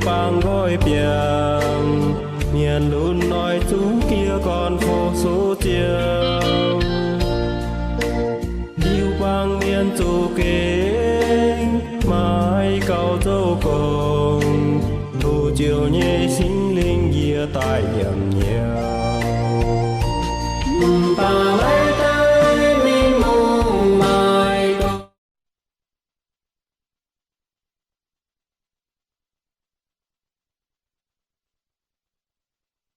Bangc nqoi biangh, mienh lunx noic zuqc gieh gorn fouv soux ziangh. Liuz bangc mienh zuqc gengh maaih gauh zoux gong, Loz-Ziouv nyei Singx Lingh yie daaih yiem nyiemc. Mv baac laaix daaih mingh mungh maaih gong.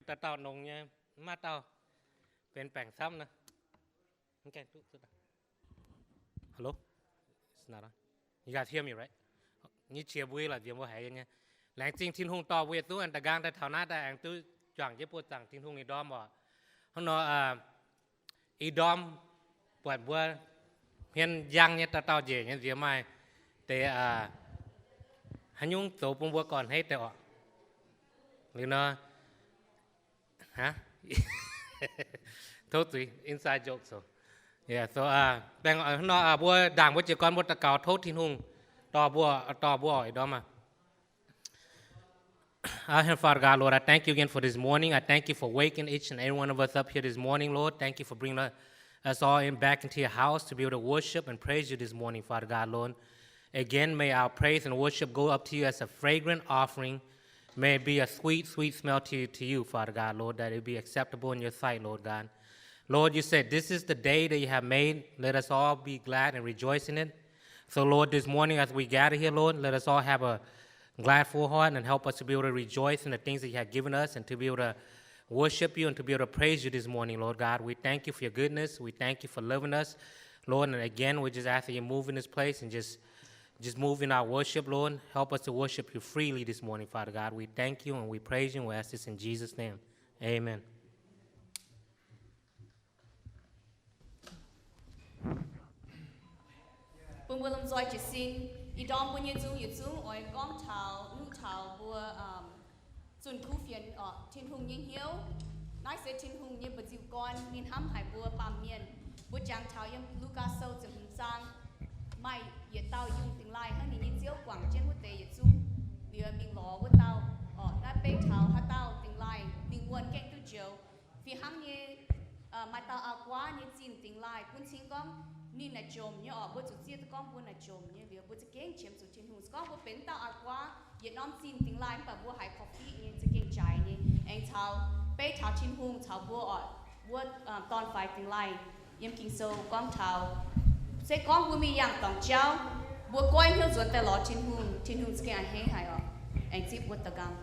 Dauh dauh nongx nyei, mv maaih dauh benx baengc camv nor. Hello? It's not on. You guys hear me, right? Nyic qiex mbuo la'nziex mbuo haiz nyei. Laengz zingh Tin-Hungh dorh mbuo yietc zungv aengx da'nqaang daaih taux naaiv daaih aengx duqv juangc jienv buoz-zaangc Tin-Hungh nyei ndorm oc. Hnangv nor, ih ndorm buatc mbuo hmien njang nyei dauh dauh njiec nyei nziex maaih deix haaix nyungc zoux bun mbuo gorn-hneiv deix oc. Liuz nor, tov zuiz, inside joke so. Yeah, so, hnangv nor, mbuo ndaangc mbuo jiez gorn mbuo daux gaux tov Tin-Hungh dorh mbuo, dorh mbuo oc, ih ndorm aac. Our Heavenly Father God, Lord, I thank you again for this morning. I thank you for waking each and every one of us up here this morning, Lord. Thank you for bringing us all in back into your house to be able to worship and praise you this morning, Father God, Lord. Again, may our praise and worship go up to you as a fragrant offering. May it be a sweet, sweet smell to, to you, Father God, Lord, that it be acceptable in your sight, Lord God. Lord, you said, "This is the day that you have made. Let us all be glad and rejoice in it." So, Lord, this morning as we gather here, Lord, let us all have a glad full heart and help us to be able to rejoice in the things that you have given us and to be able to worship you and to be able to praise you this morning, Lord God. We thank you for your goodness. We thank you for loving us, Lord. And again, we just ask that you move in this place and just, just move in our worship, Lord. Help us to worship you freely this morning, Father God. We thank you and we praise you and we ask this in Jesus' name. Amen. Bun mbuo lomh nzoih jiez sin, ih ndorm mbuo nyei nzung yietc zungv oix gorngv taux, nuqv taux mbuo zunh kuv fienx oc, Tin-Hungh nyei hnyouv. Naaiv se Tin-Hungh nyei mba'nziu gorn, ninh hnamv haic mbuo baamh mienh. Mbuo jangx taux yiem Lugaa Sou ziepc hmz zaang, maaih yietc dauh yungh dingx laaih hnangv ninh nyei ziouv guangc jienv wuov deix yietc zungv, liuz mingh lorz wuov dauh. Oc, naaiv beiv taux haaix dauh dingx laaih ninh wuonh gengh duqv njoux. Fih hnangv nyei, maaih dauh aa guaav nyei zinh dingx laaih bun cing gorngv ninh naaic jomc nyei oc, mbuo zuqc zieqv duqv gorngv mbuo naaic jomc nyei liuz, mbuo za'gengh qiemx zuqc Tin-Hungh. Se gorngv mbuo benx dauh aa guaav yietc norm zinh dingx laaih mv baac mbuo haiz korv-fiqv nyei, za'gengh jaaix nyei. Aengx caux beiv taux Tin-Hungh caux mbuo oc, wuov dorn-faix dingx laaih. Yiem Ging-Sou gorngv taux, se gorngv mbuo mingh yangh dorngx jauv, mbuo goiv hnyouv nzuonx daaih lorz Tin-Hungh, Tin-Hungh za'gengh a'hneiv haic oc. Aengx zipv wuov dauh nqaang.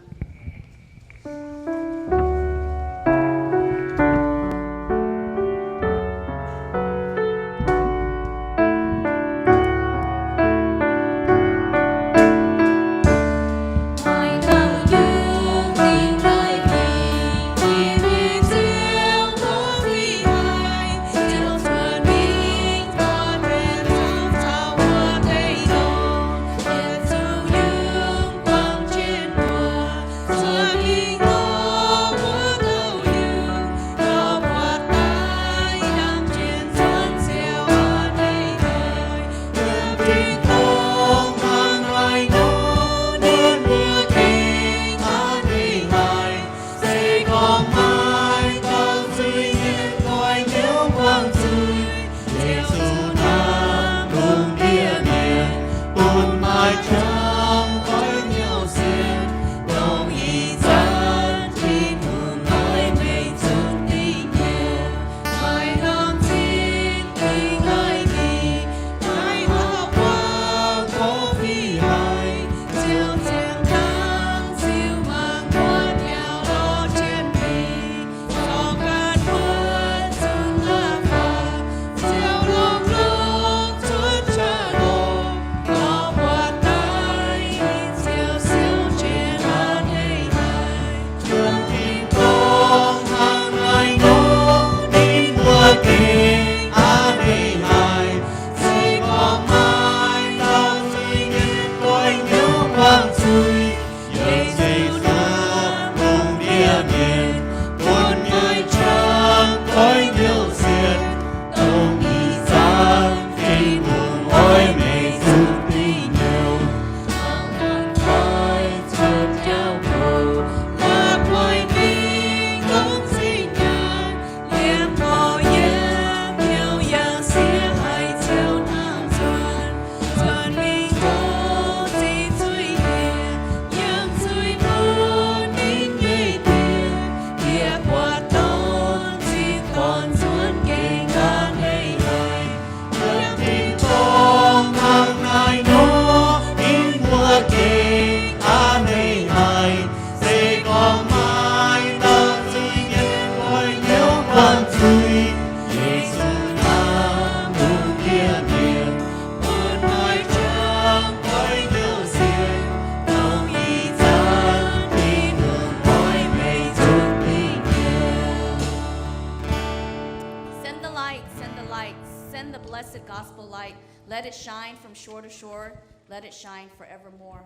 gospel light. Let it shine from shore to shore. Let it shine forevermore.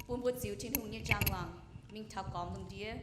Bun mbuo ziux Tin-Hungh nyei njang-laangc mingh taux gormx lungh ndiev.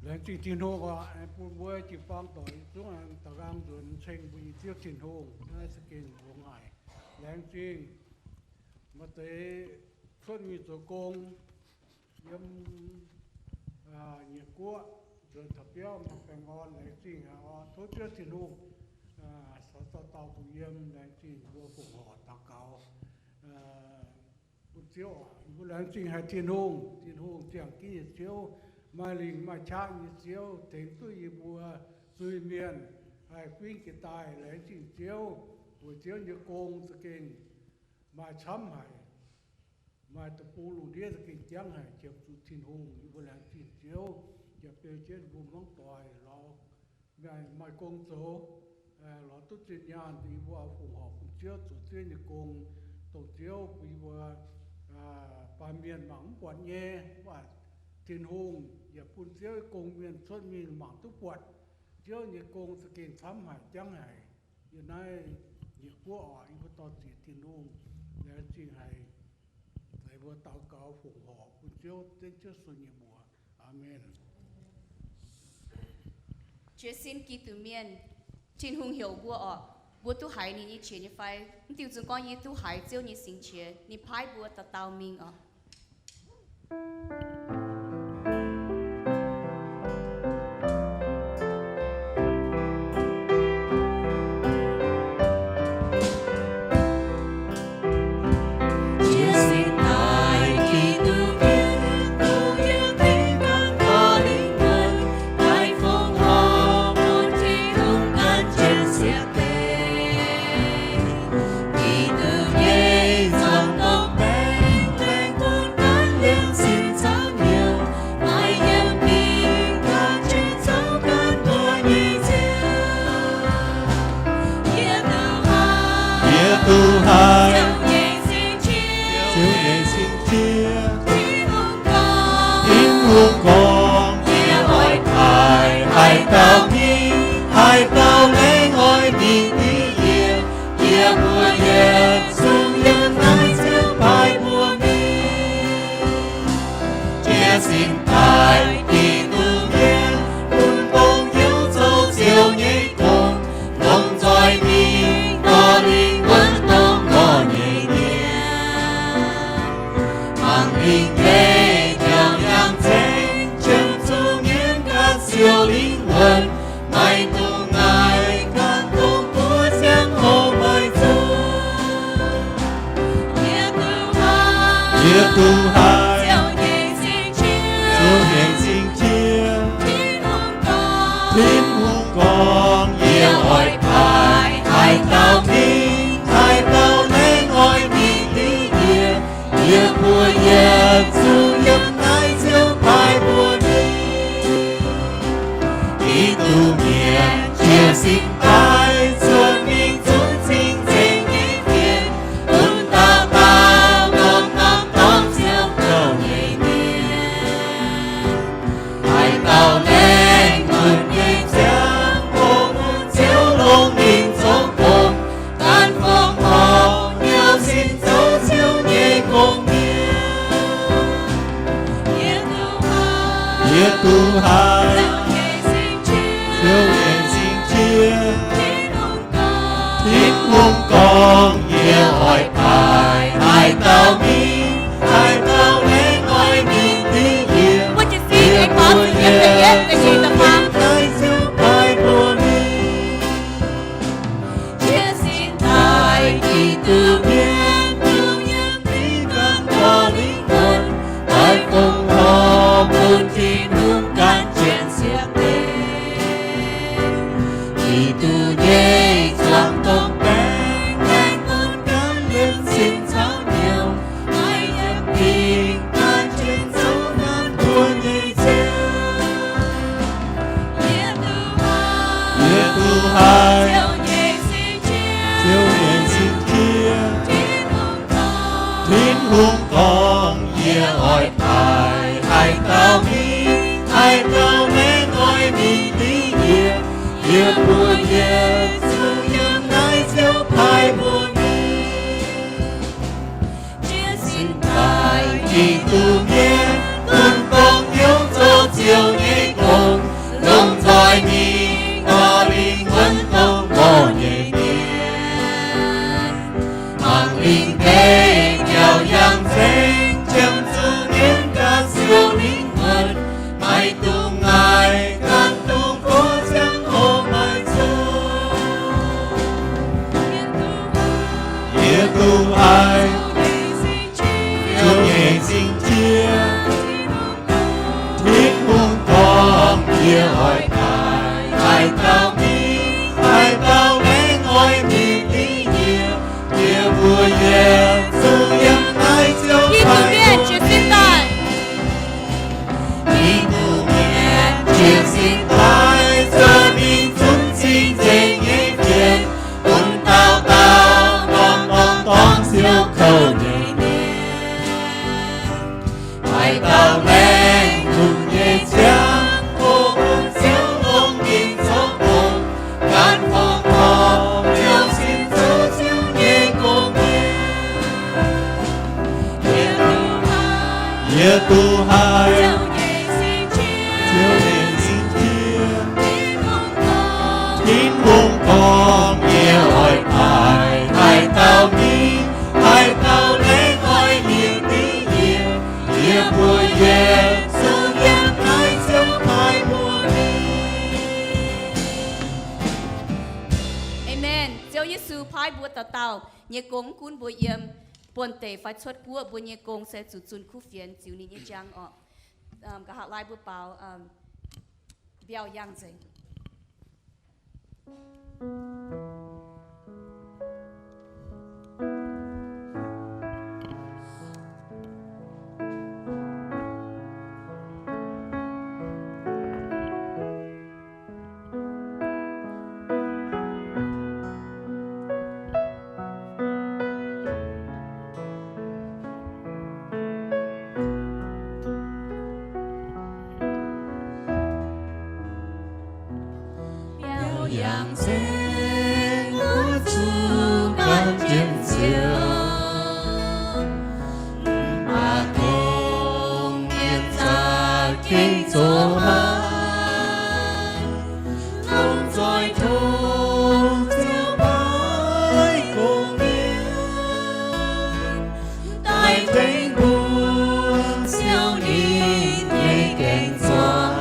Laengz zingh Tin-Hungh oc, aengx bun mbuo jiu-baang doic zungv aengx daux nqaang nzuonx ceng mbuo nyei Ziouv Tin-Hungh. Naaiv za'gengh longx haic. Laengz zingh maaih deix cuotv mingh zoux gong yiem nyiec guoqv nzuonx taux biauv mangc baengh orn, laengz zingh haic oc. Tov Ziouv Tin-Hungh caux dauh dauh bun yiem. Laengz zingh mbuo fongc horc daux gaux bun Ziouv oc. Yie mbuo laengz zingh haic Tin-Hungh. Tin-Hungh ziangh jienv nyei Ziouv, maaih lingc maaih qaqv nyei Ziouv, tengx duqv yie mbuo zuiz-mienh haih fingx jiex daaih. Laengz zingh Ziouv, weic Ziouv nyei gong za'gengh maaih camv haic, maaih deic-bung lungh ndiev za'gengh jangv haic. Jiem zuqc Tin-Hungh, yie mbuo laengz zingh Ziouv, jiex beu jienv mbuo hmuangv doic lorz maaih gong zoux, lorz duqv zinh nyaanh, yie mbuo oix fongc horc bun Ziouv zoux Ziouv nyei gong, dongh Ziouv bun yie mbuo baamh mienh mangc mv buatc nyei. Mv baac Tin-Hungh yaac bun Ziouv nyei gong mienh cuotv mingh mangc duqv buatc. Ziouv nyei gong za'gengh camv haic, jangv haic. Yiem naaiv nyiec guoqv oc, yie mbuo dor-ziec Tin-Hungh, laengz zingh haic. Deix mbuo daux gaux fongc horc bun Ziouv, dengv Ziouv Yesu nyei mbuox. Aamen. Jiez sin Giduc Mienh. Tin-Hungh heuc mbuo oc, mbuo duqv haiz ninh nyei qiex nyei fai? Mv diuh nzung gorngv yie duqv haiz Ziouv nyei singx qiex, ninh paaiv mbuo dauh dauh mingh oc. Yie duqv haiz Ziouv nyei singx qiex. Tin-Hungh gorngv, yie oix taaih haaix dauh mingh, haaix dauh laengz oix mingh div yie. Yie mbuo yietc zungv yiem naaiv Ziouv paaiv mbuo mingh. Jiez sin daaih Giduc Mienh, bun dongh Ziouv zoux Ziouv nyei gong, longc nzoih mingh dorh lingh wuonh dongh ngorc nyei mienh. Mangc lingh nyei jauv yangh ceng, qiemx zuqc mienv ganh siou lingh wuonh, maiv dungx ngaih ganh dongh buov ziangh hoc maiv zuqc. Yie duqv haiz Ziouv nyei singx qiex. Tin-Hungh gorngv, yie oix taaih haaix dauh mingh, haaix dauh laengz oix mingh div yie. Yie mbuo yietc zungv yiem naaiv Ziouv paaiv mbuo mingh. Giduc Mienh jiez sin daaih cuotv mingh zunv cing-nzengc nyei fiev, bun dauh dauh dongh norm-norm Ziouv kouv nyei mienh. Haaix dauh laengz nzuonx nyei ziangh hoc bun Ziouv longx mingh zoux gong, ganh fongc horc nyauv sin zoux Ziouv nyei gong mienh. Yie duqv haiz Ziouv nyei singx qiex. Tin-Hungh gorngv, yie oix taaih haaix dauh mingh, haaix dauh laengz oix mingh div yie. Yie mbuo yietc zungv yiem naaiv Ziouv paaiv mbuo mingh. Jiez sin daaih Giduc Mienh, dongh yiem div ganh dorh lingh wuonh, oix fongc horc bun Tin-Hungh ganh jienv siec deix. Giduc nyei zuangx dongh baengc Yesu paaiv mbuo dauh dauh nyei gong, mv gunv mbuo yiem buonv-deic fai cuotv guoqv, mbuo nyei gong se zuqc zunh kuv fienx ziux ninh nyei njang orqc. Nqa'haav laai mbuo baaux mbiauh yangh nzengc. Mbiauh yangh nzengc, mbuo zuqc gan jienv ziouc, mv baac dongh mienh za'gengh zoqc haic, dongh zoih tong Ziouv paaiv gong-mienh daaih tengx mbuo siou ninh nyei gaengh zuangx.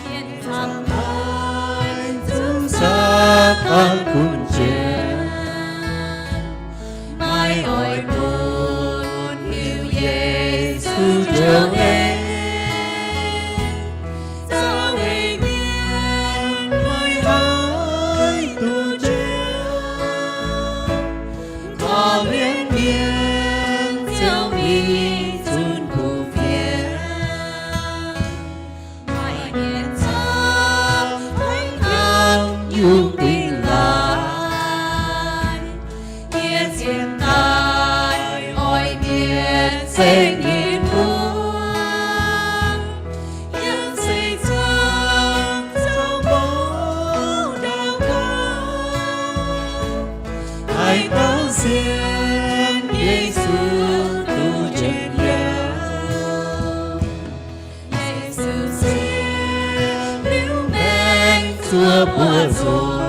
Mienh camv-haic zungv saax dangh kuv jiex, maiv oix bun hiuv Yesu njoux en. Zaux weic mienh maiv haih duqv njoux, korv-lienh mienh ziouc mingh zunh kuv fienx. Maaih mienh camv haic hnamv yungh dingh laaix, yie cingx daaih oix mienh saeng ninh mbuo, yiem seix zaangc zoux gong ndau gaux, haih gauh sienx Yesu duqv njien-youh. Yesu cingx liuz maengc zuov mbuo nzuonx,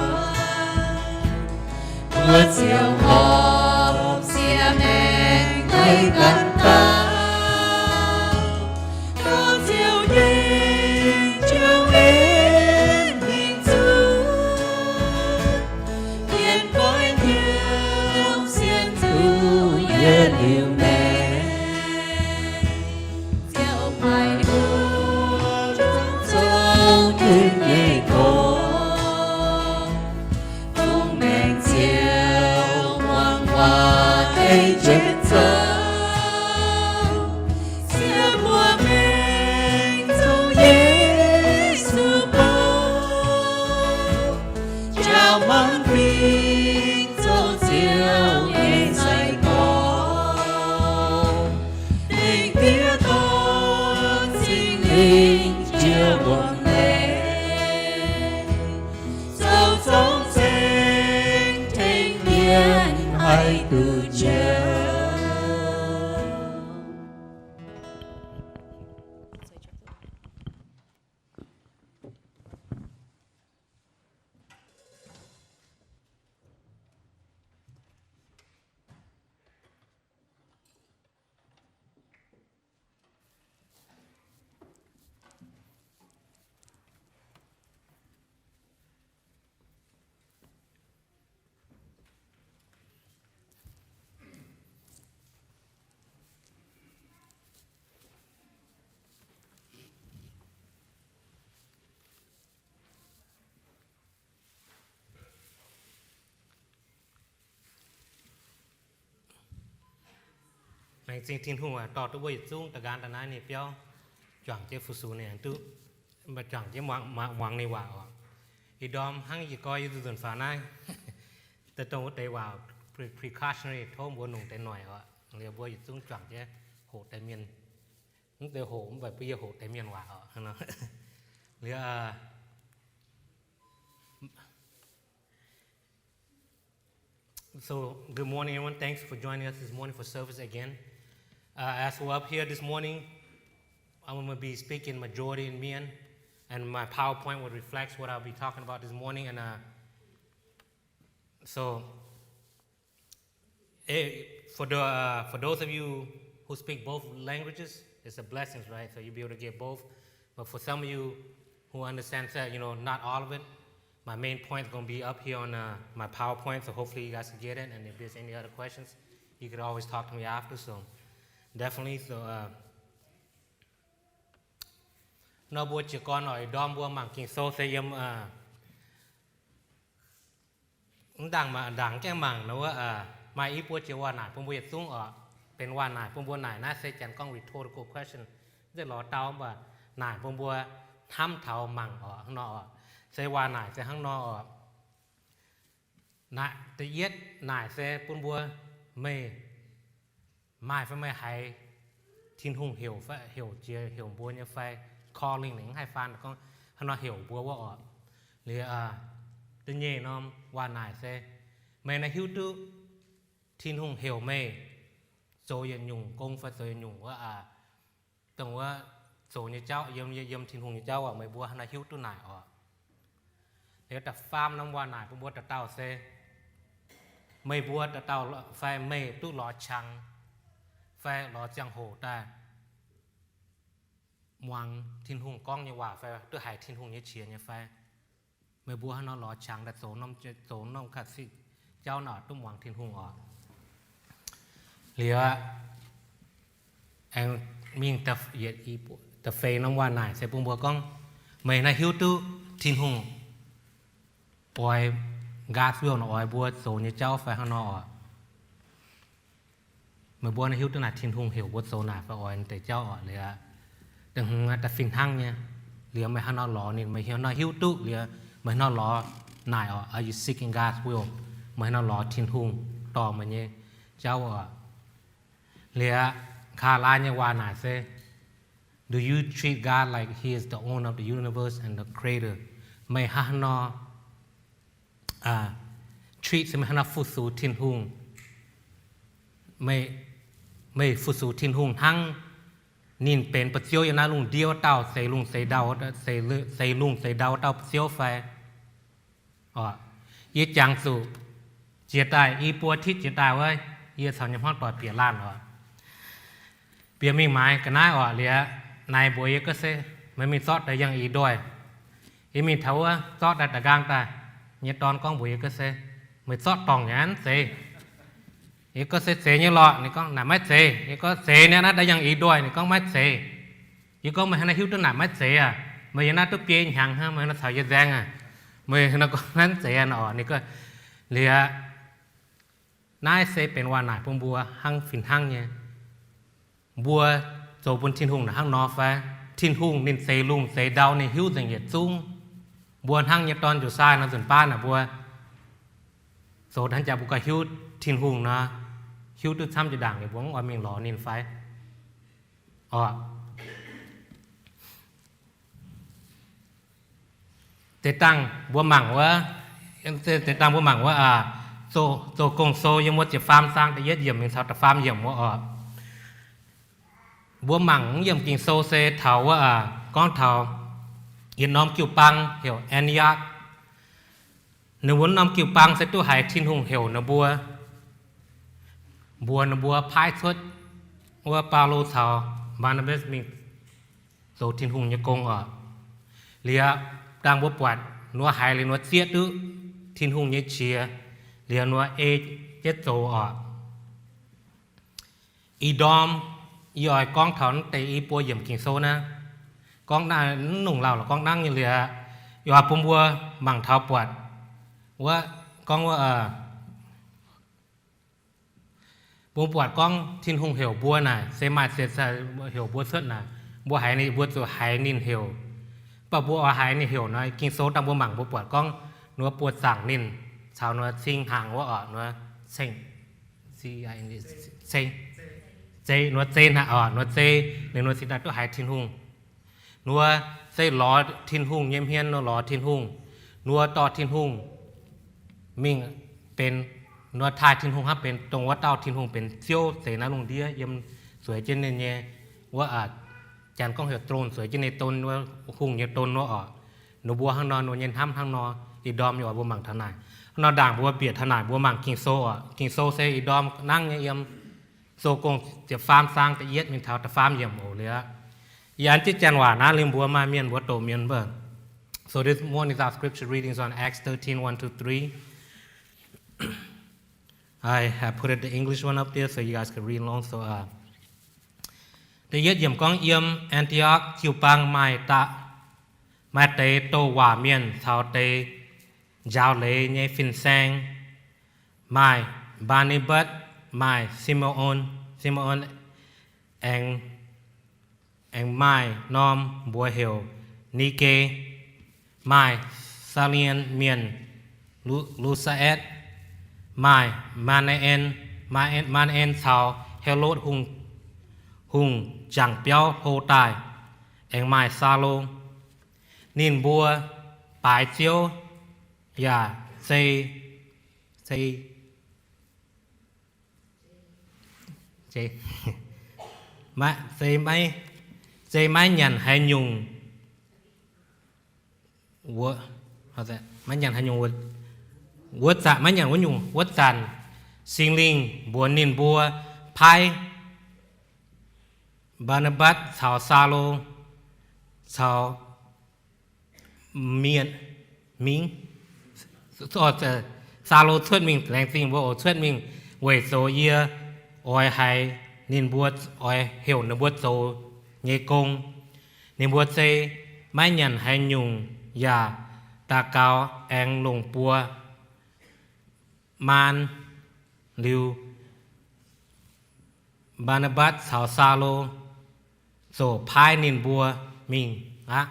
mbuo ziouc horpc siex maengc daaih ganh dauh, dorh Ziouv nyei njoux en mingh zunh. Mienh goiv hnyouv sienx zuqc yietc liuz maengc, ziouc maiv duqv zungv zoux Tin nyei korv. Bungx maengc ziouc muangx waac tengx jienv zoux, siev mbuo maengc zoux Yesu bou, njaaux maanc fingx zoux Ziouv nyei sai-gorx, dingc diev dorh Singx Lingh njiec wuom-deic, zoux zorng-zengx tengx mienh haih duqv njoux. Laengz zingh Tin-Hungh aac, dorh duqv mbuo yietc zungv da'nqaang da'naaiv ninh biauv juangc jienv fu-sux ninh duqv, juangc jienv muangx ninh waac oc. Ih ndorm hnangv yie gorngv yie nzuonx faaux naaiv, daaih dongh wuov deix waac precautionary tov mbuo longc deix noic oc. Liuz mbuo yietc zungv juangc jienv hoqc deix mienh, mv zeiz hoqc, mv baac bun yie hoqc deix mienh waac oc. Liuz So, good morning, everyone. Thanks for joining us this morning for service again. Uh, as we're up here this morning, I'm gonna be speaking majority in Mien, and my PowerPoint will reflect what I'll be talking about this morning. And, uh, so, eh, for the, uh, for those of you who speak both languages, it's a blessing, right? So you'll be able to get both. But for some of you who understand that, you know, not all of it, my main point is gonna be up here on uh, my PowerPoint, so hopefully you guys can get it. And if there's any other questions, you could always talk to me after. So definitely, so uh, nor mbuo jiez gorn oix ndorm mbuo mangc Ging-Sou se yiem uh, mv ndaangc mangc, ndaangc gaengh mangc nor wuov, maaih i buo jiex waac naaic bun mbuo yietc zungv oc. Benx waac naaic bun mbuo naaic, naaiv se janx gorngv rhetorical question, mv zeiz lorz dau, mv baac naaic bun mbuo hnamv taux mangc oc, hnangv nor oc. Se waac naaic se hnangv nor oc. Naaic da'yietv naaic se bun mbuo, meih maaih fai meih haiz Tin-Hungh heuc, heuc jiex heuc mbuo nyei fai, calling ninh mv haih faan gorngv hnangv nor heuc mbuo wuov oc. Liuz da'nyeic norm waac naaic se, meih naaiv hiuv duqv Tin-Hungh heuc meih zoux yietc nyungc gong fai zoux yietc nyungc wuov, dongh wuov zoux nyei jauv yiem, yiem Tin-Hungh nyei jauv oc. Meih mbuo hnangv naaiv hiuv duqv naaic oc. Liuz da'faam norm waac naaic bun mbuo dauh dauh se, meih mbuo dauh dauh fai meih duqv lorz qangx fai lorz ziangh hoc daaih muangx Tin-Hungh gorngv nyei waac fai duqv haiz Tin-Hungh nyei qiex nyei fai. Meih mbuo hnangv nor lorz qangx daaih zoux norm, zoux norm ga'sic jauv nor duqv muangx Tin-Hungh oc. Liuz aengx mingh da'feix norm waac naaic se bun mbuo gorngv, meih naaiv hiuv duqv Tin-Hungh oix, God's will nor oix mbuo zoux nyei jauv fai hnangv nor oc. Meih mbuo naaiv hiuv duqv naaic Tin-Hungh heuc mbuo zoux naaic fai oix deix jauv oc. Liuz da'hmz da'fih hnangv nyei, liuz meih hnangv nor lorz ninh, meih hnangv nor hiuv duqv liuz meih hnangv nor lorz naaic oc, are you seeking God's will? Meih hnangv nor lorz Tin-Hungh dorh meih nyei jauv oc. Liuz kaa laai nyei waac naaic se, do you treat God like He is the owner of the universe and the creator? Meih hnangv nor treat se meih hnangv nor fu-sux Tin-Hungh, meih fu-sux Tin-Hungh hnangv ninh benx ba'ziouv yiem naaiv lungh ndiev wuov dauh, zeix lungh zeix ndau, zeix lungh zeix ndau wuov dauh ba'ziouv fai? Yie jangx zuqc jiex daaih i buo titv jiex daaih wuov, yie caux nyei hmuangv doic bieqc laanh oc. Bieqc mingh maaiz ga'naaiv oc, liuz naaic mbuox yie gorngv se, meih mingh zorqv daaih yangh i ndoih. Yie mingh taux wuov zorqv daaih da'nqaang daaih, nyei dorn gorngv mbuox yie gorngv se, meih zorqv dorngc yaac mv zeiz. Yie gorngv se zeiz nyei lorqc. Ninh gorngv naaic maiv zeiz. Yie gorngv zeiz nyei, naaiv daaih yangh i ndoih. Ninh gorngv maiv zeiz. Yie gorngv meih hnangv naaiv hiuv duqv naaic maiv zeiz aqv? Meih yiem naaiv duqv biei hnyangx hnangv, meih hnangv nor caux yie nzaeng aqv? Meih hnangv nor gorngv maiv zeiz aqv nor oc. Ninh gorngv, liuz naaiv se benx waac naaic bun mbuo hnangv fih hnangv nyei. Mbuo zoux bun Tin-Hungh naaic hnangv nor fai? Tin-Hungh ninh zeix lungh zeix ndau, ninh hiuv nzengc yietc zungv. Mbuo hnangv nyei dorn Josiah nor nzunc baav naaic mbuo zoux hnangv jaax mbuo gauh hiuv Tin-Hungh nor, hiuv duqv camv jiex ndaangc, ninh mbuo mv oix mingh lorz ninh fai? Oc, deix dangh mbuo mangc wuov, deix dangh mbuo mangc wuov, Zoux Gong-Sou yiem wuov ziepc faam zaang da'yietv yiemc mingh taux da'faam yiemc wuov oc. Mbuo mangc yiem Ging-Sou se taux wuov, gorngv taux yietc norm jiu-baang heuc An^ti^okc. Ninh mbuo norm jiu-baang se duqv haiz Tin-Hungh heuc ninh mbuo, mbuox ninh mbuo paaiv cuotv wuov Baulo caux Mbaa^naa^mbatc mingh zoux Tin-Hungh nyei gong oc. Liuz dangh mbuo buatc nor haiz liuz nor zieqv duqv Tin-Hungh nyei qiex, liuz nor ei jienv zoux oc. Ih ndorm yie oix gorngv taux naaiv deix i buo yiemc Ging-Sou naaiv. Gorngv naaiv mv nungx lauh lorqc, gorngv nangv nyei liuz, yie oix bun mbuo mangc taux buatc wuov, gorngv wuov, bun buatc gorngv Tin-Hungh heuc mbuo naaic se maaih se heuc mbuo cuotv naaic, mbuo haiz ninh, mbuo zuqc haiz ninh heuc. Mv baac mbuo oix haiz ninh heuc nor, Ging-Sou dangh mbuo mangc mbuo buatc gorngv nor buoz-zaangc ninh caux nor cing hnaangx wuov oc, nor ceng, zei, nor zei hnaangx oc, nor zei, ninh nor cingx daaih duqv haiz Tin-Hungh. Nor se lorz Tin-Hungh nyei hmien, nor lorz Tin-Hungh, nor dorh Tin-Hungh mingh benx, nor taaih Tin-Hungh hnangv benx dongh wuov dauh Tin-Hungh benx Ziouv zeix naaiv lungh ndiev yiem, zueiz jienv ninh nyei wuov, janx gorngv heuc throne, zueiz jienv ninh don wuov, hungh nyei don wuov oc. Ninh mbuo hnangv nor, ninh nyei hnamv hnangv nor. Ih ndorm yie oix mbuo mangc taux naaic. Hnangv nor ndaangc mbuo bieqc taux naaic mbuo mangc Ging-Sou oc. Ging-Sou se ih ndorm nangv nyei yiem Sou Gong ziepc faam zaang da'yietv mingh taux da'faam yiemc oc. Liuz yie an jienv janx waac naaiv, liuz mbuo maaih mienh mbuo doqc mienh mv baac So this morning's our scripture reading is on Acts thirteen, one to three. I have put it, the English one up there so you guys can read along. So, uh, da'yietv yiemc gorngv yiem An^ti^okv jiu-baang maaih daaih, maaih deix douc waac mienh caux deix njaaux leiz nyei fin-saeng, maaih Mbaa^naa^mbatc, maaih Simon, Simon, aengx, aengx maaih norm mbuox heuc Ni^ge, maaih Saileen mienh Lu, Lusaa^etv, maaih Maa^naa^en, Maa^naa^en caux Helotv hungh, hungh jangc biauv hlo daaih, aengx maaih Saulo. Ninh mbuo baaix Ziouv yaac zei, zei, zei, maiv, zei maiv, zei maiv nyanc haaix nyungc wuov, maiv nyanc haaix nyungc wuov, wuov zanc, maiv nyanc wuov nyungc wuov zanc, Singx Lingh mbuox ninh mbuo paaiv Mbaa^naa^mbatc caux Saulo caux mienh mingh. Saulo cuotv mingh, laengz zingh mbuo oc, cuotv mingh weic zoux yie oix haiz ninh mbuo, oix heuc ninh mbuo zoux nyei gong. Ninh mbuo zei maiv nyanc haaix nyungc yaac daux gaux aengx longc buoz maan liuz, Mbaa^naa^mbatc caux Saulo ziouc paaiv ninh mbuo mingh aqv.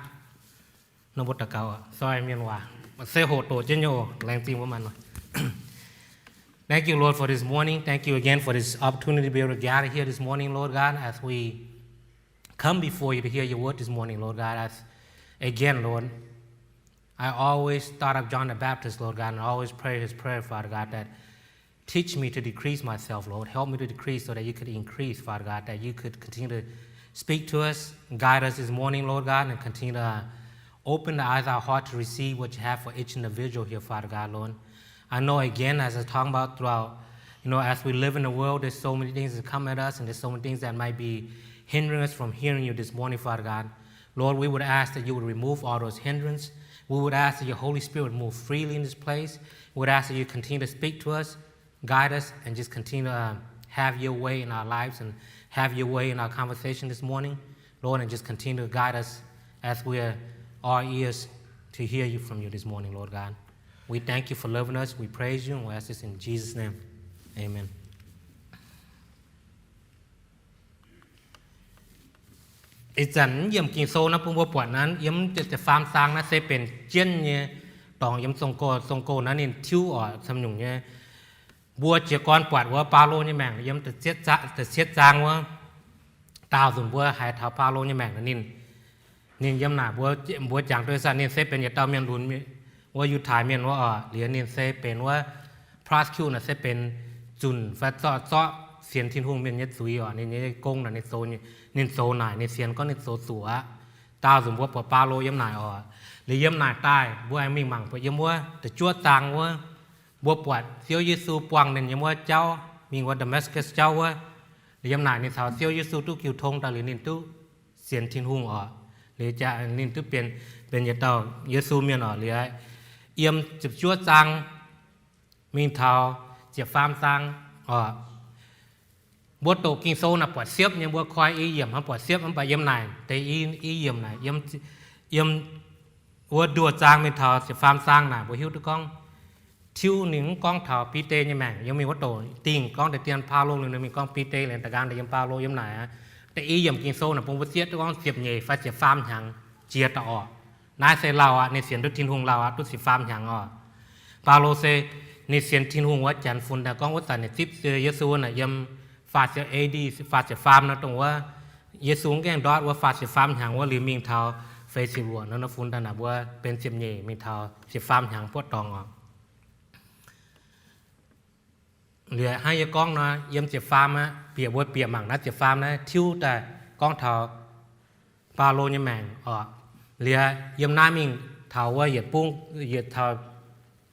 Mbuo daux gaux, sorry, mienh waac se hoqc doqc jienv nyei oc, laengz zingh mbuo maanc. Thank you, Lord, for this morning. Thank you again for this opportunity to be able to gather here this morning, Lord God, as we come before you to hear your word this morning, Lord God. As again, Lord, I always thought of John the Baptist, Lord God, and I always pray his prayer, Father God, that teach me to decrease myself, Lord. Help me to decrease so that you could increase, Father God, that you could continue to speak to us, guide us this morning, Lord God, and continue to, uh, open the eyes of our heart to receive what you have for each individual here, Father God, Lord. I know, again, as I talk about throughout, you know, as we live in the world, there's so many things that come at us, and there's so many things that might be hindering us from hearing you this morning, Father God. Lord, we would ask that you would remove all those hindrance. We would ask that your Holy Spirit would move freely in this place. We would ask that you continue to speak to us, guide us, and just continue to, uh, have your way in our lives and have your way in our conversation this morning, Lord, and just continue to guide us as we are all ears to hear you from you this morning, Lord God. We thank you for loving us. We praise you, and we ask this in Jesus' name. Amen. Ih zanc yiem Ging-Sou naaiv bun mbuo buatc naaiv, yiem da'faam zaang naaiv se benx jienv nyei dorngx yiem Zong-Go, Zong-Go naaiv ninh tiuv oc, camv nyungc nyei. Mbuo jiez gorn buatc wuov Baulo nyei maengc yiem da'cietv zaang wuov, daauh nzunc mbuo haiz taux Baulo nyei maengc ninh, ninh yiem naaic mbuo, mbuo jangx duqv saah, ninh se benx yietc dauh mienh lunx, wuov Yiutai mienh wuov oc, liuz ninh se benx wuov prosecute naaic se benx zunc fai zorqv, zorqv sienx Tin-Hungh mienh nyei zuiz oc. Ninh nyei gong naaic ninh zoux, ninh zoux naaic ninh sienx gorngv ninh zoux zuqc aqv. Daauh nzunc mbuo buatc Baulo yiem naaic oc. Liuz yiem naaic daaih mbuo aengx mingh mangc buatc yiem wuov da'juov zaang wuov, mbuo buatc Ziouv Yesu buangh ninh yiem wuov jauv mingh wuov Damascus jauv wuov. Liuz yiem naaic ninh caux Ziouv Yesu duqv jiu tong daaih liuz ninh duqv sienx Tin-Hungh oc. Liuz ninh duqv benx, benx yietc dauh Yesu mienh oc. Liuz yiem ziepc juov zaang mingh taux ziepc faam zaang oc. Mbuo doqc Ging-Sou naaic buatc siepv nyei, mbuo koi i yiemc hnangv buatc siepv, mv baac yiem naaic deix i, i yiemc naaic, yiem, yiem wuov nduoh zaang mingh taux ziepc faam zaang naaic mbuo hiuv duqv gorngv tiuv ninh mv gorngv taux Bide nyei maengc. Yiem mingh wuov doqc dingh gorngv deix dien Baulo liuz ninh mingh gorngv Bide liuz da'nqaang deix yiem Baulo yiem naaic aqv. Deix i yiemc Ging-Sou naaic bun mbuo zieqv duqv gorngv ziepc nyeic fai ziepc faam hnyangx jiex daaih oc. Naaiv se lauh aqv, ninh sienx duqv Tin-Hungh lauh aqv, duqv ziepc faam hnyangx oc. Baulo se ninh sienx Tin-Hungh wuov janx fun daaih gorngv wuov zanc ninh zipv Yesu naaic yiem faah ziepc A D, faah ziepc faam nor dongh wuov Yesu mv gaengh ndortv wuov faah ziepc faam hnyangx wuov liuz mingh taux feix ziepc luoqc nor, nor fun daaih naaic mbuo benx ziepc nyeic mingh taux ziepc faam hnyangx buov dorngx oc. Liuz hnangv yie gorngv nor, yiem ziepc faam aqv, bieqc mbuo bieqc mangc naaiv ziepc faam naaiv tiuv daaih gorngv taux Baulo nyei maengc oc. Liuz yiem naaiv mingh taux wuov yietc bung, yietc taux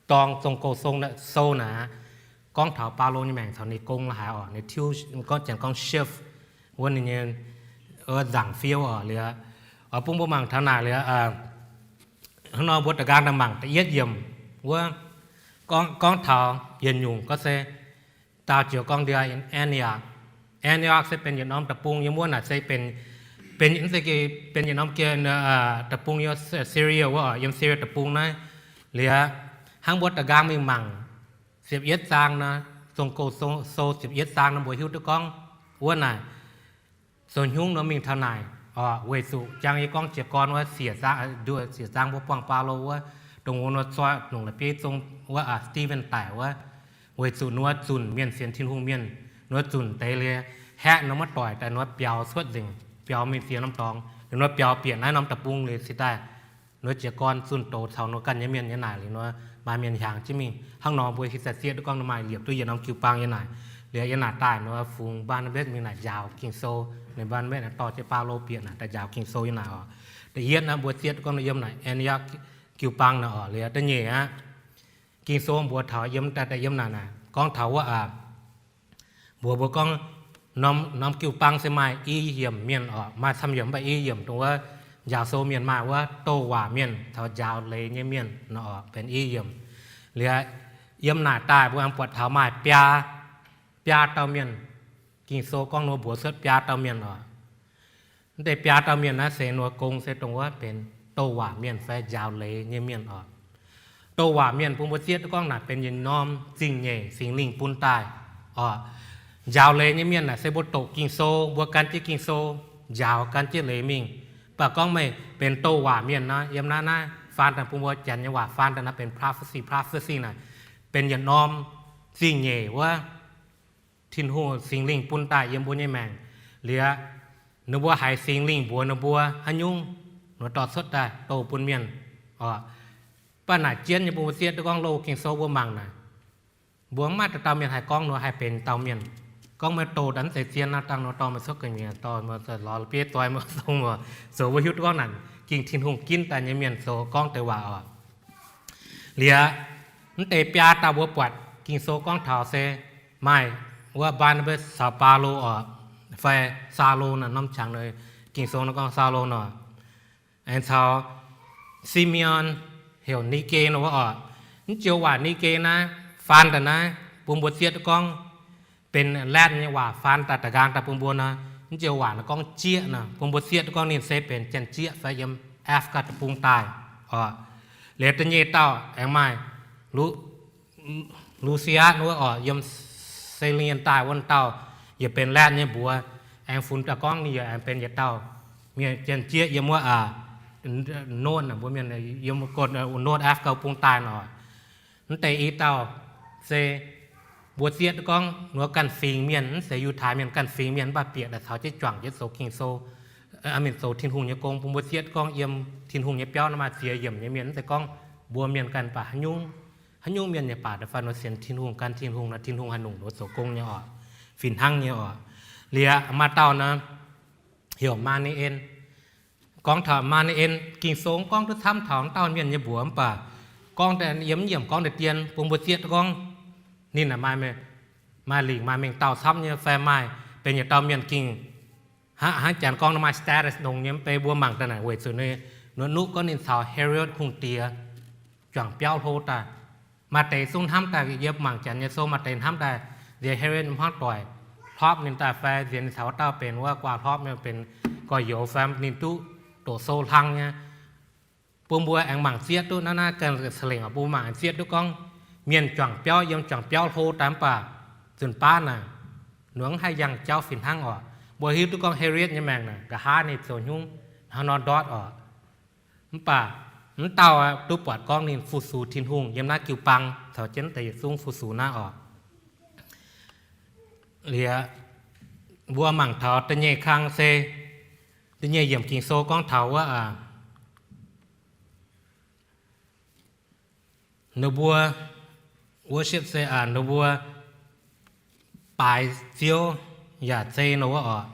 dorng Zong-Go Sou naaic, gorngv taux Baulo nyei maengc caux ninh gong la'haaix oc, ninh tiuv, gorngv janx gorngv shift wuov ninh nyei nzaangc fiouv oc. Liuz oix bun mbuo mangc taux naaic liuz, Hnangv nor mbuo da'nqaang daaih mangc da'yietv yiemc wuov, gorngv, gorngv taux yietc nyungc gorngv se daauh joux gorngv ndie Antioch. Antioch se benx yietc norm deic-bung yiem wuov naaic se benx, benx, benx yietc norm deic-bung yiem Syria wuov, yiem Syria deic-bung naaiv. Liuz hnangv mbuo da'nqaang mingh mangc ziepc yietv zaang nor, Zong-Gouh Sou ziepc yietv zaang nor mbuo hiuv duqv gorngv wuov naaic zoux haaix nyungc nor mingh taux naaic oc. Weic zuqc jang yie gorngv jiez gorn wuov, siec zaang mbuo buangh Baulo wuov, dongh wuov nor zoi longc la'bieiv zong wuov, Stephen daic wuov, weic zuqc nor zunc mienh sienx Tin-Hungh mienh, nor zunc deix liuz, haeqv nor maiv doic daaih nor biaux cuotv nzengc, biaux mingh ziex norm dorngx, nor biaux bieqc naaiv norm deic-bung liuz cingx daaih nor jiez gorn zunh doz caux nor ganh nyei mienh nyei naaic liuz nor, maaih mienh hiaangx jienv mingh. Hnangv nor mbuo hiuv daaih zieqv duqv gorngv nor maaih liepc duqv yietc norm jiu-baang yiem naaic. Liuz yiem naaic daaih nor fungx Mbaa^naa^mbetv mingh naaic njaaux Ging-Sou. Ninh Mbaa^naa^mbetv dorh jienv Baulo bieqc naaic daaih njaaux Ging-Sou yiem naaic oc. Da'yietv naaiv mbuo zieqv duqv gorngv nor yiem naaic Antioch jiu-baang naaic oc. Liuz da'nyeic aqv, Ging-Sou mbuox taux yiem daaih, daaih yiem naaic naaic gorngv taux wuov, mbuox mbuo gorngv norm, norm jiu-baang se maaih i yiemc mienh oc. Maaih camv yiemc, mv baac i yiemc dongh wuov njaaux sou mienh maaih wuov douh waac mienh caux njaaux leiz nyei mienh nor oc, benx i yiemc. Liuz yiem naaic daaih mbuo aengx buatc taux maaih biaa, biaa dauh mienh. Ging-Sou gorngv nor mbuox cuotv biaa dauh mienh oc. Mv deix biaa dauh mienh naaiv se nor gong se dongh wuov benx douh waac mienh fai njaaux leiz nyei mienh oc. Douh waac mienh bun mbuo zieqv duqv gorngv naaic benx yietc norm zingh nyeic Singx Lingh bun daaih oc. Njaaux leiz nyei mienh naaic se mbuo doqc Ging-Sou, mbuo gan jienv Ging-Sou njaaux, gan jienv leiz mingh. Mv baac gorngv meih benx douh waac mienh nor, yiem naaiv, naaiv faan daaih bun mbuo Janx nyei waac faan daaih naaiv benx prophecy. Prophecy naaic benx yietc norm zingh nyeic wuov Tin-Hungh Singx Lingh bun daaih yiem mbuo nyei maengc. Liuz ninh mbuo haiz Singx Lingh mbuox ninh mbuo haaix nyungc, ninh dorh cuotv daaih douh bun mienh oc. Mv baac naaic jienv nyei bun mbuo zieqv duqv gorngv loz Ging-Sou mbuo mangc naaic, mbuo mv maaih dauh dauh mienh haih gorngv nor haih benx dauh mienh. Gorngv meih douh daaih mv zeiz zien nor, dangh nor dorh meih cuotv gu'nyuoz, dorh meih lorz la'bieiv zoi meih zong, zoux mbuo hiuv duqv gorngv naaic gengh Tin-Hungh ginv daaih nyei mienh zoux gorngv deix waac oc. Liuz mv deix biaa dauh mbuo buatc Ging-Sou gorngv taux se maaih wuov Mbaa^naa^mbetv caux Baulo oc, fai Saulo naaic, norm qangx Ging-Sou nor gorngv Saulo nor, aengx caux Simeon, heuc Ni^ge nor wuov oc. Mv joux waac Ni^ge naaiv, faan daaih naaiv bun mbuo zieqv duqv gorngv benx Latin nyei waac faan daaih da'nqaang daaih bun mbuo nor, mv joux waac naaiv gorngv jieqv nor, bun mbuo zieqv duqv gorngv ninh se benx janx-jieqv fai yiem Africa deic-bung daaih oc. Liuz da'nyeic dauh aengx maaih Lu, Lusias wuov oc, yiem Saileen daaih wuov dauh, yaac benx Latin nyei mbuox. Aengx funx daaih gorngv ninh yaac aengx benx yietc dauh mienh janx-jieqv yiem wuov, North, mbuo mienh yiem North Africa bung daaih nor. Mv deix i dauh se mbuo zieqv duqv gorngv nor ganh fingx mienh, mv zeiz Yiutai mienh, ganh fingx mienh, mv baac bieqc daaih caux jienv juangc jienv zoux Ging-Sou, mienh zoux Tin-Hungh nyei gong. Bun mbuo zieqv duqv gorngv yiem Tin-Hungh nyei biauv naaiv maaih ziex yiemc nyei mienh, mv zeiz gorngv mbuo mienh ganh, mv baac haaix nyungc, haaix nyungc mienh nyei baac da'faanh nor sienx Tin-Hungh, gan Tin-Hungh nor, Tin-Hungh haih longc ninh mbuo zoux gong nyei oc, fih hnangv nyei oc. Liuz maaih dauh nor heuc Maa^ni^en. Gorngv taux Maa^ni^en, Ging-Sou gorngv duqv camv taux dauh mienh nyei mbuox, mv baac gorngv daaih yiem yiemc gorngv deix dien bun mbuo zieqv duqv gorngv ninh maaih, maaih lingc maaih mengh dauh camv nyei fai maaih benx yietc dauh mienh gengh hnangv, hnangv janx gorngv maaih status longx nyei. Mv bei mbuo mangc daaih naaic weic zuqc ninh, ninh nuqv gorngv ninh caux Herod hungh diex juangc biauv hlo daaih. Maaih deix zungv hnamv daaih, yie mangc janx nyei sou, maaih deix hnamv daaih nziex Herod hnangv doic hlorpv ninh daaih fai nziex ninh caux wuov dauh benx wuov guaax hlorpv nyei, benx gorx-youz fai ninh duqv doqc sou hlang nyei. Bun mbuo aengx mangc zieqv duqv naaiv, naaiv ganh se lengc oc, bun mbuo mangc zieqv duqv gorngv mienh juangc biauv, yiem juangc biauv hlo daaih mv baac nzunc baav naaic, ninh mv haih yangh jauv fih hnangv oc. Mbuo hiuv duqv gorngv Herod nyei maengc naaic nqa'haav ninh zoux haaix nyungc hnangv nor ndortv oc. Mv baac mv dauh duqv buatc gorngv ninh fu-sux Tin-Hungh yiem naaiv jiu-baang caux jienv deix yietc zungv fu-sux naaiv oc. Liuz mbuo mangc taux da'nyeic kang se, da'nyeic yiemc Ging-Sou gorngv taux wuov, ninh mbuo worship se, ninh mbuo baaix Ziouv yaac zei nor wuov oc.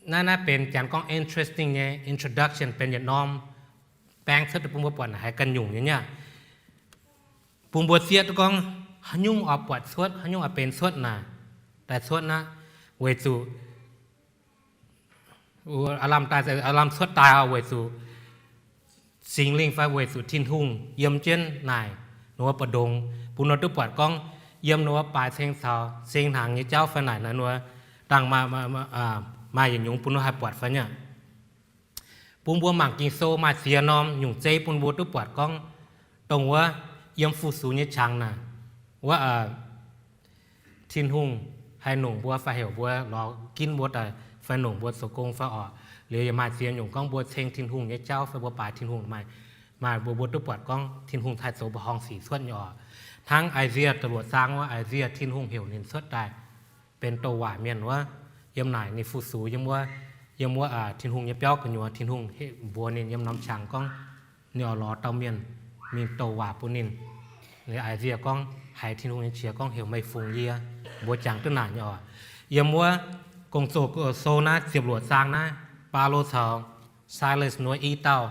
Naaiv, naaiv benx janx gorngv interesting nyei introduction, benx yietc norm baeng cuotv bun mbuo buatc naaic haiz ganh nyungc nyei nyei. Bun mbuo zieqv duqv gorngv haaix nyungc oix buatc cuotv, haaix nyungc oix benx cuotv naaic, daaih cuotv naaiv, weic zuqc aav lamh daaih, aav lamh cuotv daaih oc, weic zuqc Singx Lingh fai weic zuqc Tin-Hungh yiem jienv naaic ninh mbuo mbu'ndongx bun ninh mbuo duqv buatc gorngv yiem ninh mbuo baaix ceng caux ceng hnaangx nyei jauv fai naaic naaic ninh mbuo dangh maaih yietc nyungc bun ninh mbuo haih buatc fai nyei. Bun mbuo mangc Ging-Sou maaih ziex norm nyungc zeiv bun mbuo duqv buatc gorngv dongh wuov yiem fu-sux nyei qangx naaic wuov Tin-Hungh haih nongc mbuo fai heuc mbuo lorz ginv mbuo daaih fai nongc mbuo zoux gong fai orqc. Liuz yaac maaih ziex nyungc gorngv mbuo ceng Tin-Hungh nyei jauv fai mbuo baaix Tin-Hungh maaih, maaih mbuo, mbuo duqv buatc gorngv Tin-Hungh haih zoux mbuoqc horngh sic cuotv nyei orqc. Hnangv Isaiah da'luoqc zaang wuov, Isaiah Tin-Hungh heuc ninh cuotv daaih benx douc waac mienh wuov, yiem naaic ninh fu-sux yiem wuov, yiem wuov Tin-Hungh nyei biauv gu'nyuoz. Tin-Hungh mbuox ninh yiem norm qangx gorngv ninh oix lorz dauh mienh mingh douc waac bun ninh. Isaiah gorngv haiz Tin-Hungh nyei qiex gorngv heuc meih fungx yie. Mbuo jangx duqv naaic nyei orqc. Yiem wuov Gong-Zoh sou naaiv ziepc luoqc zaang naaiv, Baulo caux Silas ninh mbuo i dauh,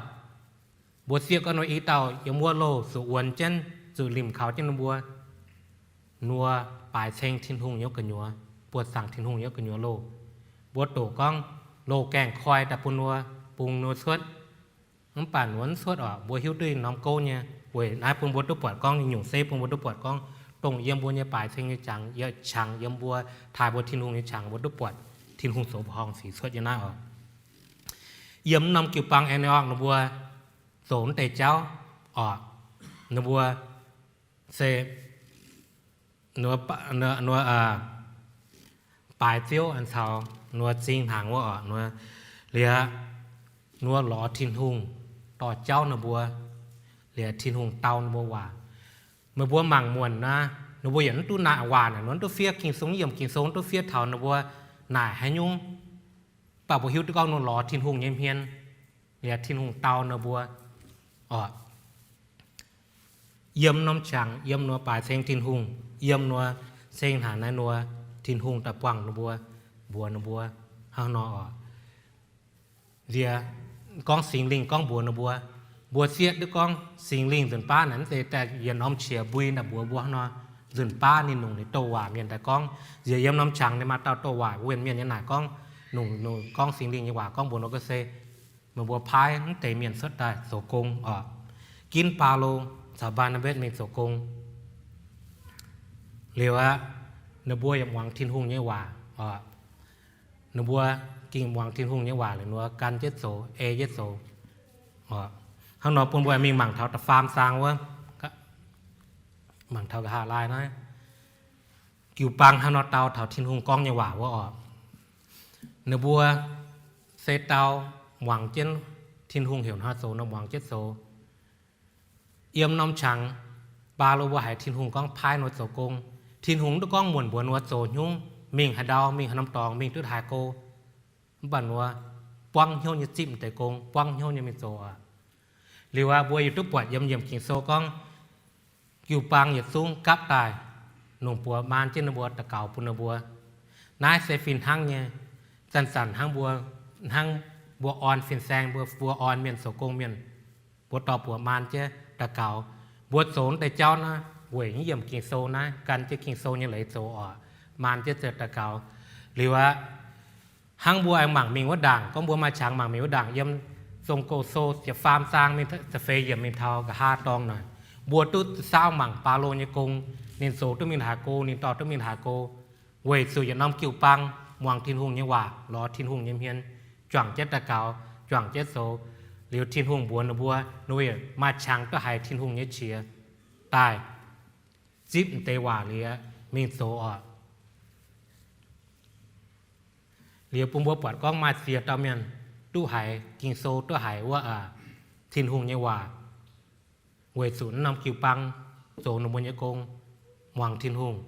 mbuo zieqv gorngv ninh mbuo i dauh yiem wuov louh zuqc wuonx jienv, zuqc limc kaux jienv ninh mbuo, ninh mbuo baaix ceng Tin-Hungh nyei gu'nyuoz, buoqc zaangc Tin-Hungh nyei gu'nyuoz loh. Mbuo doqc gorngv loh gaengh koi daaih bun ninh mbuo, bungx ninh mbuo cuotv. Mv baac ninh mbuo mv cuotv orqc. Mbuo hiuv duqv norm gouv nyei. Weic naaiv bun mbuo duqv buatc gorngv nyungc zeiv bun mbuo duqv buatc gorngv dongh yiem mbuo nyei baaix ceng nyei qangx, yietc qangx yiem mbuo, taaih mbuo Tin-Hungh nyei qangx, mbuo duqv buatc Tin-Hungh zoux mbuoqc horngh sic cuotv nyei naaiv orqc. Yiem norm jiu-baang An^ni^okv ninh mbuo zoux wuov deix jauv orqc, ninh mbuo se, ninh mbuo baaix Ziouv caux ninh mbuo ceng hnaangx wuov orqc, liuz ninh mbuo lorz Tin-Hungh dorh jauv ninh mbuo, liuz Tin-Hungh dau ninh mbuo waac. Meih mbuo mangc muonc naaiv, ninh mbuo yietc mv duqv naaic waac naaic, ninh mbuo mv duqv fiev Ging-Sou, yiemc Ging-Sou mv duqv fiev taux ninh mbuo naaic haaix nyungc. Mv baac mbuo hiuv duqv gorngv ninh lorz Tin-Hungh nyei hmien, liuz Tin-Hungh dau ninh mbuo orqc. Yiem norm qangx, yiem ninh mbuo baaix ceng Tin-Hungh, yiem ninh mbuo ceng hnaangx naaiv ninh mbuo, Tin-Hungh daaih buangh ninh mbuo, mbuox ninh mbuo hnangv nor orqc. Nziex gorngv Singx Lingh gorngv mbuox ninh mbuo, mbuo zieqv duqv gorngv Singx Lingh nzunc baav naaic mv zeiz daaih yietc norm qiex mbui naaic mbuox mbuo hnangv nor. Nzunc baav ninh nungc ninh douc waac mienh daaih gorngv. Nziex yiem norm qangx ninh maaih dauh douc waac wienh mienh nyei naaic gorngv, nungc, nungc gorngv Singx Lingh nyei waac gorngv mbuox ninh mbuo se, meih mbuo paaiv mv deix mienh cuotv daaih zoux gong orqc. Ginv Baulo caux Mbaa^naa^mbetv mingh zoux gong. Liuz aqv, ninh mbuo yaac muangx Tin-Hungh nyei waac orqc. Ninh mbuo ging muangx Tin-Hungh nyei waac liuz, ninh mbuo gan jienv zoux, ei jienv zoux. Hnangv nor bun mbuo mingh mangc taux da'faam zaang wuov, mangc taux nqa'haav laai naaiv, jiu-baang hnangv nor dau taux Tin-Hungh gorngv nyei waac wuov orqc. Ninh mbuo se dau muangx jienv Tin-Hungh heuc hnangv nor zoux nor muangx jienv zoux. Yiem norm qangx, Baulo mbuo haiz Tin-Hungh gorngv paaiv ninh mbuo zoux gong. Tin-Hungh mv duqv gorngv muonc mbuox ninh mbuo zoux haaix nyungc, mingh haaix ndau, mingh haaix norm dorngx, mingh duqv haaix go. Mv baac ninh mbuo buangv hnyouv nyei zipv deix gong, buangv hnyouv nyei mingh zoux aqv. Liuz aqv, mbuo yaac duqv buatc yiem yiemc Ging-Sou gorngv, jiu-baang yietc zungv gapv daaih, longc buoz maan jienv ninh mbuo, daux gaux bun ninh mbuo. Naaiv se fih hnangv nyei. Zanc-zanc hnangv mbuo, hnangv mbuo orn fin-saeng, mbuo, mbuo orn mienh zoux gong mienh, mbuo dorh buoz maan jienv daux gaux. Mbuo zoux deix jauv naaiv weic naaiv yiemc Ging-Sou naaiv, gan jienv Ging-Sou nyei leiz zoux orqc, maan jienv zoux daux gaux. Liuz aqv, hnangv mbuo aengx mangc mingh wuov ndaangc, gorngv mbuo maaih qangx mangc mingh wuov ndaangc yiem Zong-Gou Sou ziepc faam zaang mingh, ziepc feix yiemc mingh taux nqa'haav dorngx naaic, mbuo duqv saauv mangc Baulo nyei gong, ninh zoux duqv mingh haaix go, ninh dorh duqv mingh haaix go, weic zuqc yietc norm jiu-baang muangx Tin-Hungh nyei waac, lorz Tin-Hungh nyei hmien, juangc jienv daux gaux, juangc jienv zoux. Liuz Tin-Hungh mbuox ninh mbuo, ninh mbuo maaih qangx duqv haiz Tin-Hungh nyei qiex daaih zipv deix waac liuz mingh zoux orqc. Liuz bun mbuo buatc gorngv maaih ziex dauh mienh duqv haiz Ging-Sou, duqv haiz wuov Tin-Hungh nyei waac, weic zuqc naaiv norm jiu-baang zoux ninh mbuo nyei gong, muangx Tin-Hungh.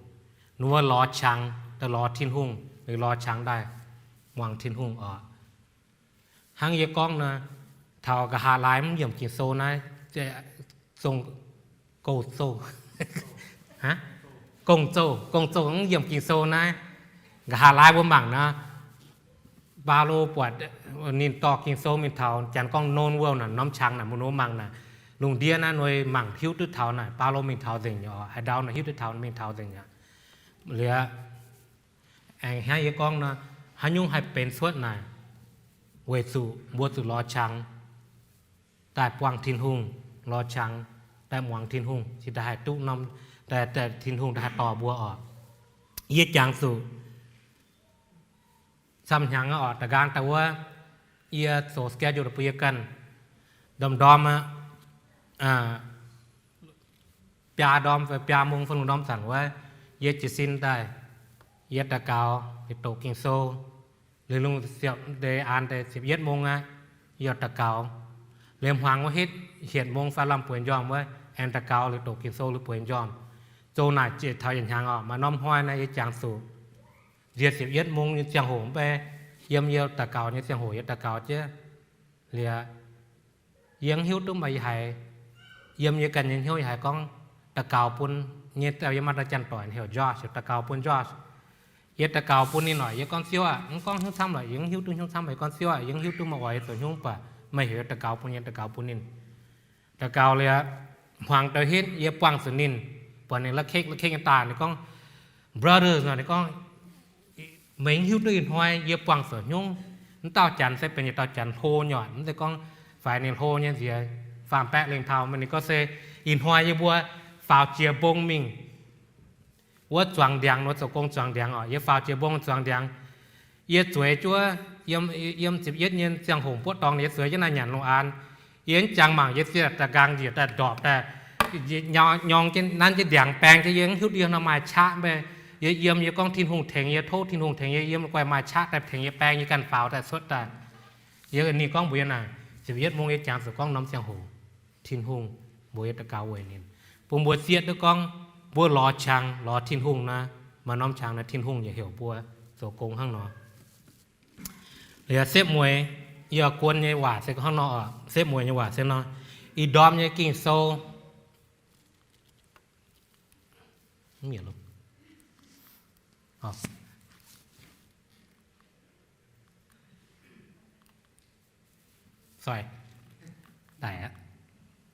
Ninh mbuo lorz qangx daaih lorz Tin-Hungh, lorz qangx daaih muangx Tin-Hungh orqc. Hnangv yie gorngv nor, taux nqa'haav laai mv yiemc Ging-Sou naaiv, Zong-Gou Sou, Gong-Zoh, Gong-Zoh mv yiemc Ging-Sou naaiv, nqa'haav laai mbuo mangc nor, Baulo buatc ninh dorh Ging-Sou mingh taux, janx gorngv known world naaic, norm qangx naaic, mbuo mangc naaic, lungh ndiev naaiv noi mangc hiuv duqv taux naaic, Baulo mingh taux nzengc nyei orqc, haaix ndau naaic hiuv duqv taux mingh taux nzengc aqv. Liuz aengx hnangv yie gorngv nor, haaix nyungc haih benx cuotv naaic, weic zuqc mbuo zuqc lorz qangx. daaih buangh Tin-Hungh, lorz qangx daaih muangx Tin-Hungh, cingx daaih haih duqv norm, daaih, daaih Tin-Hungh daaih haih dorh mbuo oc. Yie jangx zuqc camv hnyangx oc, da'nqaang daaih wuov, yie zoux schedule bun yie ganh ndorm-ndorm aqv, biaa ndorm fai biaa mong fai lungh ndorm zanc wuov, yie jiez sin daaih, yie daux gaux, yie doqc Ging-Sou, liuz lungh ziepc, deix aan deix ziepc yietv mong aqv, yie oix daux gaux. Liuz hmuangx wuov hitv hietc mong fai lamh bueix njormh wuov, aengx daux gaux liuz doqc Ging-Sou liuz bueix njormh. Zoux naaic jiex taux yietc hnyangx oc. Maaih norm hnoi naaiv yie jangx zuqc nziex ziepc yietv mong nyei ziangh hoc mv bei, yiem yie daux gaux nyei ziangh hoc yie daux gaux jienv liuz, yie mv hiuv duqv maaih yie haiz, yiem yie ganh nyei hnyouv yie haiz gorngv, daux gaux bun nyei, yie maaih dauh janx-doic heuc Josh, daux gaux bun Josh. Yie daux gaux bun ninh oc, yie gorngv, Ziouv aac, mv gorngv hnyouv camv lorqc, yie mv hiuv duqv hnyouv camv, yie gorngv, Ziouv aac, yie mv hiuv duqv meih oix yie zoux hnyouv, mv baac meih heuc yie daux gaux bun, yie daux gaux bun ninh. Daux gaux liuz, hmuangx douz hitv yie buangh zuqc ninh, buatc ninh la'kekv la'kekv nyei daaih, ninh gorngv, Brother, ninh gorngv, meih mv hiuv duqv ih hnoi yie buangh zuqc hnyouv. Mv dauh janx se benx yietc dauh janx hlo nyei oc, mv zeiz gorngv faix ninh hlo nyei nziex faam-baeqv lengh taux, mv baac ninh gorngv se ih hnoi yie mbuo faaux jiex mbong mingh wuov zuangx ndiangx, wuov zoux gong zuangx ndiangx oc. Yie faaux jiex mbong zuangx ndiangx, yie zueiz jienv, yiem ziepc yietv nyei ziangh hoc mbuov dorngx, yie zueiz jienv naaiv nyanc lungh aanx. Yie mv jangx mangc, yie ziouc daaih nqaang njiec daaih ndorpc daaih, nyorng jienv nanv jienv ndiangx baeng jienv, yie mv hiuv duqv yie nor maaih qaqv mv bei. Yie yiem, yie gorngv Tin-Hungh tengx yie, tov Tin-Hungh tengx yie, yiem guai maaih qaqv daaih tengx yie baeng, yie ganh faaux daaih cuotv daaih. Yie ninh gorngv mbuox yie naaic, ziepc yietv mong yie jangx zuqc gorngv norm ziangh hoc Tin-Hungh mbuox yie daux gaux weic ninh. Bun mbuo zieqv duqv gorngv mbuo lorz qangx, lorz Tin-Hungh naaiv, maaih norm qangx naaiv Tin-Hungh yaac heuc mbuo zoux gong hnangv nor. Liuz setv mueiz, yie oix guon nyei waac se hnangv nor oc. Setv mueiz nyei waac se nor, ih ndorm nyei Ging-Sou,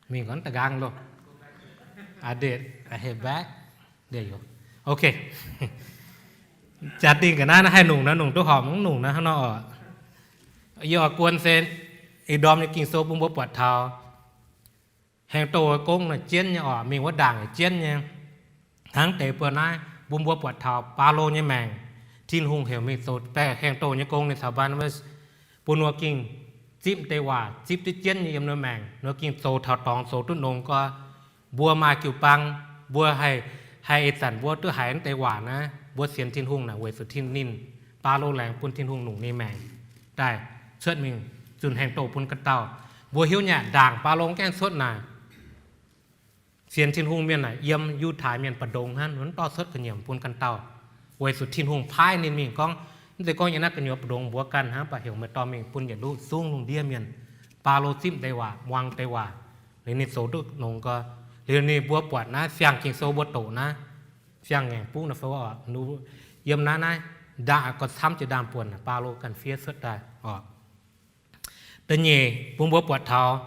mingh gorngv da'nqaang loh. I did. I head back. There you go. Okay. Jaax dingh ga'naaiv naaiv haih nungc naaiv, nungc duqv horpc mv nungc naaiv hnangv nor oc. Yie oix guon se ih ndorm nyei Ging-Sou bun mbuo buatc taux Hengx-douh gong naaic jienv nyei oc, mingh wuov ndaangc yaac jienv nyei. Hnangv deix buo naaiv, bun mbuo buatc taux Baulo nyei maengc, Tin-Hungh heuc mingh zoux baeqc hengx-douh nyei gong, ninh caux Mbaa^naa^mbas bun nor ging zipv deix waac zipv duqv jienv nyei yiem nor maengc, nor ging zoux taux dorngx zoux duqv nongx gorx. Mbuo maaih jiu-baang, mbuo haih, haih ih zanc mbuo duqv haiz naaiv deix waac naaiv, mbuo sienx Tin-Hungh naaic weic zuqc ninh, Baulo laengz bun Tin-Hungh nungc ninh maengc daaih cuotv mingh zunh hengx-douh bun ganh dauh. Mbuo hiuv nyei, ndaangc Baulo gaengh cuotv naaic, sienx Tin-Hungh mienh naaic yiem Yiutai mienh mbu'ndongx hnangv, mv dorh cuotv ga'nyiec bun ganh dauh, weic zuqc Tin-Hungh paaiv ninh mingh gorngv, mv zeiz gorngv yiem naaiv gu'nyuoz mbu'ndongx mbuox ganh hnangv, mv baac heuc meih dorh mingh bun yietc zungv lungh ndiev mienh. Baulo zipv deix waac, muangx deix waac, liuz ninh zoux duqv nongx gorx. Liuz ninh mbuo buatc naaiv siang-Ging-Sou mbuo doqc naaiv, siang-ngaengc buv naaiv fai oc, yiem naaiv naaiv, ndaangc gorx camv jiex ndaangc buonc, Baulo ganh fiev cuotv daaih oc. Da'nyeic bun mbuo buatc taux,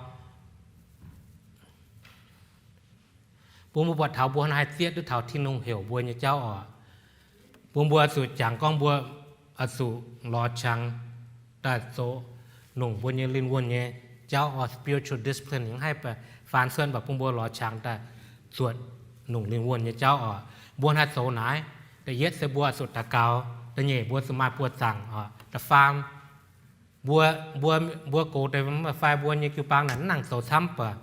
bun mbuo buatc taux mbuo haih zieqv duqv taux Tin-Hungh heuc mbuo nyei jauv oc. Bun mbuo zuqc jangx gorngv mbuo oix zuqc lorz qangx daaih zoux nungc mbuo nyei linh wuonh nyei jauv oc, spiritual discipline. Yie mv haih faan cuotv, mv baac bun mbuo lorz qangx daaih zuotc nungc linh wuonh nyei jauv oc. Mbuo haih zoux naaiv, da'yietv se mbuo oix zuqc daux gaux, da'nyeic mbuo zuqc maaih buoz-zaangc oc. Da'faam, mbuo, mbuo, mbuo gox deix fai mbuo nyei jiu-baang naaic mv nangc zoux camv, mv baac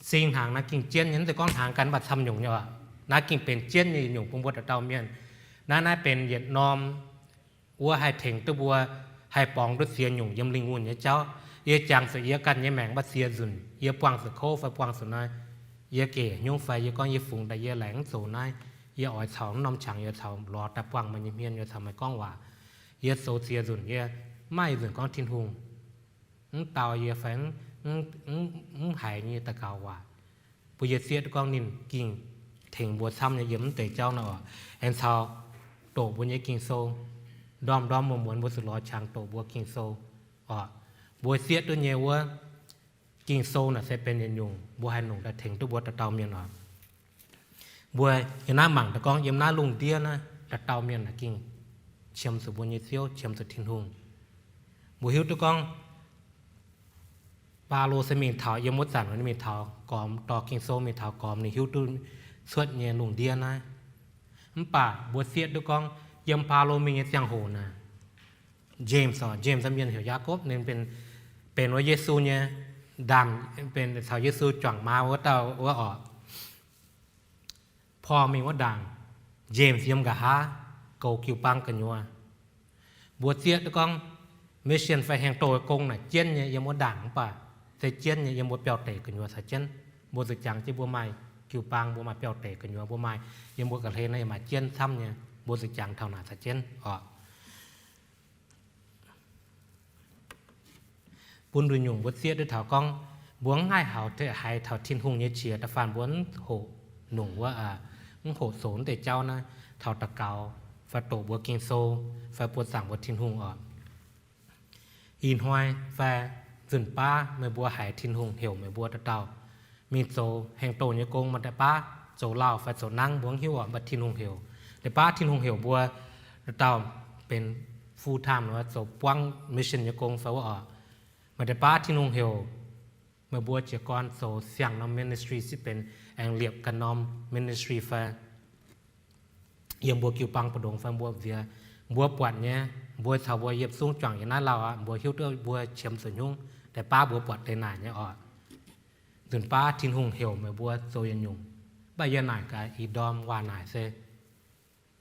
sing hnaangx naaiv ging jienv nyei, mv zeiz gorngv hnaangx ganh mv baac camv nyungc nyei oc. Naaiv ging benx jienv nyei yietc nyungc bun mbuo dauh dauh mienh. Naaiv, naaiv benx yietc norm wuov haih tengx duqv mbuo haih borngz duqv ziex nyungc yiem linh wuonh nyei jauv. Yie jangx zuqc yie ganh nyei maengc mv baac ziex nzunc yie buangh zuqc kouv fai buangh zuqc naaiv, yie geh hnyouv fai yie gorngv yie fungx daaih yie laengz mv zoux naaiv, yie oix caux norm qangx, yie caux lorz daaih buangh meih nyei hmien, yie caux meih gorngv waac. Yie zoux ziex nzunc yie mv maaih nzunc gorngv Tin-Hungh mv dau yie fai mv haiz nyei daux gaux waac, bun yie zieqv duqv gorngv ninh ging tengx mbuo camv nyei yiem mv deix jauv nor oc. Aengx caux doqc mbuo nyei Ging-Sou, ndorm-ndorm muonz-muonz mbuo zuqc lorz qangx doqc mbuo Ging-Sou oc. Mbuo zieqv duqv nyei wuov, Ging-Sou naaic se benx yietc nyungc mbuo haih nungc daaih tengx duqv mbuo dauh dauh mienh oc. Mbuo yiem naaiv mangc daaih gorngv yiem naaiv lungh ndiev naaiv dauh dauh mienh naaic ging qiemx zuqc mbuo nyei Ziouv, qiemx zuqc Tin-Hungh. Mbuo hiuv duqv gorngv Baulo se mingh taux yiem wuov zanc, ninh mingh taux gormx, dorh Ging-Sou mingh taux gormx, ninh hiuv duqv cuotv nyei lungh ndiev naaiv. Mv baac mbuo zieqv duqv gorngv yiem Baulo mingh nyei ziangh hoc naaic, James, James mienh heuc Yaakopv, ninh benx wuov Yesu nyei ndaamv, benx caux Yesu juangc maa wuov dauh wuov orqc. Paul mingh wuov ndaangc, James yiem nqa'haav goux jiu-baang gu'nyuoz. Mbuo zieqv duqv gorngv mission fai hengx-douh gong naaic jienv nyei yiem wuov ndaangc, mv baac se jienv nyei yiem mbuo biauv-deic gu'nyuoz caux jienv. Mbuo zuqc jangx jienv mbuo maaih jiu-baang, mbuo maaih biauv-deic gu'nyuoz, mbuo maaih yiem mbuo ga'hlen naaiv yaac maaih jienv camv nyei. Mbuo zuqc jangx taux naaic caux jienv orqc. Bun nduqc nyungc mbuo zieqv duqv taux gorngv mbuo mv haih haiz taux Tin-Hungh nyei qiex da'faanh mbuo mv hoqc nungc wuov, mv hoqc zoux wuov deix jauv naaiv, taux daux gaux fai doqc mbuo Ging-Sou fai buoz-zaangc mbuo Tin-Hungh orqc. Ih hnoi fai nzunc baav meih mbuo haiz Tin-Hungh heuc meih mbuo dauh dauh mingh zoux hengx-douh nyei gong, maaih deix baav zoux lauh fai zoux nangv mbuo mv hiuv orqc, mv baac Tin-Hungh heuc. Deix baav Tin-Hungh heuc mbuo dauh dauh benx full time nor zoux buangv mission nyei gong fai wuov orqc. Maaih deix baav Tin-Hungh heuc meih mbuo jiez gorn zoux siang-norm ministry, se benx aengx liepc ganh norm ministry fai yiem mbuo jiu-baang mbu'ndongx fai mbuo nziex, mbuo buatc nyei, mbuo caux mbuo yietc zungv juangc yiem naaiv lauh aqv, mbuo hiuv duqv mbuo qiemx zuqc hnyouv deix baav mbuo buatc deix naaic nyei orqc. Nzunc baav Tin-Hungh heuc meih mbuo zoux yietc nyungc, mv baac yie naaic gaax ih ndorm waac naaic se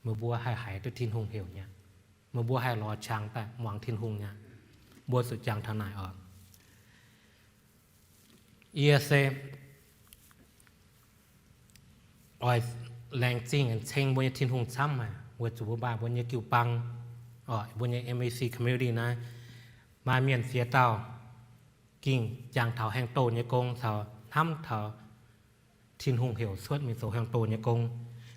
meih mbuo haih haiz duqv Tin-Hungh heuc nyei. Meih mbuo haih lorz qangx daaih muangx Tin-Hungh nyei. Mbuo zuqc jangx taux naaic orqc. Yie se oix laengz zingh ceng mbuo nyei Tin-Hungh camv haic, weic zuqc mbuo maaih mbuo nyei jiu-baang, orqc, mbuo nyei M A C community naaiv, maaih mienh ziex dauh gengh jangx taux hengx-douh nyei gong caux hnamv taux Tin-Hungh heuc cuotv mingh zoux hengx-douh nyei gong.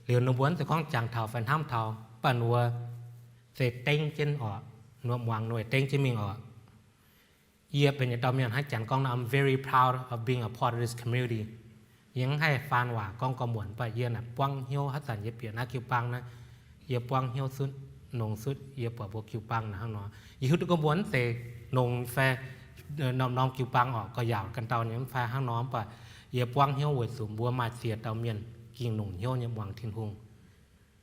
Liuz ninh mbuo mv zeiz gorngv jangx taux fai hnamv taux, mv baac ninh mbuo se dengv jienv orqc, ninh mbuo muangx ninh mbuo dengv jienv mingh orqc. Yie benx yietc dauh mienh hnangv Janx gorngv, I'm very proud of being a part of this community. Yie mv haih faan waac gorngv gorngv muonc, mv baac yie naaic buangv hnyouv haaix zanc yie bieqc naaiv jiu-baang naaiv, yie buangv hnyouv sutv, nongx sutv yie buatc mbuo jiu-baang naaic hnangv nor. Yie hiuv duqv gorngv mbuo mv zeiz nongx fai norm-norm jiu-baang orqc, gorx-youz ganh dauh nyei mv fai hnangv nor, mv baac yie buangv hnyouv weic zuqc mbuo maaih ziex dauh mienh gengh longc hnyouv nyei muangx Tin-Hungh.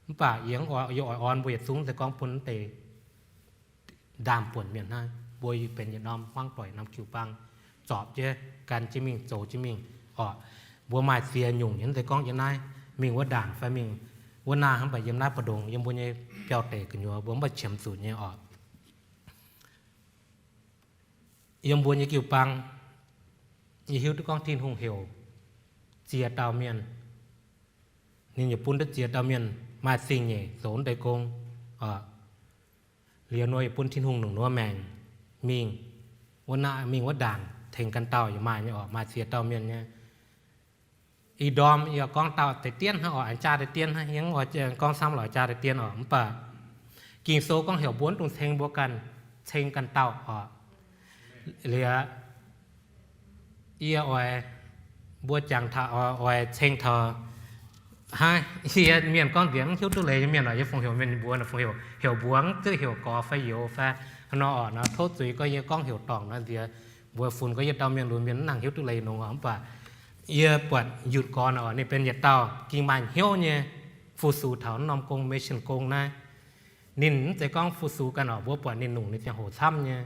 Mv baac yie oix orn mbuo yietc zungv se gorngv bun mv deix ndaam-buonc mienh naaiv, mbuo benx yietc norm hmuangv doic norm jiu-baang, zorpc jienv gan jienv mingh, zoux jienv mingh orqc. Mbuo maaih ziex nyungc nyei, mv zeiz gorngv yiem naaiv mingh wuov ndaangc fai mingh wuov naaiv, mv baac yiem naaiv mbu'ndongx yiem mbuo nyei biauv-deic gu'nyuoz mbuo mv baac qiemx zuqc nyei orqc. Yiem mbuo nyei jiu-baang, yie hiuv duqv gorngv Tin-Hungh heuc ziex dauh mienh. Ninh yaac bun duqv ziex dauh mienh maaih zingh nyeic zoux wuov deix gong orqc. Liuz nor yaac bun Tin-Hungh longc ninh mbuo maengc mingh wuov naaiv, mingh wuov ndaangc tengx ganh dauh yaac maaih nyei orqc, maaih ziex dauh mienh nyei. Ih ndorm yie gorngv dauh deix dienv hnangv orqc, aengx jaa deix dienv hnangv, yie mv oix gorngv camv lorqc, jaa deix dienv orqc. Mv baac Ging-Sou gorngv heuc mbuo mv dungx ceng mbuo ganh, ceng ganh dauh orqc. Liuz yie oix mbuo jangx taux, oix ceng taux, hnangv yie mienh gorngv nziex mv hiuv duqv leiz nyei mienh orqc, yie fungc heuc mienh mbuox, fungc heuc, heuc mbuox, mv duqv heuc gorx fai youz fai haaix nor orqc nor, tov zuiz gorngv yie gorngv heuc dorngc nor nziex, mbuox funx gorngv yie dauh mienh lunx mienh mv nangc hiuv duqv leiz nongx orqc. Mv baac yie buatc Yutc Gorn orqc, ninh benx yietc dauh gengh maaih hnyouv nyei fu-sux taux norm gong, mission gong naaiv. Ninh mv zeiz gorngv fu-sux ganh orqc, mbuo buatc ninh longc ninh ziangh hoc camv nyei.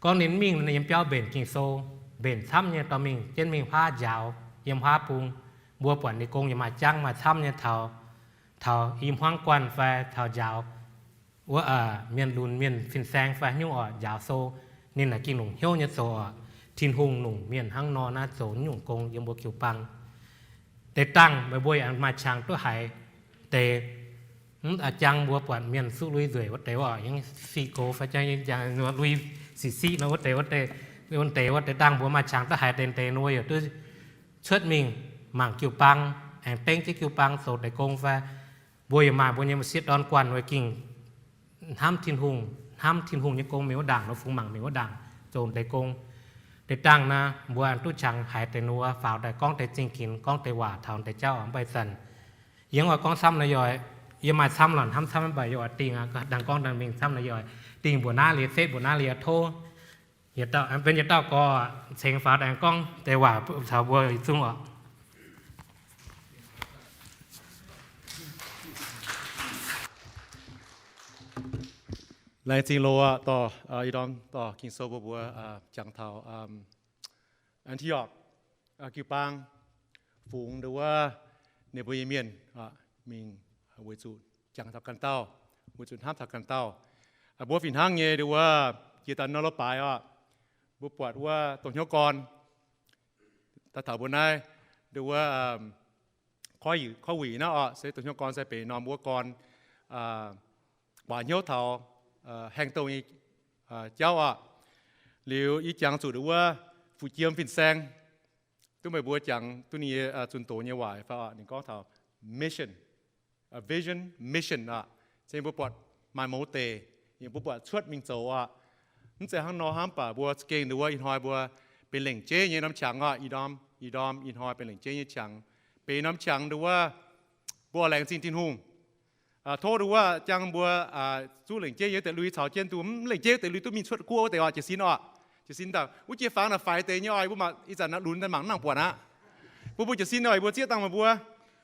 Gorngv ninh mingh yiem biauv mbenc Ging-Sou, mbenc camv nyei dorh mingh jienv mingh huaav njaaux yiem huaav bung. Mbuo buatc ninh gong yaac maaih jangv maaih camv nyei taux, taux i hmuangv guanh fai taux njaaux wuov mienh lunx mienh fin-saeng fai haaix nyungc orqc, njaaux sou. Ninh naaic gengh longc hnyouv nyei zoux orqc. Tin-Hungh longc mienh hnangv nor naaiv zoux nyungc gong yiem mbuo jiu-baang. Deix dangh meih mbuo yaac maaih qangx duqv haiz deix, mv jangx mbuo buatc mienh suqv lui nzueic wuov deix orqc, yangh siqv gox fai jangx lui siqv siqv nor wuov deix, wuov deix, wuov deix, wuov deix dangh mbuo maaih qangx duqv haiz deix deix nor yaac duqv cuotv mingh mangc jiu-baang, aengx dengv jienv jiu-baang zoux deix gong fai mbuo yaac maaih mbuo nyei m'sieqv dorn guanh weic gengh hnamv Tin-Hungh, hnamv Tin-Hungh nyei gong mingh wuov ndaangc nor, fungx mangc mingh wuov ndaangc zoux deix gong. Deix dangh naaiv mbuo duqv qangx haiz deix nor faaux daaih gorngv deix zingh ginx, gorngv deix waac taux deix jauv orqc. Mv baac ih zanc yie mv oix gorngv camv naaiv yoic, yie maaih camv lorqc, hnamv camv mv baac yie oix dingh aqv, dangh gorngv dangh mingh camv naaiv yoic, dingh mbuoqc naaiv liuz, setv mbuoqc naaiv liuz tov Benx yietc dauh gorx, cingx faaux daaih gorngv deix waac caux mbuo yietc zungv oc. Laengz zingh loz aqv, dorh ih ndorm dorh Ging-Sou bun mbuo jangx taux An^ti^okc jiu-baang fungx nduov wuov ninh mbuo nyei mienh mingh weic zuqc jangx taux ganh dauh, weic zuqc hnamv taux ganh dauh. Mbuo fih hnangv nyei nduov wuov jiex daaih nor lo baaix oc, mbuo buatc wuov dongh hnyouv gorn daaih taux mbuo naaiv nduov wuov koiv wuic naaiv oc, se dongh hnyouv gorn se benx norm wuov gorn guaax hnyouv taux haengh douh nyei jauv oc. Liuz yie jangx zuqc nduov wuov fu'jiem fin-saeng, duqv meih mbuo jangx duqv ninh nyei zunh doz nyei waac fai oc. Ninh gorngv taux mission, vision, mission oc. Se mbuo buatc maaih mouz deic, mbuo buatc cuotv mingh zoux oc. Mv zeiz hnangv nor hnangv, mv baac mbuo za'gengh nduov wuov ih hnoi mbuo benx lengc jeiv nyei norm qangx oc. Ih ndorm, ih ndorm ih hnoi benx lengc jeiv nyei qangx, benx norm qangx nduov wuov mbuo laengz zingh Tin-Hungh. Tov nduov wuov jangx mbuo zuqv lengc jeiv nyei deix lui caux jienv duqv mv lengc jeiv deix lui duqv mingh cuotv guoqv wuov deix oc, jiez sin oc. Jiez sin daaih wuov jiex fangx naaic faix deix nyei oc, mbuo mv baac ih zanc naaiv lunx daaih mangc mv nangc buatc aqv. Mbuo mbuo jiez sin oc, mbuo zieqv dangh meih mbuo,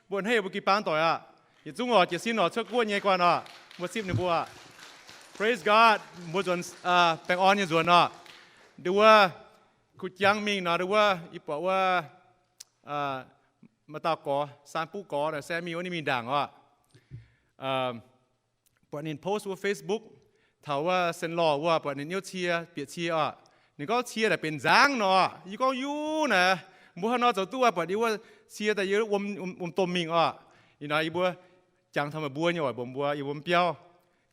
mbuo a'hneiv mbuo jiu-baang doic aqv. Yietc zungv oc, jiez sin oc, cuotv guoqv nyei guanh oc, mbuo zipv ninh mbuo oc. Praise God, mbuo nzuonx baengh orn nyei nzuonx oc. Nduov wuov kuh jangx mingh nor, nduov wuov yie buatc wuov maaih dauh gorx, saan buv gorx naaic se mingh wuov ninh mingh ndaangc oc. Buatc ninh post wuov Facebook taux wuov sen lorh wuov, buatc ninh niouv cie, bieqc cie oc. Ninh gorngv cie naaic benx nzangv nor. Yie gorngv, Yuv naaic, mbuo haaix nor zoux duqv aqv? Buatc yie wuov cie daaih yie wuom domh mingh oc. Ih naaic yie mbuo jangx taux meih mbuo nyei oc, mbuox mbuo yie mbuo mv biauv,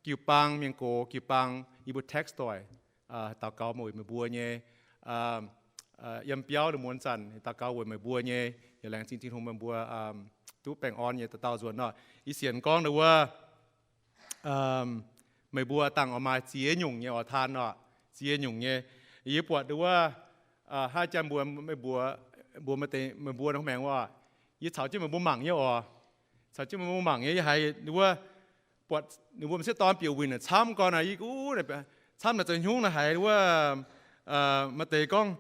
jiu-baang mienh gox, jiu-baang yie mbuo text doic, daux gaux weic meih mbuo nyei. Yiem biauv muonz zanc daux gaux weic meih mbuo nyei. Yaac laengz zingh Tin-Hungh meih mbuo duqv baengh orn nyei dauh dauh nzuonx oc. Yie sienx gorngv nduov wuov meih mbuo dangh oix maaih ziex nyungc nyei oix taan oc, ziex nyungc nyei. Yie buatc nduov wuov haaix janx mbuox meih mbuo, mbuox meih deix meih mbuo nor maengx wuov, yie caux jienv meih mbuo mangc nyei oc. Caux jienv meih mbuo mangc nyei. Yie haiz nduov wuov buatc ninh mbuo m'sieqv dorn bieqc wuic naaic camv gorn naaic, yie gu camv naaic zoux hnyungv naaic haiz wuov maaih deix gorngv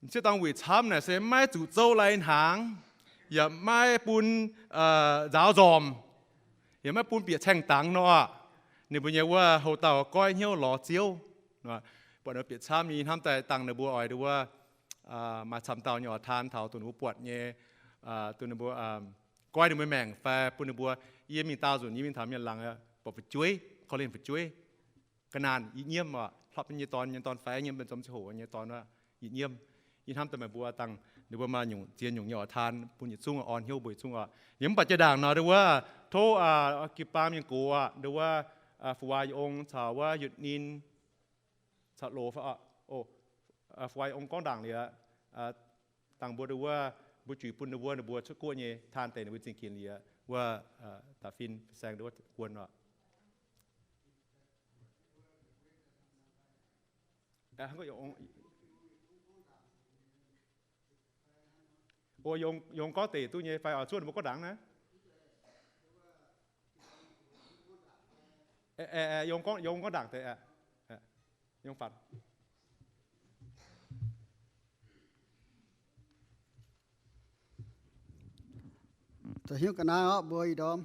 m'sieqv dorn wuic camv naaic se maiv zuqc zouv lai hnaangx, yaac maiv bun nzaaux nzormc, yaac maiv bun bieqc caeng dangx nor. Ninh mbuo nyei wuov houv dauh goiv hnyouv lorz Ziouv. Buatc ninh mbuo bieqc camv nyei, hnamv daaih dangh ninh mbuo oix nduov wuov maaih camv dauh nyei oix taan taux dongh ninh mbuo buatc nyei, dongh ninh mbuo goiv ninh mbuo maengc fai bun ninh mbuo. Yie mingh daauh nzunc yie mingh taux mienh laangz buatc fu'jueiv, korv-lienh fu'jueiv, ga'naanh i nyiemv oc, hlopv nyei dorn, nyei dorn faix nyiemv, benx zomx ziangh hoc nyei dorn i nyiemv. Yie hnamv daaih meih mbuo dangh ninh mbuo maaih nyungc ziex nyungc nyei oix taan bun yietc zungv orn hnyouv mbuo yietc zungv oc. Yie mv baac jiex ndaangc nor nduov wuov tov jiu-baang mienh gox oc, nduov wuov fu waac yie ong caux wuov yietc ninh caux loz, fu waac yie ong gorngv ndaangc liuz, dangh mbuo nduov wuov mbuo juix bun ninh mbuo, ninh mbuo cuotv guoqv nyei taan deix ninh mbuo zingh ginx liuz wuov da'fin saeng nduov wuov guon oc. Yie ong gorngv deix duqv nyei fai oix zuov ninh mbuo gorngv ndaangc naaiv? Yie ong gorngv ndaangc deix. Zoux hnyouv ga'naaiv orqc mbuo ih ndorm.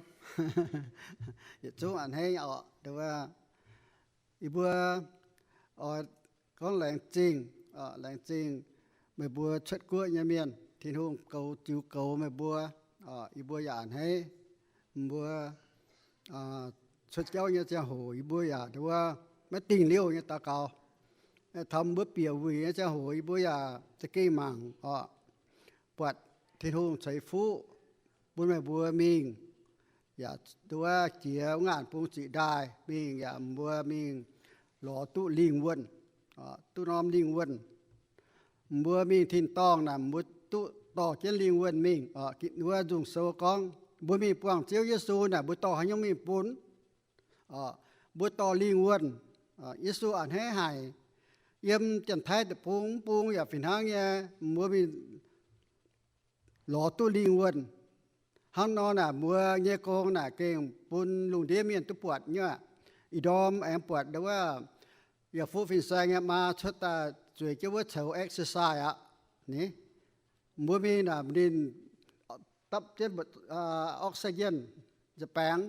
Yietc zungv a'hneiv orqc, nduov wuov yie mbuo oix gorngv laengz zingh, laengz zingh meih mbuo cuotv guoqv nyei mienh. Tin-Hungh goux, ziux goux meih mbuo. Yie mbuo yaac a'hneiv mbuo cuotv jauv nyei ziangh hoc yie mbuo yaac nduov wuov maiv dingh liouh nyei daux gaux. Taux mbuo bieqc wuic nyei ziangh hoc yie mbuo yaac za'gengh mangc orqc, buatc Tin-Hungh ceix fuqv bun meih mbuo mingh, yaac nduov wuov jiex wuov ngaanc bung ziqc ndaaih mingh, yaac mbuo mingh lorz duqv lingh wuonh, duqv norm lingh wuonh. Mbuo mingh tin-dorngh naaic mbuo duqv dorh jienv lingh wuonh mingh. Wuov nzung sou gorngv mbuo mingh buangh Ziouv Yesu naaic mbuo dorh haaix nyungc mingh bun? Mbuo dorh lingh wuonh. Yesu a'hneiv haic, yiem Janx-Taiv deic-bung, mv bung yaac fih hnangv nyei, mbuo mingh lorz duqv lingh wuonh. Hnangv nor naaic mbuo nyei gong naaic gengh bun lungh ndiev mienh duqv buatc nyei aqv. Ih ndorm aengx buatc nduov wuov yaac fuqv fin-saeng nyei maa cuotv daaih zueiz jienv wuov coux exercise aqv. Ni, mbuo mingh naaic ninh dapv jienv oxygen nza'baengx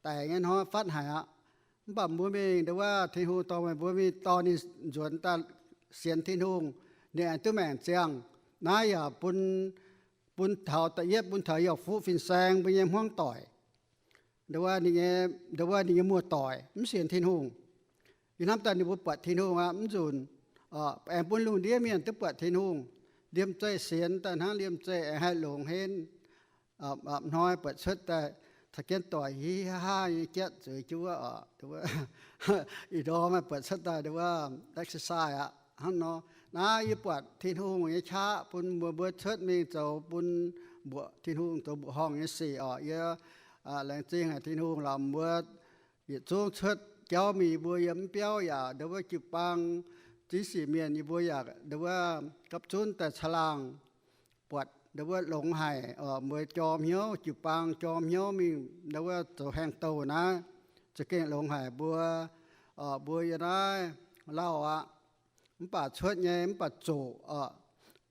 daic nyei hnoi fatv haic aqv. Mv baac mbuo mingh nduov wuov Tin-Hungh dorh meih mbuo mingh dorh ninh nzuonx daaih sienx Tin-Hungh, ninh aengx duqv maengc ziangh. Naaiv yaac bun, bun taux da'yietv, bun taux yaac fuqv fin-saeng mbuo nyei hmuangv doic. Nduov wuov ninh nyei muoz-doic mv sienx Tin-Hungh. Yie hnamv daaih ninh mbuo buatc Tin-Hungh aqv, mv nzunc aengx bun lungh ndiev mienh duqv buatc Tin-Hungh. Liemh zeih sienx daaih hnangv, liemh zeih aengx haih longx henv. Hnoi buatc cuotv daaih caux jienv doic hiv hiv haa haa nyei jatv zueiz jienv wuov oc, ih ndorm maaih buatc cuotv daaih nduov wuov exercise aqv hnangv nor. Naaiv yie buatc Tin-Hungh nyei qaqv bun mbuo, mbuo cuotv mingh zoux bun mbuoqc Tin-Hungh, zoux mbuoqc horngh nyei sic oc. Yie laengz zingh haic Tin-Hungh lorz mbuo yietc zungv cuotv jauv mingh, yie mbuo yiem mv biauv yaac nduov wuov jiu-baang zingv sic mienh, yie mbuo yaac nduov wuov gapv zunv daaih caangh laangh buatc nduov wuov longx haic oc. Mbuo jorm hnyouv, jiu-baang jorm hnyouv mingh nduov wuov zoux haengh douh naaiv za'gengh longx haic. Mbuo, mbuo yiem naaiv lauh aqv, mv baac cuotv nyei mv baac zoqc oc.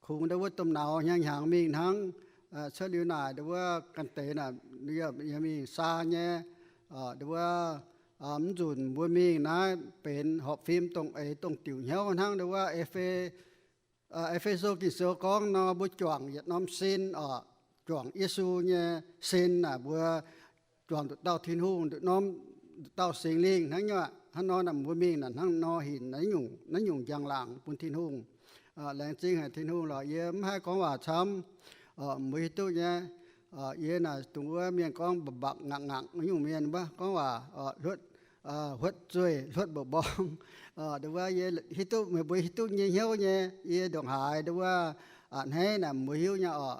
Kungx nduov wuov domh nauz hnyangx-hnyangx mingh hnangv. Cuotv liuz naaic nduov wuov ganh deix naaic yaac mingh saa nyei. Nduov wuov mv nzunc mbuo mingh naaiv benx horpc fim dongh eix dongh diuc hnyouv hnangv nduov wuov E^fe, E^fe^so Ging-Sou gorngv nor, mbuo juangc yietc norm sin oc, juangc Yesu nyei sin naaic mbuo juangc nduqc dauh Tin-Hungh, nduqc norm, nduqc dauh Singx Lingh hnangv nyei aqv. Hnangv nor naaic mbuo mingh naaic hnangv nor hinc naaiv nyungc, naaiv nyungc njang-laangc bun Tin-Hungh. Laengz zingh haic Tin-Hungh lorqc. Yie mv haih gorngv waac camv, mbuo hiuv duqv nyei. Yie naaic dongh wuov mienh gorngv mba'mbangc ngakc ngakc nyungc mienh wuov gorngv waac huotv zueih, huotv mba'mbong. Nduov wuov yie hiuv duqv meih mbuo hiuv duqv nyei hnyouv nyei. Yie ndongc haaix nduov wuov a'hneiv naaic mbuo hiuv nyei oc.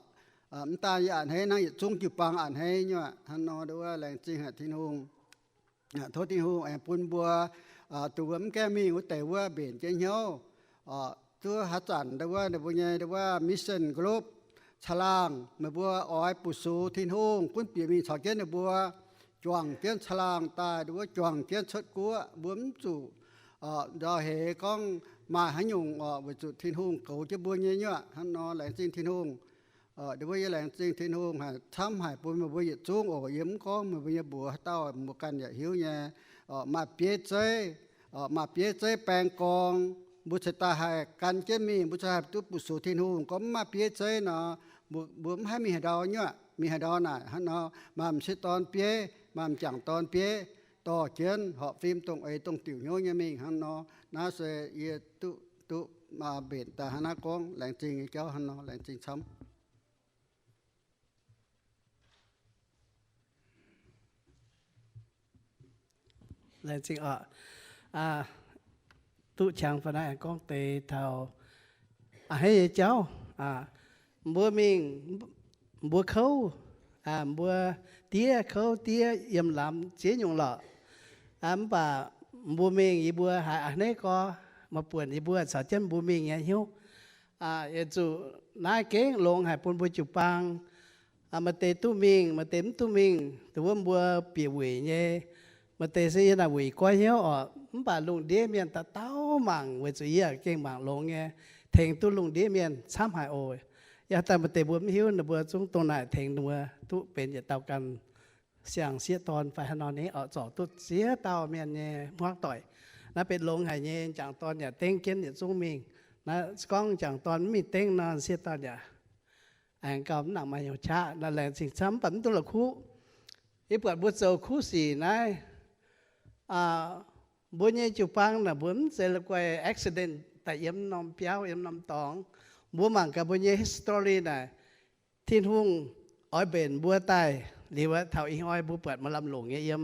Mv daan yie a'hneiv hnangv, yietc zungv jiu-baang a'hneiv nyei aqv. Hnangv nor nduov wuov laengz zingh haic Tin-Hungh. Tov Tin-Hungh aengx bun mbuo dongh wuov mv gaengh mingh wuov deix wuov mbenc jienv hnyouv. Duqv haaix zanc nduov wuov ninh mbuo nyei nduov wuov mission group caangh laangh, meih mbuo oix bu sux Tin-Hungh gunv bieqc mingh caux jienv ninh mbuo juangc jienv caangh laangh daaih nduov wuov juangc jienv cuotv guoqv. Mbuo mv zuqc nzauh heix gorngv maaih haaix nyungc oc, weic zuqc Tin-Hungh goux jienv mbuo nyei nyuoqc. Hnangv nor laengz zingh Tin-Hungh. Nduov wuov yie laengz zingh Tin-Hungh haic, camv haic bun meih mbuo yietc zungv oc. Yie mv gorngv meih mbuo nyei mbuox, haaix dauh mbuo ganh yaac hiuv nyei. Maaih bieiv zeiv, maaih bieiv zeiv baeng gorng, mbuo ceix daaih haih gan jienv mingh, mbuo ceix haih duqv bu sux Tin-Hungh. Gorngv mv maaih bieiv zeiv nor, mbuo mv haih mingh haaix ndau nyuoqc. Mingh haaix ndau naaic hnangv nor, maaih m'sieqv dorn bieiv, maaih m'jangc dorn bieiv, dorh jienv horpc fim dongh eix dongh diuc hnyouv nyei mingh hnangv nor. Naaiv se yie duqv, duqv mbenc daaih hnangv naaiv gorngv. Laengz zingh nyei jauv hnangv nor. Laengz zingh camv. Laengz zingh oc. Duqv qangx fai naaiv aengx gorngv deix taux a'hneiv nyei jauv. Mbuo mingh, mbuo kouv, mbuo diev kouv diev yiem lamz ziex nyungc lorqc. Mv baac mbuo mingh yie mbuo haiz a'hneiv gorx, maaih buonc yie mbuo caux jienv mbuo mingh nyei hnyouv. Yietc zuqc naaiv gengh longx haic bun mbuo jiu-baang. Maaih deix duqv mingh, maaih deix mv duqv mingh, dongh wuov mbuo bieqc weic nyei. Maaih deix se yie naaic weic goiv hnyouv oc, mv baac lungh ndiev mienh dauh dauh mangc, weic zuqc yie gengh mangc longx nyei, tengx duqv lungh ndiev mienh camv haic oc. Yaac daaih maaih deix mbuo mv hiuv, ninh mbuo zungv dongh naaic tengx ninh mbuo duqv benx yietc dauh ganh siang-sieqv dorn fai haaix nor ni oc, zorc duqv ziex dauh mienh nyei hmuangv doic. Naaiv benx longx haic nyei. M'jangc dorn yaac dengv jienv yietc zungv mingh. Naaiv gorngv m'jangc dorn mv mingh dengv nor, sieqv dorn yaac aengx gauh mv nangc maaih hnyouv qaqv. Naaiv laengz zingh camv, mv baac mv duqv la'kuqv. Yie buatc mbuo zoux kuv sic naaiv, mbuo nyei jiu-baang naaic mbuo mv zeiz la'guaih accident daaih yiem norm biauv, yiem norm dorngx. Mbuo mangc gaax mbuo nyei history naaic, Tin-Hungh oix mbenc mbuo daaih liuz, taux ih hnoi mbuo buatc maaih lamh longc nyei yiem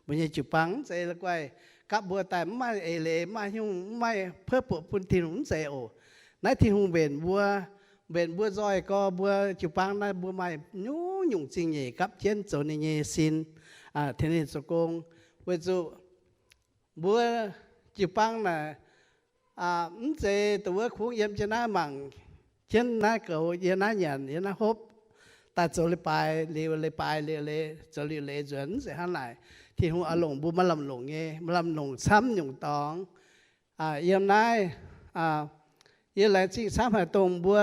mbuo nyei jiu-baang. Mv zeiz la'guaih gapv mbuo daaih mv maaih eix leiz, mv maaih haaix nyungc, mv maaih purpose bun Tin-Hungh, mv zeiz oc. Naaiv Tin-Hungh mbenc mbuo, mbenc mbuo nzoih gorx mbuo jiu-baang naaiv mbuo maaih nyungc-nyungc zingh nyeic gapv jienv zoux ninh nyei sin, tengx ninh zoux gong. Weic zuqc mbuo jiu-baang naaic mv zeiz dongh wuov kungx yiem jienv naaiv mangc jienv naaiv goux, yiem naaiv nyanc, yiem naaiv hopv, daaih zoux leiz-baaix liuz leiz-baaix liuz leiz, zoux liuz leiz nzuonx, mv zeiz hnangv naaic. Tin-Hungh oix longc mbuo maaih lamh longc nyei, maaih lamh longc camv nyungc dorngx. Yiem naaiv, yie laengz zingh camv haic dongh mbuo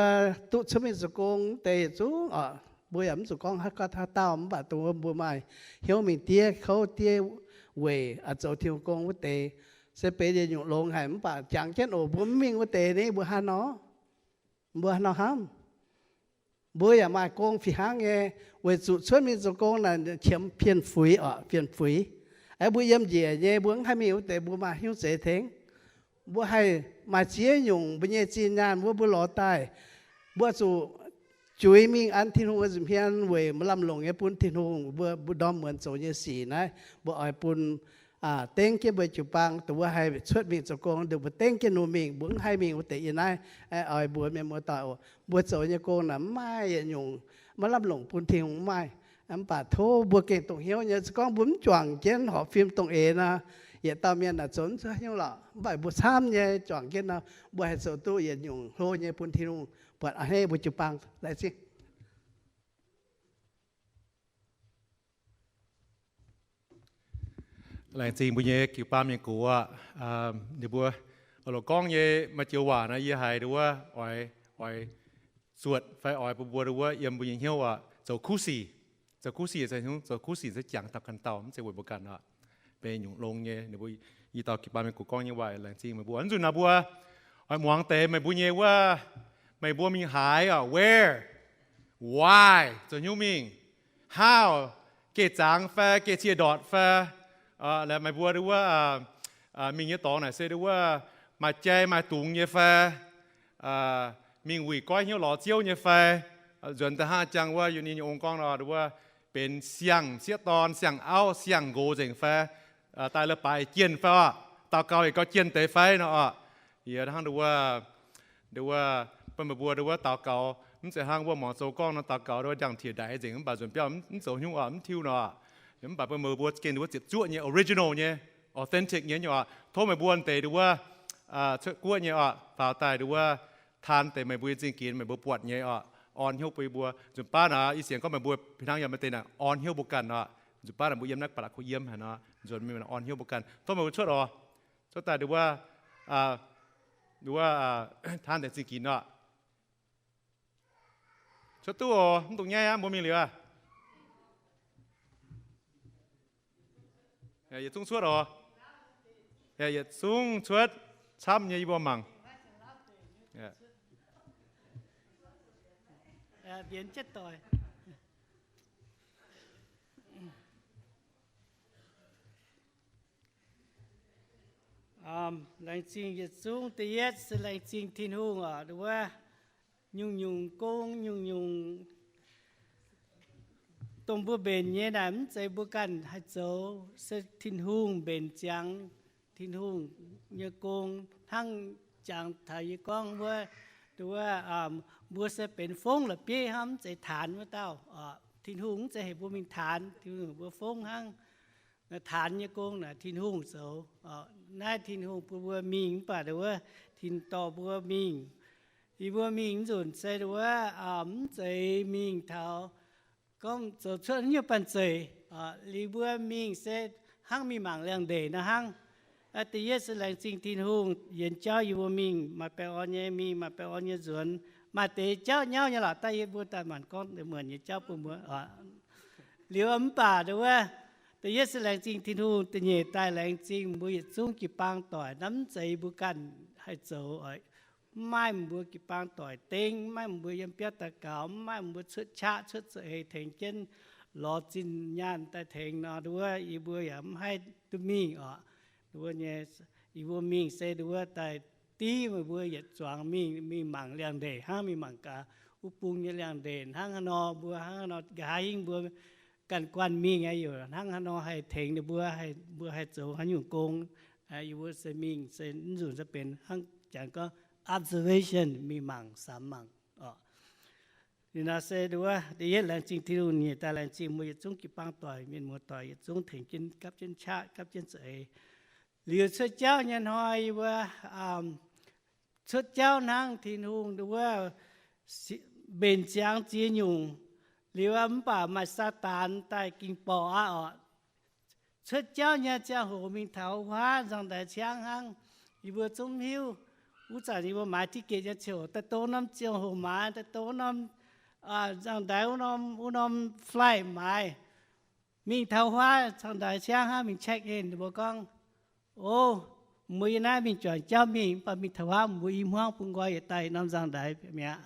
duqv cuotv mingh zoux gong wuov deix yietc zungv oc. Mbuo yaac mv zuqc gorngv haaix dauh, mv baac dongh wuov mbuo maaih hnyouv mingh diev kouv diev weic zoux Tin-Hungh gong wuov deix, se benx yietc nyungc longx haic. Mv baac jangx jienv oc, mbuo mv mingh wuov deix ni, mbuo haaix nor, mbuo haaix nor hnamv? Mbuo yaac maaih gong fih hnangv nyei, weic zuqc cuotv mingh zoux gong naaic qiemx fien-fuix oc, fien-fuix. Aa, mbuo yiem njiec nyei, mbuo mv haih mingh wuov deix, mbuo maaih hnyouv zeiz tengx. Mbuo haih maaih ziex nyungc mbuo nyei zinh nyaanh wuov mbuo lorz daaih, mbuo zuqc juix mingh an Tin-Hungh nza'hmien weic maaih lamh longc nyei bun Tin-Hungh, mbuo, mbuo ndorm muonz zoux nyei sic naaiv, mbuo oix bun dengv jienv mbuo jiu-baang dongh wuov haih cuotv mingh zoux gong, dongh mbuo dengv jienv ninh mingh, mbuo mv haih mingh wuov deix. Yie naaiv oix mbuox mienh muoz-doic oc, mbuo zoux nyei gong naaic mv maaih yietc nyungc maiv lamh longc bun Tin-Hungh, mv maaih. Mv baac tov mbuo gengh dongh hnyouv nyei, se gorngv mbuo mv juangc jienv horpc fim dongh eix nor, yietc dauh mienh naaic zoux mv cuotv hnyouv lorqc. Mv baac mbuo camv nyei juangc jienv nor, mbuo haih zoux duqv yietc nyungc hlo nyei bun Tin-Hungh buatc a'hneiv mbuo jiu-baang. Laengz zingh. Laengz zingh mbuo nyei jiu-baang mienh gox aqv. Ninh mbuo oix lorz gorngv nyei maaih joux waac naaiv yie haiz dongh wuov oix, oix zuotc fai oix bun mbuo dongh wuov yiem mbuo nyei hnyouv aqv. Zoux kuv sic, zoux kuv sic, zoux kuv sic se jangx taux ganh dauh, mv zeiz weic mbuo ganh aqv. Benx nyungc longx nyei. Ninh mbuo, i dauh jiu-baang mienh gox gorngv nyei waac laengz zingh meih mbuo. Nzunc naaic mbuo oix muangx deix meih mbuo nyei wuov, meih mbuo mingh haaix oc, where, why, zoux hnyouv mingh, how, geh zangx fai geh cie ndortc fai, meih mbuo dongh wuov mingh nyei dorngx naaic se dongh wuov maaih jai maaih dungz nyei fai, mingh wuic goiv hnyouv lorz Ziouv nyei fai, nzuonx daaih hnangv jangx wuov Yu Ninh nyei ong gorngv nor, dongh wuov benx siang-sieqv dorn, siang-auv, siang-nqox nzengc fai, daaih leiz-baaix jienh fai oc, daux gaux yietc gau jienh deix fai nor oc. Yie hnangv dongh wuov, dongh wuov, bun meih mbuo dongh wuov daux gaux mv zeiz hnangv wuov muangx zoux gorngv nor daux gaux dongh wuov ndiangx-tietc ndaix nzengc mv baac nzuonx biauv mv zoux hnyouv oc, mv tiuv nor. Mv baac bun meih mbuo gengh dongh wuov ziepc zuoqv nyei, original nyei, authentic nyei nyei oc. Tov meih mbuo deix dongh wuov cuotv guoqv nyei oc, faaux daaih dongh wuov taan deix meih mbuo nyei zingh ginx meih mbuo buatc nyei oc, orn hnyouv bun yie mbuo. Nzunc baav naaic yie sienx gorngv meih mbuo fih hnangv yaac maaih deix naaic orn hnyouv mbuo ganh oc. Nzunc baav naaic mbuo yiem naaiv ba'laqc kuv yiem haic nor, nzuonx mingh orn hnyouv mbuo ganh. Tov meih mbuo cuotv oc. Cuotv daaih dongh wuov, dongh wuov taan deix zingh ginx oc. Cuotv duqv oc, mv dungx nyaiv aqv, mbuo mingh liuz aqv. Yietc zungv cuotv oc. Yietc zungv cuotv, camv nyei yie mbuo mangc. Laengz zingh yietc zungv. Da'yietv se laengz zingh Tin-Hungh oc, dongh wuov nyungc-nyungc gong, nyungc-nyungc dongh mbuo mbenc nyei naaic mv zeiz mbuo ganh haih zoux, se Tin-Hungh mbenc ziangx Tin-Hungh nyei gong. Hnangv jangx taux yie gorngv wuov, dongh wuov mbuo se benx fongv la'bieiv hnangv, mv zeiz taanx wuov dauh. Tin-Hungh mv zeiz heuc mbuo mingh taanx, Tin-Hungh heuc mbuo fongv hnangv. Taanx nyei gong naaic Tin-Hungh zoux. Naaiv Tin-Hungh bun mbuo mingh mv baac dongh wuov tin-dorngh mbuo mingh. Yie mbuo mingh nzunc se dongh wuov mv zeiz mingh taux gorngv zoux cuotv haaix nyungc banh zeic. Liuz mbuo mingh se hnangv mingh mangc liangx-ndeic nor hnangv. Da'yietv se laengz zingh Tin-Hungh yienx jauv yie mbuo mingh maaih baengh orn nyei mingh, maaih baengh orn nyei nzuonx. Maaih deix jauv nyauv nyei lorqc, daaih yie mbuo daaih maanc gorngv muonc nyei jauv bun mbuo. Liuz mv baac dongh wuov, da'yietv se laengz zingh Tin-Hungh, da'nyeic daaih laengz zingh mbuo yietc zungv jiu-baang doic. Naaiv mv zeiz mbuo ganh haih zoux oc. Mv maaih mbuo jiu-baang doic dengv, mv maaih mbuo yiem biauv daux gaux, mv maaih mbuo cuotv qaqv cuotv za'eix tengx jienv lorz zinh nyaanh daaih tengx nor, dongh wuov yie mbuo yaac mv haih duqv mingh oc. Dongh wuov nyei, yie mbuo mingh se dongh wuov daaih div meih mbuo yietc zuangx mingh, mingh mangc liangx-ndeic hnangv, mingh mangc gaax wuov bung nyei liangx-ndeic hnangv haaix nor, mbuo hnangv haaix nor, nqa'haav hingv mbuo ganh guanh mingh aqv, yaac hnangv haaix nor haih tengx ninh mbuo, mbuo haih zoux haaix nyungc gong. Yie mbuo se mingh se mv nzunc se benx hnangv jangx gorngv observation, mingh mangc, samx mangc oc. Ninh naaiv se dongh wuov da'yietv laengz zingh Tin-Hungh, nyeic daaih laengz zingh mbuo yietc zungv jiu-baang doic, mienh muoz doic yietc zungv tengx jienv gapv jienv qaqv, gapv jienv za'eix. Liuz cuotv jauv nyei hnoi yie mbuo cuotv jauv hnangv, Tin-Hungh dongh wuov mbenc ziangx ziex nyungc. Liuz mv baac maaih Saadaan daaih ging borqc aqv oc. Cuotv jauv nyei ziangh hoc mingh taux huaav nzangv-ndaix ciangv hnangv. Yie mbuo zungv mv hiuv. Wuov zanc yie mbuo maaiz ticket nyei ziangh hoc, daaih dongh norm ziangh hoc maaiz, daaih dongh norm nzangc-ndaix wuov norm, wuov norm flight maaiz. Mingh taux huaav, nzangc-ndaix ciangv hnangv mingh check in, ninh mbuo gorngv, O, mbuo yie naaiv mingh juangc jauv mingh, mv baac mingh taux huaav mbuo i hmuangv bun nqoi yietc daaih norm nzangc-ndaix mi'aqv.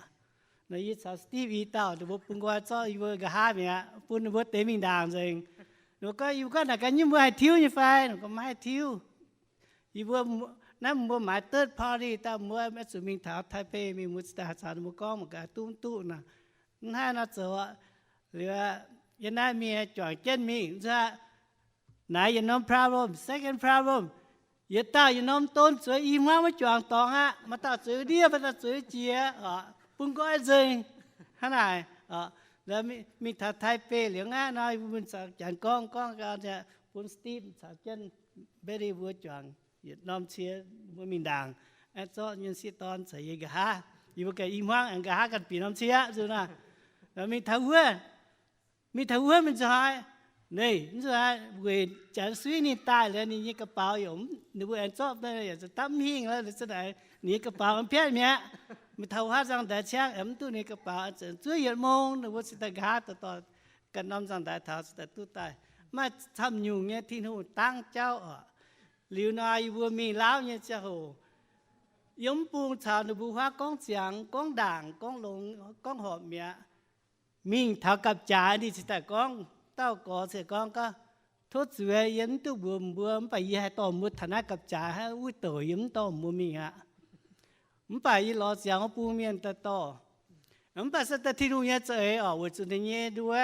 Nor yie caux Steve i dauh, ninh mbuo bun nqoi zorqv yie mbuo nqa'haav mi'aqv, bun ninh mbuo deix mingh ndaangc nzengc. Ninh mbuo gorngv, Yie mbuo gorngv naaic gaax nyei mbuo haih tiuv nyei fai? Ninh mbuo gorngv, Maiv haih tiuv. Yie mbuo, naaiv mbuo maaiz third party daaih, mbuo maiv zuqc mingh taux Taipei mingh, mbuo cingx daaih caux ninh mbuo gorngv mangc gaax duqv mv duqv nor. Mv haih nor zoux. Liuz yie naaiv mingh juangc jienv mingh, naaiv yietc norm problem. Second problem, yietc dauh yietc norm don zueiz i hmuangv maiv juangc dorngx aqv. Maaih dauh zueiz ndiev, maaih dauh zueiz jiex, bun nqoi nzengc. Hnangv naaic, mingh taux Taipei liuz aqv nor, mbuo mingh caux janx gorngv, gorngv gau, bun Steve caux jienv Betty mbuo juangc yietc norm cie, mbuo mingh ndaangc. Aengx zorqv nyei sieqv dorn caux yie nqa'haav, yie mbuo ganh i hmuangv aengx nqa'haav ganh bieqc norm cie aqv, zuqc nor. Mingh taux wuov, mingh taux wuov mingh nzunc haaix, neih, mv zuqc haaix, weic janx suiv ninh daaih liuz ninh nyei ga'baux yaac, ninh mbuo aengx zorqv yaac dapv mv hingh, ninh nyei ga'baux mv piatv mi'aqv. Mingh taux wuov nzangc-ndaix ciangv aengx mv duqv ninh ga'baux, zuov yietc mong ninh mbuo cingx daaih nqa'haav dorh dorh ganh norm nzangc-ndaix taux cingx daaih duqv daaih. Maaih camv nyungc nyei Tin-Hungh dangv jauv oc. Liuz nor yie mbuo mingh Laauv nyei ziangh hoc, yiem mv bung caux ninh mbuo huaav gorngv ziangx, gorngv ndaangc, gorngv longx, gorngv horpc mi'aqv. Mingh taux gapv-jaaix ninh cingx daaih gorngv, dauh gorx cingx gorngv, Gorngv, tov zuiz yie mv duqv mbuox mbuo, mv baac yie haih dorh mbuo taux naaiv gapv-jaaix hnangv, wuov douc yie mv dorh mbuo mingh aqv. Mv baac yie lorz ziangx wuov bung mienh daaih dorh. Mv baac se daaih Tin-Hungh nyei za'eix oc, weic zuqc ninh nyei nduov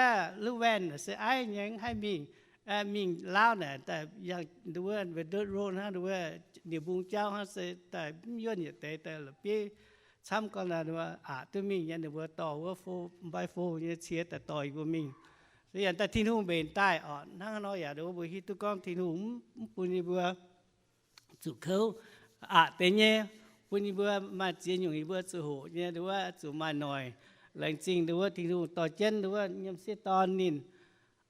luv vaen se aiv nyei, mv haih mingh, mingh Laauv naaic daaih yangh nduov Red Road hnangv, nduov Niu Mbung jauv hnangv, se daaih mv yuonh yietc deix daaih la'bieiv camv gorn aqc duqv mingh nyei, ninh mbuo dorh wuov fo, mbaiv fo nyei cie daaih dorh yie mbuo mingh. Se yaac daaih Tin-Hungh mbenc daaih oc. Hnangv nor yaac nduov mbuo hiuv duqv gorngv Tin-Hungh mv bun yie mbuo zuqc kouv, aqc deix nyei, bun yie mbuo maaih ziex nyungc yie mbuo zuqc hoqc nyei, nduov zuqc maaih noic. Laengz zingh nduov Tin-Hungh dorh jienv nduov nyei sieqv dorn ninh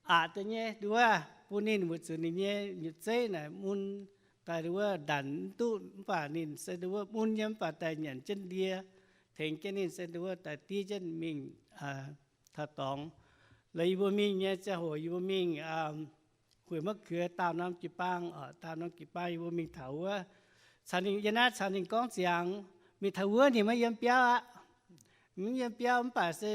aqc deix nyei, nduov bun ninh weic zuqc ninh nyei nyutc zeiv naaic mun daaih nduov ndanc mv duqv, mv baac ninh se nduov mun nyei, mv baac daaih nyanc jienv ndie, tengx jienv ninh se nduov daaih diev jienv mingh taux dorngx. Laaix yie mbuo mingh nyei ziangh hoc yie mbuo mingh Hueic Ma'kueix daauh norm jiu-baang oc, daauh norm jiu-baang yie mbuo mingh taux wuov, caux ninh, yie naaiv caux ninh gorngv ziangx, mingh taux wuov ninh maiv yiem biauv aqv. Mv yiem biauv mv baac se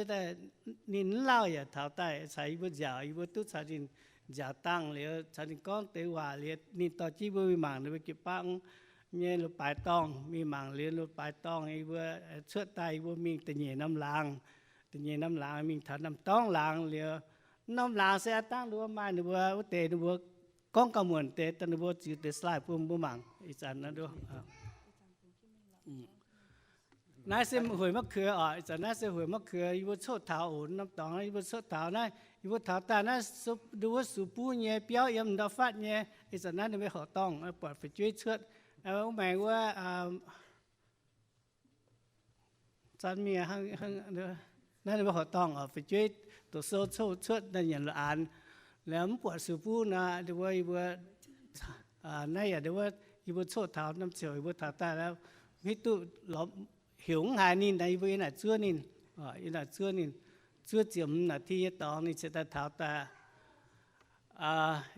ninh mv lauh yaac taux daaih caux yie mbuo nziaauc, yie mbuo duqv caux ninh nziaauc dangh liuz, caux ninh gorngv deix waac liuz, ninh dorh jienv mbuo mingh mangc ninh mbuo jiu-baang nyei loz-baaix dorngh. Mingh mangc liuz loz-baaix dorngh, yie mbuo cuotv daaih yie mbuo mingh da'nyeic norm laangz. Da'nyeic norm laangz mingh taux norm dorngx laangz liuz, norm laangz se aav dangv nduov maaih ninh mbuo wuov deix ninh mbuo gorngv gauh muonc deix, daaih ninh mbuo ziux deix slide bun mbuo mangc. Ih zanc naaiv se Hueic Ma'kueix oc, ih zanc naaiv se Hueic Ma'kueix. Yie mbuo coqv taux oc, norm dorngx yie mbuo coqv taux naaiv, yie mbuo taux daaih naaiv nduov Sux Buv nyei biauv yiem ndau fatv nyei. Ih zanc naaiv ninh mbuo horqc dorngh buatc fu'jueiv cuotv. Wuov maengx wuov zanc mingh, naaiv ninh mbuo horqc dorngh oc, fu'jueiv doqc sou coqv cuotv daaih nyanc la'anx. Liuz mv buatc Sux Buv nor, ninh mbuo, yie mbuo, naaiv yaac ninh mbuo, yie mbuo coqv taux norm ziouc yie mbuo taux daaih, hiuv duqv lorz heuc mv haiz ninh, yie mbuo yiem naaic zuov ninh, yiem naaic zuov ninh, zuov ziepc hmz naaic ti nyei dorngx ninh cingx daaih taux daaih.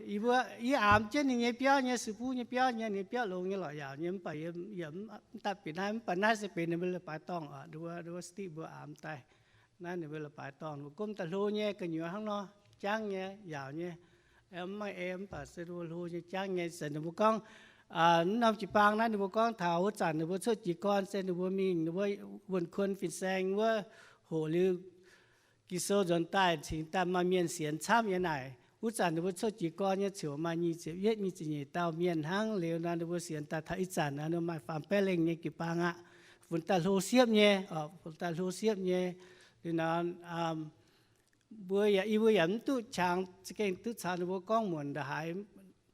Yie mbuo, yie aamx jienv ninh nyei biauv nyei, Sux Buv nyei biauv nyei, ninh biauv longx nyei, lorqc yaauc nyei, mv baac yie mv daaih bieqc naaiv, mv baac naaiv se benx ninh mbuo leiz-baaix dorngh oc, nduov, nduov Steve mbuo aamx daaih. Naaiv ninh mbuo leiz-baaix dorngh, mbuo gomv daaih hlo nyei, gu'nyuoz hnangv nor, jangv nyei, yaauc nyei, mv maaih ei, mv baac se ninh mbuo hlo nyei, jangv nyei. Se ninh mbuo gorngv, norm jiu-baang naaiv ninh mbuo gorngv taux wuov zanc ninh mbuo cuotv jiez gorn se ninh mbuo mingh, ninh mbuo wuonh kuon fin-saeng wuov hoqc liuz Ging-Sou nzuonx daaih cingx daaih maaih mienh sienx camv nyei naaic. Wuov zanc ninh mbuo cuotv jiez gorn nyei ziouc maaih nyic ziepc yietv, nyic ziepc nyeic dauh mienh hnangv. Liuz nor ninh mbuo sienx daaih taux ih zanc naaiv maaih faam baeqv lengh nyei jiu-baang aqv. Funx daaih hlo siepv nyei, funx daaih hlo siepv nyei. Liuz nor mbuo yaac, yie mbuo yaac mv duqv qangx za'gengh duqv caux ninh mbuo gorngv muonc ndongc haaix,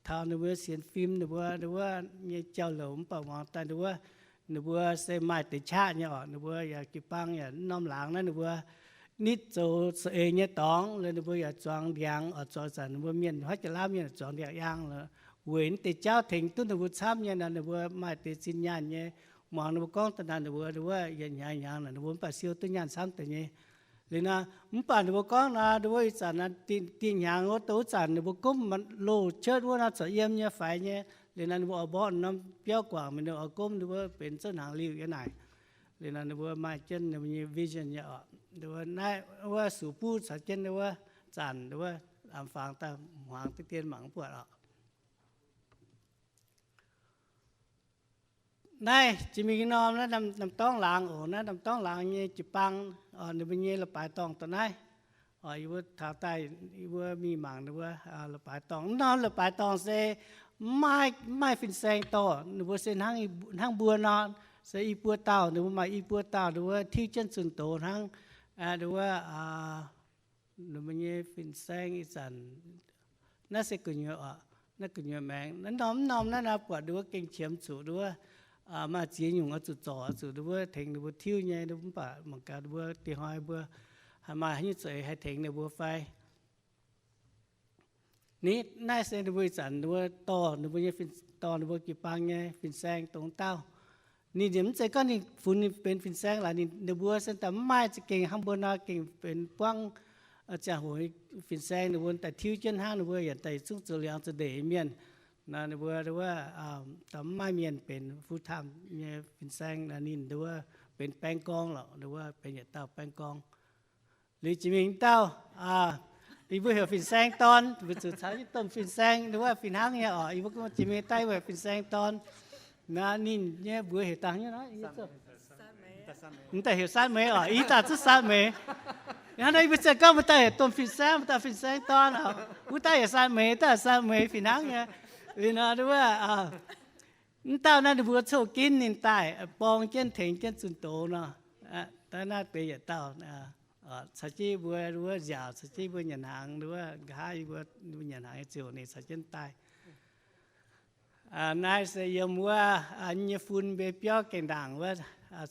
taux ninh mbuo sienx fim ninh mbuo, ninh mbuo nyei jauv-louc, mv baac muangx daaih ninh mbuo, ninh mbuo se maaih deix qaqv nyei oc. Ninh mbuo yaac jiu-baang yaac norm laangz naaiv ninh mbuo nitv zoux za'eix nyei dorngx, liuz ninh mbuo yaac zuangx ndiangx oc. Zuangx zanc ninh mbuo mienh, haaix jiex laauv mienh zuangx ndiangx-yaang lorqc. weic naaiv deix jauv tengx duqv ninh mbuo camv nyei nor, ninh mbuo maaih deix zinh nyaanh nyei. Muangx ninh mbuo gorngv daaih naaic, ninh mbuo, ninh mbuo yietc hnyangx hnyangx naaic ninh mbuo mv baac siou duqv nyaanh camv deix nyei. Liuz nor, mv baac ninh mbuo gorngv nor, ninh mbuo ih zanc dieh hnyangx wuov, wuov zanc ninh mbuo gomv loz-church wuov nor corc yiem nyei faix nyei. Liuz nor ninh mbuo oix mborqv norm biauv guangc mingh, ninh oix gomv ninh mbuo benx zouv hnaangx liuh yiem naaic. Liuz nor ninh mbuo maaih jienv ninh mbuo nyei vision nyei oc. Ninh mbuo naaiv wuov sux buv caux jienv wuov zanc wuov, a'fangx daaih hmuangx deix dien mangc buatc oc. Naaiv jiex mingh norm naaiv norm dorngx laangz oc, naaiv norm dorngx laangz nyei jiu-baang, ninh mbuo nyei leiz-baaix dorngh daaih naaiv. Yie mbuo taux daaih, yie mbuo mingh mangc ninh mbuo leiz-baaix dorngh. Naaiv norm leiz-baaix dorngh se mv maaih fin-saeng dorh, ninh mbuo se hnangv mbuo nor, se i buo dauh, ninh mbuo maaih i buo dauh, ninh mbuo tiuv jienv zunh doz hnangv. Ninh mbuo, ninh mbuo nyei fin-saeng ih zanc, naaiv se gu'nyuoz oc, naaiv gu'nyuoz maengx. Naaiv norm mv norm naaiv nor buatc ninh mbuo gengh qiemx zuqc ninh mbuo maaih ziex nyungc oix zuqc zorc, oix zuqc ninh mbuo tengx ninh mbuo tiuv nyei, mv baac mangc gaax ninh mbuo dingh hnoi mbuo haih maaih haaix nyungc zuqc haih tengx ninh mbuo fai. Ni, naaiv se ninh mbuo ih zanc ninh mbuo dorh ninh mbuo nyei, dorh ninh mbuo jiu-baang nyei fin-saeng dongh dauh. Ninh yaac mv zeiz gorngv ninh funx ninh benx fin-saeng laaix, ninh mbuo se daaih mv maaih za'gengh hnangv mbuo nor gengh benx buangv ziangh hoc fin-saeng, ninh mbuo daaih tiuv jienv hnangv, ninh mbuo yaac daaih zungv zoux liangx zoux ndeic mienh. Nor ninh mbuo wuov, daaih mv maaih mienh benx full time nyei fin-saeng, ninh wuov benx baeng gorng lorqc, ninh wuov benx yietc dauh baeng gorng. Liuz jiex mingh dauh, yie mbuo heuc fin-saeng dorn, mbuo zuqc caux jienv domh fin-saeng, wuov fih hnangv nyei oc. Yie mbuo jiex mingh daaih wuov fin-saeng dorn. Naaiv ninh nyei mbuox heuc dangh nyei nor, mv daaih heuc San Meix oc, i dauh zuqc San Meix. Hnangv naaiv yie mbuo ziouc gorngv mbuo daaih heuc domh fin-saeng, mbuo dauh fin-saeng dorn oc. Wuov dauh yaac San Meix, dauh San Meix fih hnangv nyei. Liuz nor wuov, mv dauh naaiv ninh mbuo coqv ginv ninh daaih, borng jienv tengx jienv zunh doz nor. Naaiv benx yietc dauh caux jienv mbuo wuov nziaauc, caux jienv mbuo nyanc hnaangx wuov, nqa'haav yie mbuo nyanc hnaangx nyei ziouc ninh caux jienv daaih. Naaiv se yiem wuov nyei fun mbuo biauv gaengh ndaangc wuov,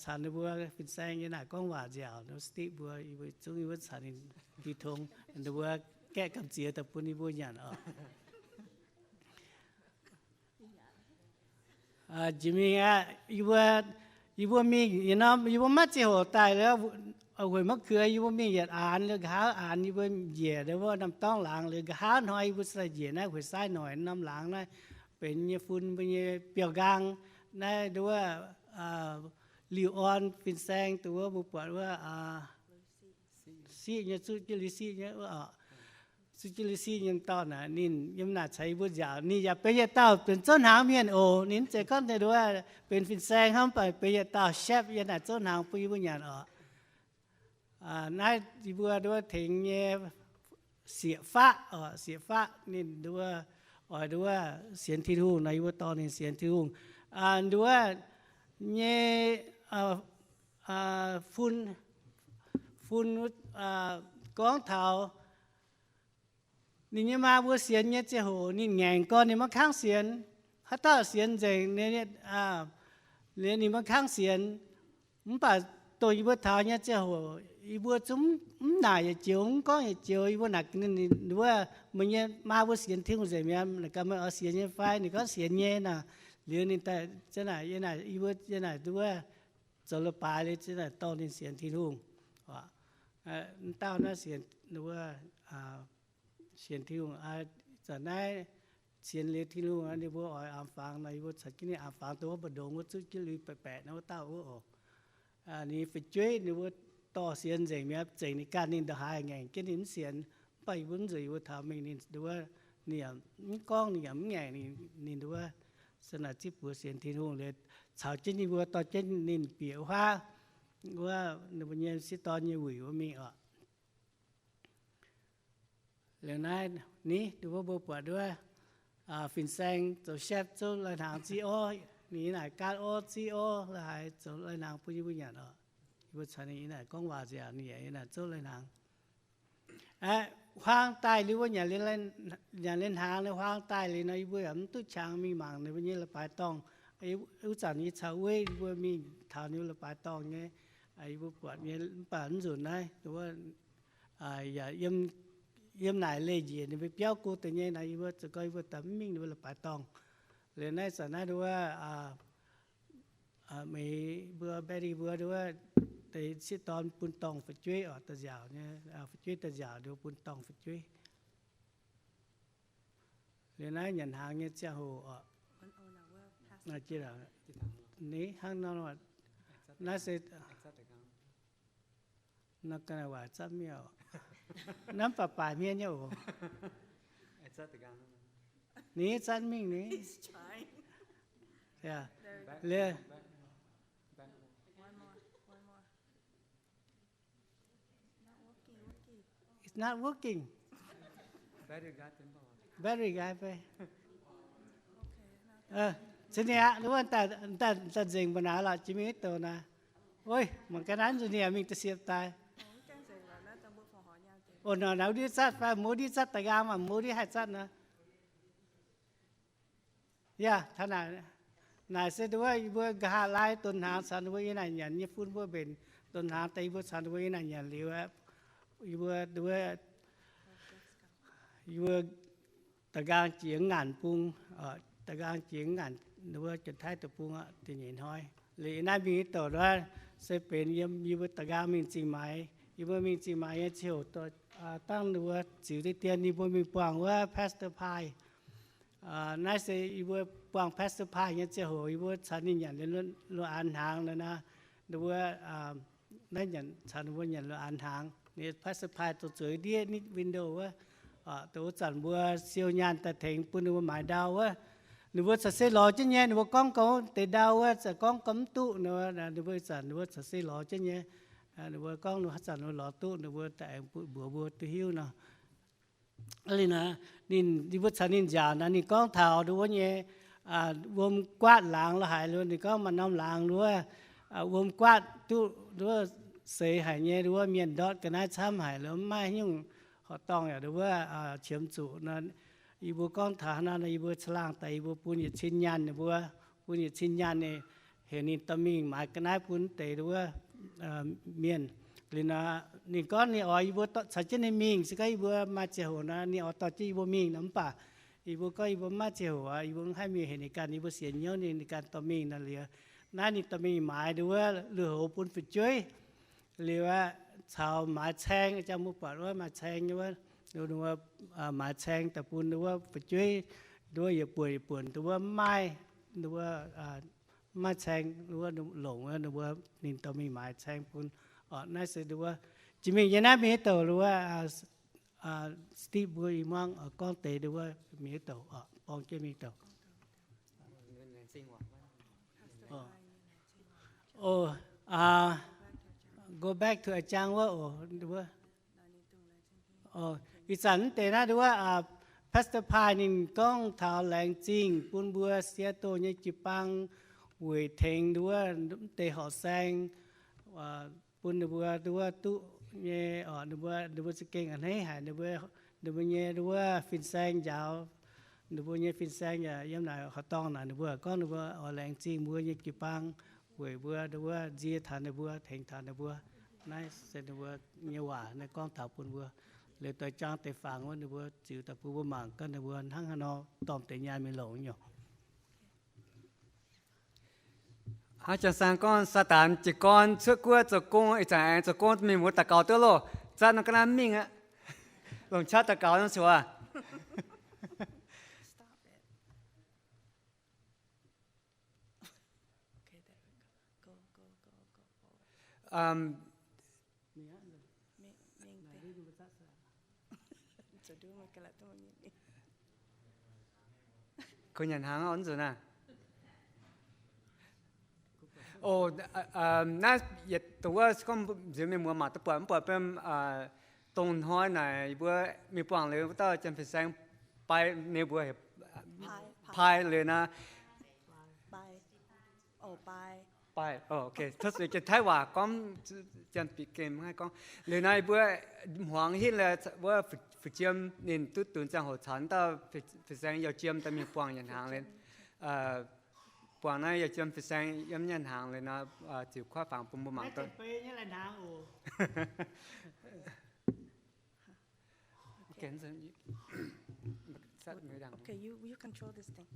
caux ninh mbuo fin-saeng yiem naaic gorngv waac nziaauc, ninh mbuo stiqv mbuo, yie mbuo zungv yie mbuo caux ninh bi tong, ninh mbuo gaeqv gamh ziex daaih bun yie mbuo nyanc oc. Jiex mingh aqv, yie mbuo, yie mbuo mingh yietc norm, yie mbuo maiv ziangh hoc daaih, hueic maiv kux, yie mbuo mingh yietc aanx, liuz nqa'haav aanx yie mbuo njiec wuov norm dorngx laangz, liuz nqa'haav hnoi yie mbuo se njiec naaiv hueic saaiv noic norm laangz naaiv, benx nyei fun mbuo nyei biauv nqaang naaiv, nduov, liuh orn fin-saeng dongh wuov mbuo buatc wuov siqv nyei, zuqv jienv liuz siqv nyei wuov oc. Zuqv jienv liuz siqv nyei dorn naaic, ninh yiem naaic caux yie mbuo nziaauc, ninh yaac benx yietc dauh benx zouv hnaangx mienh oc. Ninh mv zeiz gorngv ninh nduov benx fin-saeng hnangv, mv baac benx yietc dauh chef yiem naaic zouv hnaangx bun yie mbuo nyanc oc. Naaiv yie mbuo nduov tengx nyei sieqv faqv oc, sieqv faqv ninh nduov oix nduov sienx Tin-Hungh nor, yie mbuo dorh ninh sienx Tin-Hungh. Nduov nyei fun, fun gorngv taux ninh nyei maa mbuo sienx nyei ziangh hoc ninh ngaengc gorn ninh maiv kangv sienx. Haaix dauh sienx nzengc, ninh maiv kangv sienx. Mv baac dongh yie mbuo taux nyei ziangh hoc, yie mbuo zungv mv naaic yietc joux, mv gorngv yietc joux, yie mbuo naaic ninh wuov, meih nyei maa mbuo sienx Tin-Hungh nzengc mi'aqv, naaic gaax meih oix sienx nyei fai? Ninh gorngv sienx nyei nor. Liuz ninh daaih, yie mbuo yiem naaic nduov zoux leiz-baaix liuz, naaic dorh ninh sienx Tin-Hungh. Dauh naaiv sienx, wuov, sienx Tin-Hungh, zanc naaiv sienx liuz Tin-Hungh, ninh mbuo oix aanx fangx nor, yie mbuo caux jienv ninh aanx fangx dongh wuov mbu'ndongx wuov zuqv jienv lui baeqc baeqc naaiv wuov dauh wuov oc. Ninh fu'jueiv ninh mbuo dorh sienx nzengc mi'aqv, zengc ninh ganh ninh ndongc haaix ngaengc jienv ninh mv sienx. Mv baac yie mbuo mv nzueic, yie mbuo taux mingh ninh nduov, ninh yaac mv gorngv, ninh yaac mv ngaengc, ninh nduov se naaic zipv buoz sienx Tin-Hungh liuz, caux jienv yie mbuo dorh jienv ninh bieqc wuov haav, wuov ninh mbuo nyei sieqv dorn nyei wuic wuov mingh oc. Liuz naaiv ni, ninh mbuo mbuo buatc nduov, fin-saeng zoux chef zouv lai-hnaangx ziqv orv, ninh yiem naaic gaatv orv ziqv orv, la'haaix zoux lai-hnaangx bun yie mbuo nyanc oc. Yie mbuo caux ninh yiem naaic gorngv waac nziaauc, ninh yaac yiem naaic zouv lai-hnaangx. Huaang daaih liuz mbuo nyanc liuz hnaangx, huaang daaih liuz nor, yie mbuo yaac mv duqv qangx mingh mangc ninh mbuo nyei leiz-baaix dorngh. Wuov zanc yie caux Weiv mbuo mingh taux ninh mbuo leiz-baaix dorngh nyei, yie mbuo buatc nyei, mv baac mv nzunc naaiv, yaac yiem, yiem naaic leih njiec ninh mbuo biauv go deix nyei nor, yie mbuo zoux gau yie mbuo daaih mv mingh ninh mbuo la'baix dorngh. Liuz naaiv zanc naaiv nduov, meih mbuo Betty mbuo nduov, deix sieqv dorn bun dorngh fu'jueiv oc, da'nziaauc nyei, fu'jueiv da'nziaauc nduov bun dorngh fu'jueiv. Liuz naaiv nyanc hnaangx nyei ziangh hoc oc. Ni hnangv nor, naaiv se nor ga'naaiv waac zatv mienh oc. Naaiv baac baaix hmien nyei oc. Ni zatv mingh ni. Liuz, it's not working. Battery gaax fai. Zinh nyei aqv, wuov daaih nzengc mbuo naaiv lorqc, jiex mingh mv douc naaiv. Oi, mangc ga'naaiv nzunc nyei mingh da'siepv daaih. Ov, naaiv ndiev zatv fai, mbuo ndiev zatv da'nqaang maah, mbuo ndiev haih zatv nor. Yaac taux naaic, naaic se nduov yie mbuo nqa'haav laai donx hnaangx caux ninh mbuo yiem naaic nyanc nyei fun mbuo mbenc donx hnaangx daaih yie mbuo caux ninh mbuo yiem naaic nyanc liuz aqv, yie mbuo nduov, yie mbuo da'nqaang jiex ngaanc bung, da'nqaang jiex ngaanc nduov Janx-Taiv deic-bung aqv, da'nyeic hnoi. Liuz yiem naaiv mingh douc nduov se benx yiem yie mbuo da'nqaang mingh zingh maaiz. Yie mbuo mingh zingh maaiz nyei ziouc dangh nduov ziux deix dien ninh mbuo mingh buangh wuov Pastor Pie. Naaiv se yie mbuo buangh Pastor Pie nyei ziangh hoc yie mbuo caux ninh nyanc lo aanx hnaangx nor, nduov naaiv nyanc caux ninh mbuo nyanc lo aanx hnaangx. Ninh Pastor Pie zoux zueiz ndiev nitv window wuov. Dongh wuov zanc mbuo siou nyaanh daaih tengx bun ninh mbuo maaiz ndau wuov, ninh mbuo caux se lorz jienv nyei. Ninh mbuo gorngv gau deix ndau wuov, zanc gorngv gau mv duqv nor, ninh mbuo zanc ninh mbuo caux se lorz jienv nyei. Ninh mbuo gorngv ninh mbuo haaix zanc ninh mbuo lorz duqv, ninh mbuo daaih aengx mbuox mbuo duqv hiuv nor. Liuz nor, ninh, yie mbuo caux ninh nziaauc nor, ninh gorngv taux nduov nyei wuom guaatv laangz lo haaix lo, ninh gorngv maaih norm laangz nduov wuom guaatv duqv nduov seix haic nyei nduov mienh ndortv ga'naaiv camv haic lo, mv maaih haaix nyungc horqc dorngh yaac nduov qiemx zuqc nor. Yie mbuo gorngv taux hnangv naaiv nor, yie mbuo caangh laangh daaih yie mbuo bun yietc cin nyaanh ninh mbuo, bun yietc cin nyaanh ninh, heuc ninh dorh mingh maaiz ga'naaiv bun deix nduov mienh. Liuz nor, ninh gorngv ninh oix yie mbuo caux jienv ninh mingh, se gorngv yie mbuo maaih ziangh hoc nor, ninh oix dorh jienv yie mbuo mingh nor. Mv baac yie mbuo gorngv yie mbuo mv maaih ziangh hoc aqv, yie mbuo mv haih mingh, heuc ninh ganh, yie mbuo sienx hnyouv ninh, ninh ganh dorh mingh nor. Liuz naaiv ninh dorh mingh maaiz nduov lui-houx bun fu'jueiv. Liuz aqv, caux maaiz caeng, jang mbuo buatc wuov maaiz caeng nyei wuov, maaiz caeng daaih bun nduov fu'jueiv, nduov yietc buonc yietc buonc nduov mv maaih, nduov mv maaih caeng, nduov longc wuov, nduov ninh dorh mingh maaiz caeng bun. Orqc, naaiv se nduov jiex mingh nyei naaiv mingh douc nduov Steve mbuo i muangv gorngv deix nduov mingh douc, borng jienv mingh douc. Oh, go back to อาจารย์ wuov oc. Ih zanc mv deix naaiv nduov Pastor Pie ninh gorngv taux laengz zingh bun mbuo Seattle nyei jiu-baang weic tengx nduov mv deix horqc saeng, bun ninh mbuo nduov duqv nyei. Ninh mbuo, ninh mbuo za'gengh a'hneiv haic, ninh mbuo, ninh mbuo nyei nduov fin-saeng njaaux, ninh mbuo nyei fin-saeng yaac yiem naaic horqc dorngh naaic. Ninh mbuo gorngv ninh mbuo oix laengz zingh mbuo nyei jiu-baang weic mbuo nduov nzie taux ninh mbuo, tengx taux ninh mbuo. Naaiv se ninh mbuo nyei waac naaiv gorngv taux bun mbuo. Liuz doix jang deix fangx wuov ninh mbuo ziux daaih bun mbuo mangc gaax ninh mbuo hnangv haaix nor dorh deix nyaanh mingh longc nyei. Hnangv Janx-Saang gorngv, Saadaan jiez gorn cuotv guoqv zoux gong, ih zanc aengx zoux gong mingh mbuo daux gaux duqv loh. Zatv nor ga'naaiv mingh aqv. Longc qaqv daux gaux nor cuotv aqv. Kuv nyanc hnaangx oc, nzunc naaiv. Naaiv yietc dongh wuov gorngv nziex mienh muoz mangc duqv buatc mv buatc biem, dongh hnoi naaic yie mbuo mingh buangh liuz wuov dauh janx-fin-saeng, Bai, ninh mbuo Pai liuz nor. Tov se Janx-Taiv waac gorngv, Janx-bieqc gemh mv haih gorngv. Liuz nor yie mbuo hmuangx hitv le wuov fu'jiem ninh duqv dunx ziangh hoc caux wuov dauh fin-saeng Yauh Jiem daaih mingh buangh nyanc hnaangx liuz, buangh naaiv Yauh Jiem fin-saeng yiem nyanc hnaangx liuz nor, ziux kuaaiv fangx bun mbuo mangc duqv. Okay, you, you control this thing.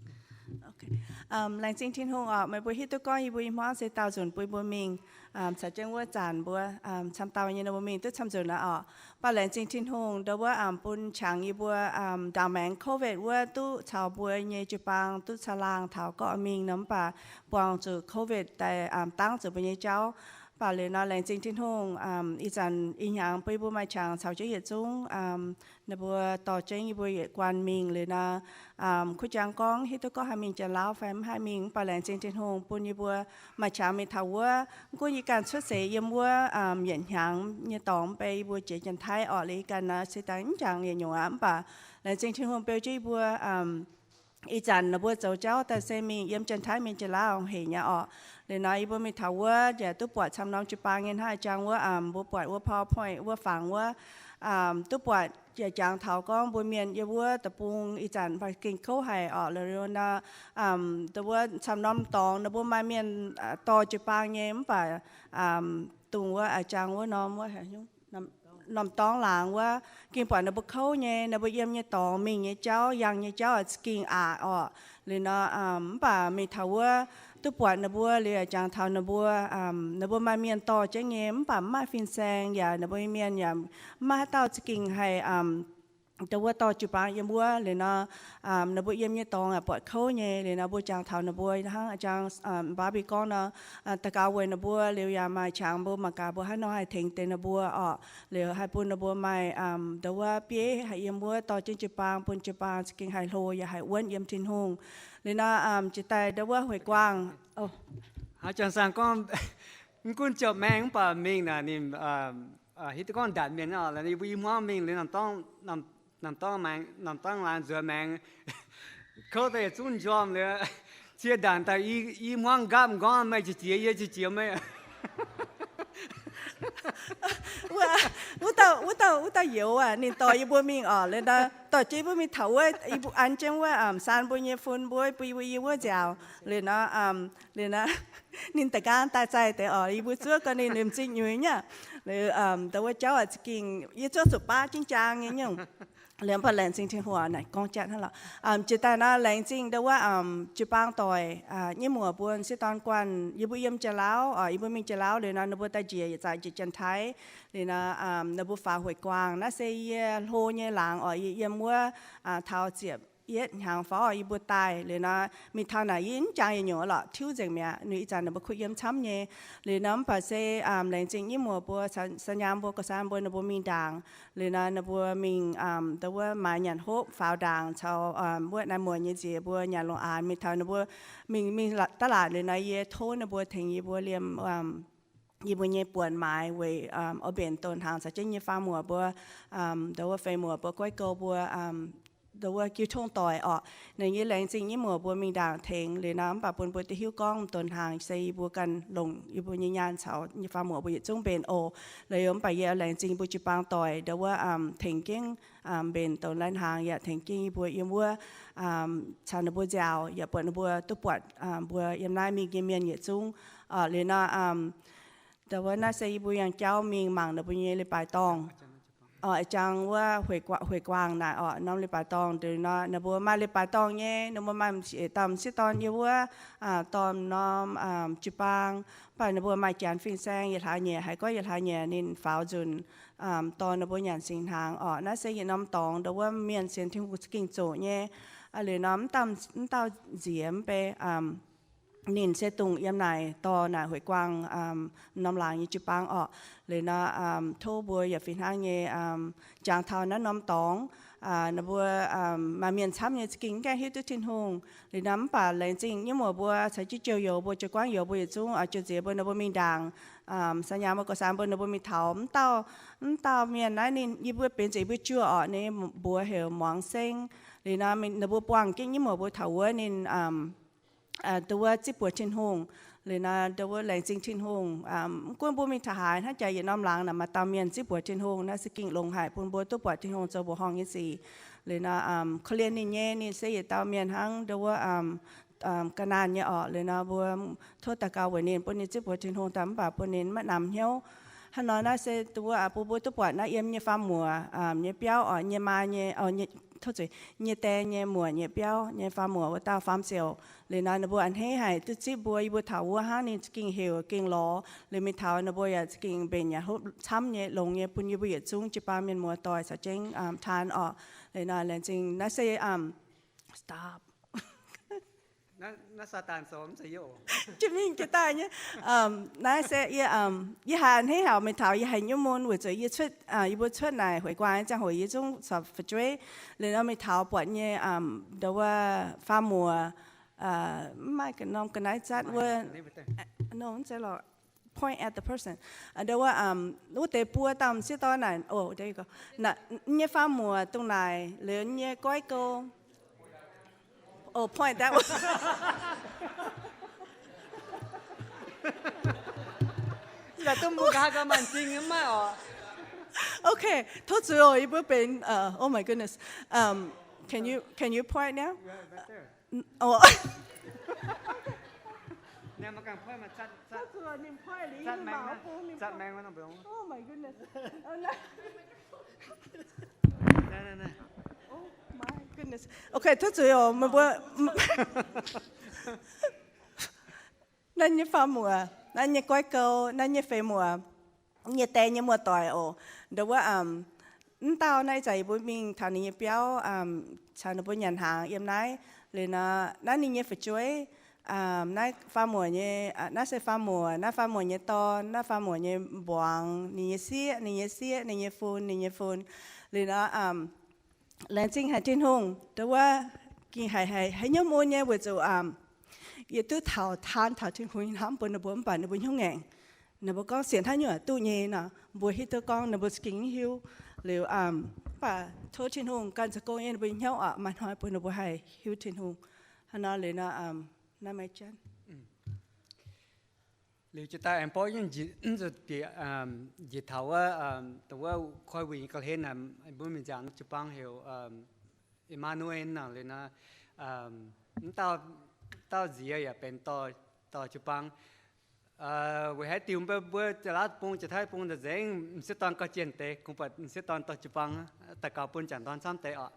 Okay. Um, laengz zingh Tin-Hungh oc, meih mbuo hiuv duqv gorngv yie mbuo i hmuangv se daauh nzunc bun mbuo mingh, um, caux jienv wuov zanc mbuo, um, camv dauh nyei nor mbuo mingh duqv camv nzunc aqv oc. Mv baac laengz zingh Tin-Hungh ndau wuov, um, bun qangx yie mbuo, um, ndaangc maengx COVID wuov duqv caux mbuo nyei jiu-baang duqv caangh laangh taux gorqv mingh nor, mv baac buangh zuqc COVID daaih, um, dangv zuqc mbuo nyei jauv. Mv baac liuz nor laengz zingh Tin-Hungh, um, ih zanc ih hnyangx bun yie mbuo maaih qangx caux jienv yietc zungv, um, ninh mbuo dorh jienv yie mbuo yietc guanh mingh liuz nor, um, kuv jangx gorngv hiuv duqv gorngv haih mingh Janx-Lauv fai mv haih mingh, mv baac laengz zingh Tin-Hungh bun yie mbuo maaih qangx mingh taux wuov. Mv gunv yie ganh cuotv seix yiem wuov, um, yietc hnyangx nyei dorngx mv bei yie mbuo jiex Janx-Taiv orqc, liuz yie ganh nor se daaih mv jangx yietc nyungc aqv. Mv baac laengz zingh Tin-Hungh beu jienv yie mbuo, um, ih zanc ninh mbuo zoux jauv daaih se mingh yiem Janx-Taiv mingh Janx-Lauv hec nyei orqc. Liuz nor yie mbuo mingh taux wuov yaac duqv buatc camv norm jiu-baang nyei hnangv ih jangx wuov, um, mbuo buatc wuov PowerPoint wuov fangx wuov, um, duqv buatc yaac jangx taux gorngv mbuo mienh yiem wuov deic-bung ih zanc gengh kouv haic orqc. Liuz nor, um, dongh wuov camv norm dorngx ninh mbuo maaih mienh, uh, dorh jiu-baang nyei, mv baac, um, dongh wuov a'jang wuov norm wuov norm dorngx laangz wuov, gengh buatc ninh mbuo kouv nyei, ninh mbuo yiem nyei dorngx mingh nyei jauv, yangh nyei jauv za'gengh aqc orqc. Liuz nor, um, mv baac mingh taux wuov duqv buatc ninh mbuo liuz yaac jangx taux ninh mbuo, um, ninh mbuo maaih mienh dorh jienv nyei, mv baac mv maaih fin-saeng yaac ninh mbuo mienh yaac mv maaih haaix dauh za'gengh haih, um, dongh wuov dorh jiu-baang yiem wuov. Liuz nor, um, ninh mbuo yiem nyei dorngx yaac buatc kouv nyei. Liuz nor mbuo jangx taux ninh mbuo hnangv a'jang, um, Barbie gorngv nor, uh, daux gaux weic ninh mbuo liuz yaac maaih qangx mbuo mangc gaax mbuo haaix nor haih tengx deix ninh mbuo orqc. Liuz haih bun ninh mbuo maaih, um, dongh wuov bieiv haih yiem wuov dorh jienv jiu-baang, bun jiu-baang za'gengh haih hlo yaac haih wuonv yiem Tin-Hungh. Liuz nor, um, jiex daaih dongh wuov Hueix Guangh, oh, haaix zanc gorngv mv gunv ziouc maeng mv baac mingh naaic ninh, um, uh, hiuv duqv gorngv ndanc mienh, uh, yie mbuo i hmuangv mingh liuz norm dorngx, norm, norm dorngx maengx, norm dorngx laangz nzuonx maengx, kouv daaih yietc zungv njormh liuz, cie ndanc daaih i, i hmuangv nqaapv nqorngv, meih jiex jiex, yie jiex jiex meih. Wuov, wuov dauh, wuov dauh, wuov dauh youz aac, ninh dorh yie mbuo mingh orqc. Liuz nor dorh jienv yie mbuo mingh taux wuov, yie mbuo an jienv wuov, um, saan mbuo nyei fun mbuo, bun yie mbuo yiem wuov nziaauc. Liuz nor, um, liuz nor ninh da'nqaang daaih zaih deix orqc, yie mbuo zuov gorngv ninh liemh zingh nyuiz nyei. Liuz, um, dongh wuov jauv aac za'gengh yie zuov zuqc baav jienv jaang nyei nyungc. Liuz mv baac laengz zingh Tin-Hungh naaic gorngv jatv hnangv lorqc. Um, jiex daaih nor laengz zingh dongh wuov, um, jiu-baang doic, uh, nyei muoc mbuo m'sieqv dorn guanh, yie mbuo yiem Janx-Lauv, uh, yie mbuo mingh Janx-Lauv liuz nor ninh mbuo daaih njiec yietc zaqc njiec Janx-Taiv. Liuz nor, um, ninh mbuo faaux Hueix Guangh. Naaiv se yie hlo nyei laangz orqc, yie yiem wuov, uh, taux ziepc yietv hnyangx faaux orqc yie mbuo daaih. Liuz nor mingh taux naaic yie mv jangx yietc nyungc lorqc, tiuv nzengc mi'aqv. Ninh ih zanc ninh mbuo kuv yiem camv nyei. Liuz nor mv baac se, um, laengz zingh nyei muoc mbuo, saan, saan nyaam mbuo, ga'saan mbuo, ninh mbuo mingh ndaangc. Liuz nor ninh mbuo mingh, um, dongh wuov maaiz nyanc hopv faaux ndaangc caux, um, wuov naaiv muoc nyei nziex mbuo nyanc longc aanx mingh taux ninh mbuo mingh, mingh daav laatc. Liuz nor yie tov ninh mbuo tengx yie mbuo liemh, um, yie mbuo nyei buonc maaiz weic, um, oix mbenc donx hnaangx caux jienv nyei faam muoc mbuo, um, dongh wuov feix muoc mbuo, goiv gou mbuo, um, dongh wuov jiu tong doic orqc. Ninh yie laengz zingh nyei muoc mbuo mingh ndaangc tengx. Liuz nor mv baac bun mbuo duqv hiuv gorngv donx hnaangx se yie mbuo ganh longc yie mbuo nyei nyaanh caux nyei faam muoc mbuo yietc zungv mbenc oc. Liuz mv baac yie laengz zingh mbuo jiu-baang doic, dongh wuov, um, tengx jienv, um, mbenc donx lai hnaangx yaac tengx jienv yie mbuo yiem wuov, um, caux ninh mbuo nziaauc yaac buatc ninh mbuo duqv buatc, um, mbuo yiem naaiv mingh nyei mienh yietc zungv. Orqc, liuz nor, um, dongh wuov naaiv se yie mbuo yangh jauv mingh mangc ninh mbuo nyei leiz-baaix dorngh. Orqc, jangx wuov Hueix Gua-, Hueix Guangh naaic orqc, norm leiz-baaix dorngh. Liuz nor ninh mbuo maaih leiz-baaix dorngh nyei, ninh mbuo maaih m'sieqv dauh m'sieqv dorn yiem wuov, ah, dorh norm, um, jiu-baang. Mv baac ninh mbuo maaih janx fin-saeng yietc hlaax nyieqc, haiz gorngv yietc hlaax nyieqc ninh faaux nzunc, um, dorh ninh mbuo nyanc singx hnaangx orqc. Naaiv se yietc norm dorngx dongh wuov mienh sienx Tin-Hungh za'gengh zoqc nyei. Liuz nor mv dauh, mv dauh nziex mv bei, um, ninh se dongh yiem naaic dorh naaic Hueix Guangh, um, norm laangz nyei jiu-baang orqc. Liuz nor, um, tov mbuo yaac fih hnangv nyei, um, jangx taux naaiv norm dorngx, uh, ninh mbuo, um, maaih mienh camv nyei za'gengh mv gaengh hiuv duqv Tin-Hungh. Liuz nor mv baac laengz zingh nyei muoc mbuo caux jienv jouh youz mbuo, jouh guangv youz mbuo yietc zungv, uh, jouh nziex mbuo ninh mbuo mingh ndaangc, um, saan nyaam mbuo, ga'saan mbuo ninh mbuo mingh taux mv dauh, mv dauh mienh naaiv ninh yie mbuo benx zeiv yie mbuo juoh orqc, ninh mbuox heuc Muangx Seng. Liuz nor ninh mbuo buangh jienv nyei muoc mbuo taux wuov ninh, um, dongh wuov zipv buoz Tin-Hungh. Liuz nor dongh wuov laengz zingh Tin-Hungh. Um, mv gunv mbuo mingh taux haaix hnangv jaax yietc norm laangz naaic maaih dauh mienh zipv buoz Tin-Hungh, naaiv se gengh longx haic bun mbuo duqv buatc Tin-Hungh zoux mbuoqc horngh nyei sic. Liuz nor, um, korv-lienh ninh nyei, ninh se yietc dauh mienh hnangv dongh wuov, um, um, ga'naanh nyei orqc. Liuz nor mbuo tov daux gaux weic ninh, bun ninh zipv buoz Tin-Hungh daaih mv baac bun ninh maiv namx hnyouv. Hnangv nor naaiv se dongh wuov bun mbuo duqv buatc naaiv yiem nyei faam muoc nyei biauv oc, nyei maa nyei, tov zuiz, nyei die nyei muoc nyei biauv nyei faam muoc wuov dauh faam ziouc. Liuz nor ninh mbuo a'hneiv haic duqv zipv mbuo, yie mbuo taux wuov hnangv ninh za'gengh heuc gengh lorz. Liuz mingh taux ninh mbuo yaac za'gengh mbenc yaac hopv camv nyei longx nyei bun yie mbuo yietc zungv jiu-baang mienh muoz-doic caux jienv taan oc. Liuz nor laengz zingh naaiv se stop. Naaiv Saadaan zoux mv zeiz yie oc. Jienv mingh jienv daaih nyei. Naaiv se yie, yie haiz a'hneiv haic mingh taux yie haiz nyungc mun weic zuqc yie cuotv, yie mbuo cuotv naaic hueix guaan ziangh hoc yie zungv corc fu'jueiv. Liuz nor mingh taux buatc nyei nduov wuov faam muoc, mv maaih norm ga'naaiv zatv wuov, no, mv zeiz lorqc, point at the person. Nduov wuov, wuov deix buo dauh m'sieqv dorn naaic, nyei faam muoc dongh naaic, liuz nyei goiv gou. Oh, point that one. Yaac duqv mbuo nqa'haav gauh maaih m'zing nyei mv maaih oc. Okay, tov zuiz oc, yie mbuo benx, oh my goodness. Can you, can you point now? Okay, tov zuiz oc, meih mbuo. Naaiv nyei faam muoc, naaiv nyei goiv gou, naaiv nyei feix muoc, nyei die nyei muoz-doic oc. Nduov wuov, mv dauh naaiv ih zanc yie mbuo mingh taux ninh nyei biauv caux ninh mbuo nyanc hnaangx yiem naaiv. Liuz nor naaiv ninh nyei fu'jueiv, naaiv faam muoc nyei, naaiv se faam muoc, naaiv faam muoc nyei dorn, naaiv faam muoc nyei mbuangz, ninh nyei sieqv, ninh nyei sieqv, ninh nyei fun, ninh nyei fun. Liuz nor laengz zingh haic Tin-Hungh, nduov wuov, ging haiz, haiz, haiz nyungc mun nyei weic zuqc yie duqv taux taan taux Tin-Hungh nyei hnamv bun ninh mbuo mv baac ninh mbuo hnyouv ngaengc. Ninh mbuo gorngv sienx haaix nyungc duqv nyei nor, mbuo hiuv duqv gorngv ninh mbuo za'gengh mv hiuv. Liuz mv baac tov Tin-Hungh ganh zoux gong yiem ninh mbuo nyei hnyouv oc, maaih hnoi bun ninh mbuo haih hiuv Tin-Hungh. Hnangv nor liuz nor, naaiv maaih janv. Liuz jiex daaih aengx borqv nyei njiec, njiec taux wuov, dongh wuov koi wuic nyei ga'hlen naaic, mbuo mingh nziaauc jiu-baang heuc Immanuel nor. Liuz nor, mv dauh, dauh nziex yaac benx dorh jiu-baang. Weic haaix diuc mbuo, mbuo Janx-Laauv bung, Janx-Taiv bung nzengc, m'sieqv dorn gauh jienh deix, kungx buatc m'sieqv dorn dorh jiu-baang, daux gaux bun m'jangc dorn camv deix oc.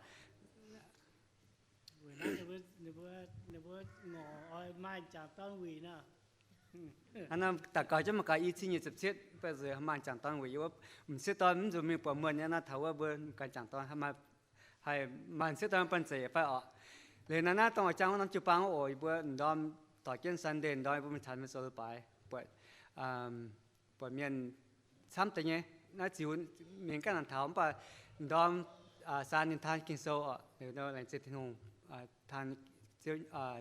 Hnangv naaiv daux gaux jienv mangc gaax i cin nyic ziepc cietv, mv baac maaih m'jangc dorn weic yie wuov m'sieqv dorn mv nzunc mingh buatc muonh nyei nor, taux wuov mbuo ganh m'jangc dorn haih maaih m'sieqv dorn banh zeic fai oc. Liuz naaiv, naaiv dongh oix jangx wuov norm jiu-baang oc, yie mbuo m'ndorm dorh jienv Sunday m'ndorm yie mbuo mingh caux mienh zoux leiz-baaix, buatc, buatc mienh camv deix nyei. Naaiv ziux mienh ganh nangc taux, mv baac m'ndorm Saan ninh taan Ging-Sou oc, liuz laengz zingh Tin-Hungh, taan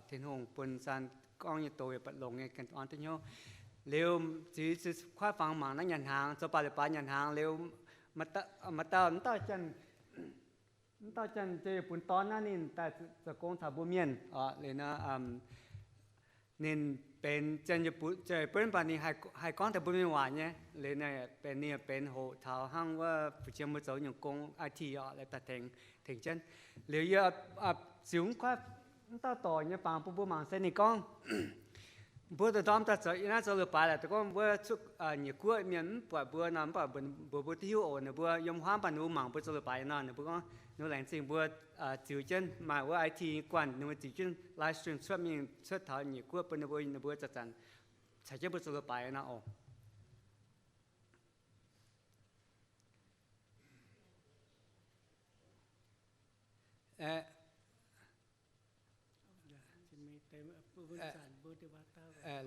Tin-Hungh bun Saan gorngv nyei doz yaac buatc longx nyei, ganh orn duqv hnyouv. Liuz ziux kuaaiv fangx mangc naaiv nyanc hnaangx, zoux baac leiz-baaix nyanc hnaangx liuz, maaih dauh, mv dauh janx, mv dauh janx-jeiv bun dorn naaiv ninh daaih zoux gong taux mbuo mienh oc. Liuz nor ninh benx janx-jeiv bun, baac ninh haih gorngv taux mbuo mienh waac nyei. Liuz ninh benx, ninh benx hoqc taux hnangv wuov fu'jueiv mbuo zoux nyungc gong I T oc, liuz daaih tengx, tengx jienv. Liuz yie ziux mv kuaaiv mv dauh dorc nyei fangx bun mbuo mangc se ninh gorngv, mbuo daaih ndorm daaih zoux, yiem naaiv zoux leiz-baaix laaix, daaih gorngv mbuo cuotv nyiec guoqv mienh mv buatc mbuo nor, mv baac mbuox mbuo duqv hiuv oc. Ninh mbuo yiem huaamv baac ninh mbuo mangc mbuo zoux leiz-baaix nor, ninh mbuo gorngv ninh mbuo laengz zingh mbuo ziux jienv maaih wuov I T nyei guanh, ninh mbuo ziux jienv live stream cuotv mingh cuotv taux nyiec guoqv bun ninh mbuo, ninh mbuo zanc-zanc caux jienv mbuo zoux leiz-baaix nor oc.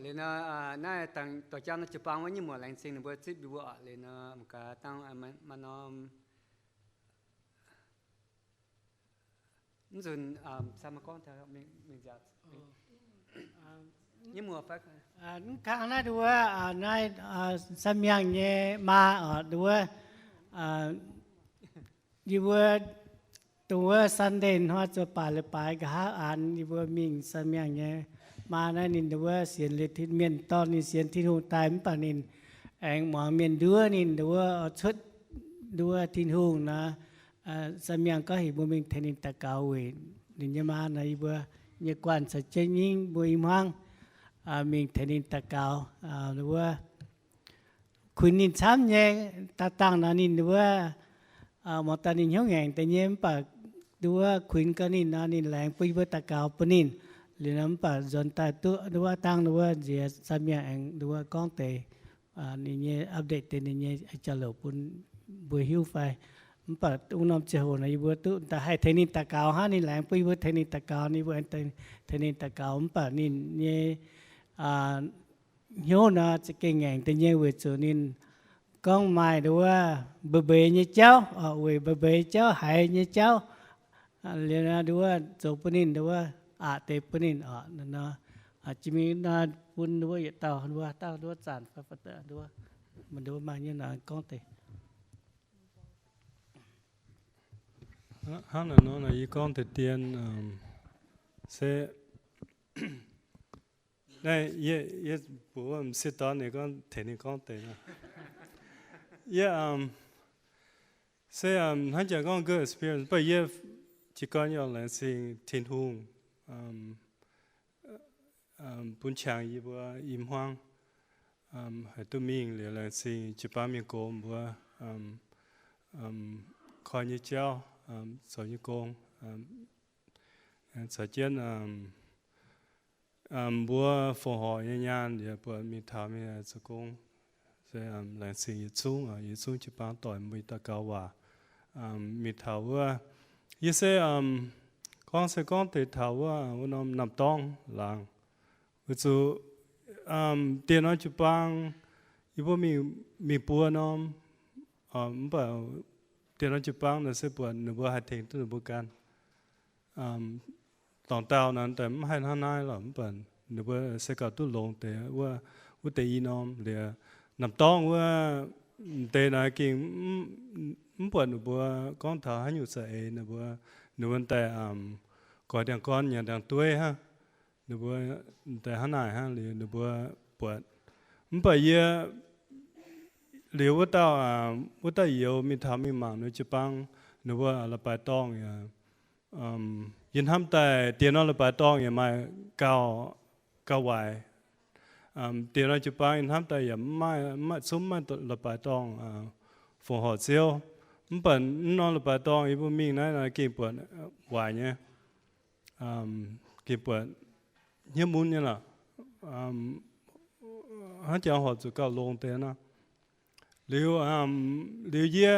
Liuz nor naaiv dangh dorh jangv jiu-baang wuov nyei muoc laengz zingh ninh mbuo zipv yie mbuo oc. Liuz nor mangc gaax dangh maaih norm mv nzunc, mv kangx naaiv wuov, naaiv San Miang nyei maa oc, wuov, yie mbuo dongh wuov Sunday hnoi zoux baac leiz-baaix nqa'haav aanx yie mbuo mingh San Miang nyei maa naaiv ninh wuov sienx liuz Tin, mienh dorn ninh sienx Tin-Hungh daaih mv baac ninh aengx muangx mienh nduov ninh wuov cuotv nduov Tin-Hungh nor, San Miang gorngv heuc mbuo mingh tengx ninh daux gaux weic ninh nyei maa nor, yie mbuo nyei guanh caux jienv nyingv mbuo i hmuangv mingh tengx ninh daux gaux wuov. kuinx ninh camv nyei, daaih dangh nor ninh wuov, muoz-doic ninh hnyouv ngaengc deix nyei, mv baac nduov kuinx gau ninh nor, ninh laengz bun yie mbuo daux gaux bun ninh. Liuz nor mv baac nzuonx daaih duqv nduov dangh nduov nziex Samuel aengx nduov gorngv deix ninh nyei update deix ninh nyei jauv-louc bun mbuo hiuv fai. Mv baac wuov norm ziangh hoc nor yie mbuo duqv daaih haih tengx ninh daux gaux hnangv, ninh laengz bun yie mbuo tengx ninh daux gaux, yie mbuo tengx ninh daux gaux. Mv baac ninh nyei hnyouv nor za'gengh ngaengc deix nyei weic zuqc ninh gorngv maaih nduov mbeix mbeix nyei jauv, weic mbeix mbeix jauv haiz nyei jauv, liuz nduov zoux bun ninh nduov aqc deix bun ninh oc nor. Jiex mingh nor bun nduov yietc dauh nduov, dauh nduov zanc fai nduov, nduov maaih nyei nor gorngv deix. Hnangv naaic nor yie gorngv deix dien, se naaiv yie, yie mbuox m'sieqv dorn ninh gorngv tengx ninh gorngv deix nor. Yie se hnangv jangx gorngv good experience, mv baac yie jiez gorn yaac laengz zingh Tin-Hungh bun qangx yie mbuo i hmuangv haih duqv mingh liuz laengz zingh jiu-baang mienh gox mbuo koi nyei jauv, zoux nyei gong, caux jienv mbuo fongc horc nyei nyaanh yaac buatc mingh taux mingh zoux gong. Se laengz zingh yietc zungv, yietc zungv jiu-baang doic mbuo daux gaux waac mingh taux wuov. Yie se gorngv se gorngv deix taux wuov, wuov norm Namh Dorngx laangz. Weic zuqc dieh norm jiu-baang yie mbuo mingh, mingh buo norm, mv baac dieh norm jiu-baang naaic se buatc ninh mbuo haih tengx duqv ninh mbuo ganh. Dorngx dauh naaic daaih mv haih hnangv naaiv lorqc, mv baac ninh mbuo se gauh duqv longx deix wuov, wuov deix i norm liuz, Namh Dorngx wuov deix naaic gengh mv buatc ninh mbuo gorngv taux haaix nyungc za'eix, ninh mbuo, ninh mbuo daaih goix ndiangx-gorn nyanc ndiangx-dueiv hnangv. Ninh mbuo daaih hnangv naaic hnangv liuz ninh mbuo buatc. Mv baac yie liuz wuov dauh, wuov dauh youz mingh taux mingh mangc ninh jiu-baang, ninh mbuo la'baaix dorngh yaac, yie hnamv daaih dieh norm la'baaix dorngh yaac maaih gauh, gauh waaic. Dieh norm jiu-baang yie hnamv daaih yaac mv maaih, mv maaih, zungv mv maaih la'baaix dorngh fongc horc Ziouv. Mv baac mv norm la'baaix dorngh yie mbuo mingh naaiv gengh buatc waaic nyei, gengh buatc hniev mun nyei lorqc. Hnangv jangx horpc zuqc gauh longx deix nor. Liuz, liuz yie,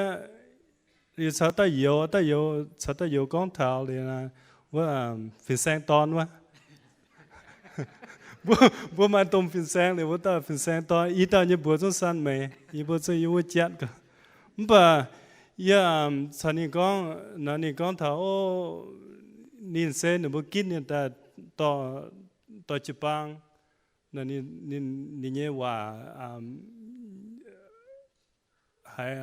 liuz caux dauh youz, dauh youz, caux dauh youz gorngv taux liuz wuov fin-saeng dorn wuov. Mbuo, mbuo maaih domh fin-saeng liuz wuov dauh fin-saeng dorn, i dauh nyei mbuox zungv saan meix, yie mbuo zungv yiem wuov jatv gau. Mv baac yie caux ninh gorngv, nor ninh gorngv taux, o, ninh se ninh mbuo ginv ninh daaih dorh, dorh jiu-baang. Ninh, ninh nyei waac haiz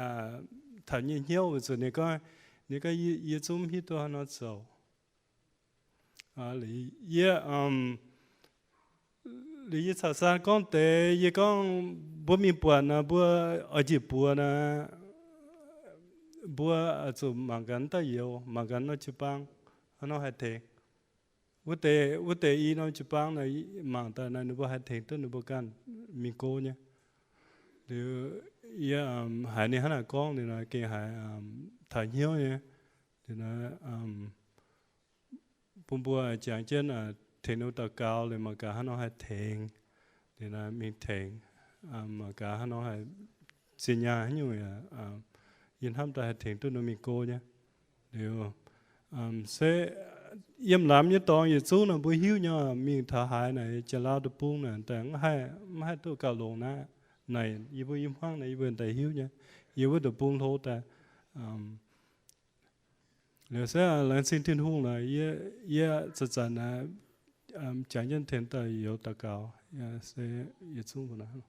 taux nyei hnyouv weic zuqc ninh gorngv, ninh gorngv, yie zungv mv hiuv duqv haaix nor zoux. Yie, liuz yie caux saan gorngv deix, yie gorngv mbuo mingh buatc nor, mbuo oix njiec buoz nor, mbuo zuqc mangc gaax dauh youz, mangc gaax norm jiu-baang, haaix nor haih tengx. Wuov deix, wuov deix i norm jiu-baang naaic, mangc daaih naaic ninh mbuo haih tengx duqv ninh mbuo ganh mingh go nyei. Liuz yie haiz ninh hnangv naaic gorngv, ninh naaic gengh haiz taux hnyouv nyei. Liuz naaic bun mbuo jangx jienv tengx ninh mbuo daux gaux, liuz mangc gaax haaix nor haih tengx. Liuz naaic mingh tengx, mangc gaax haaix nor haih zinh nyaanh haaix nyungc, yie hnamv daaih haih tengx duqv ninh mingh go nyei. Liuz se yiem laamz nyei dorngx yietc zungv nor mbuo hiuv nyei, mingh taux haaix naaic Janx-Lauv deic-bung naaic, mv haih duqv gauh longx naaiv. Naaic yie mbuo i hmuangv naaic yie mbuo daaih hiuv nyei. Yiem wuov deic-bung hlo daaih. Liuz se laengz zingh Tin-Hungh naaic, yie zanc-zanc naaic jangx jienv tengx dauh youz daux gaux, se yietc zungv mbuo naaic.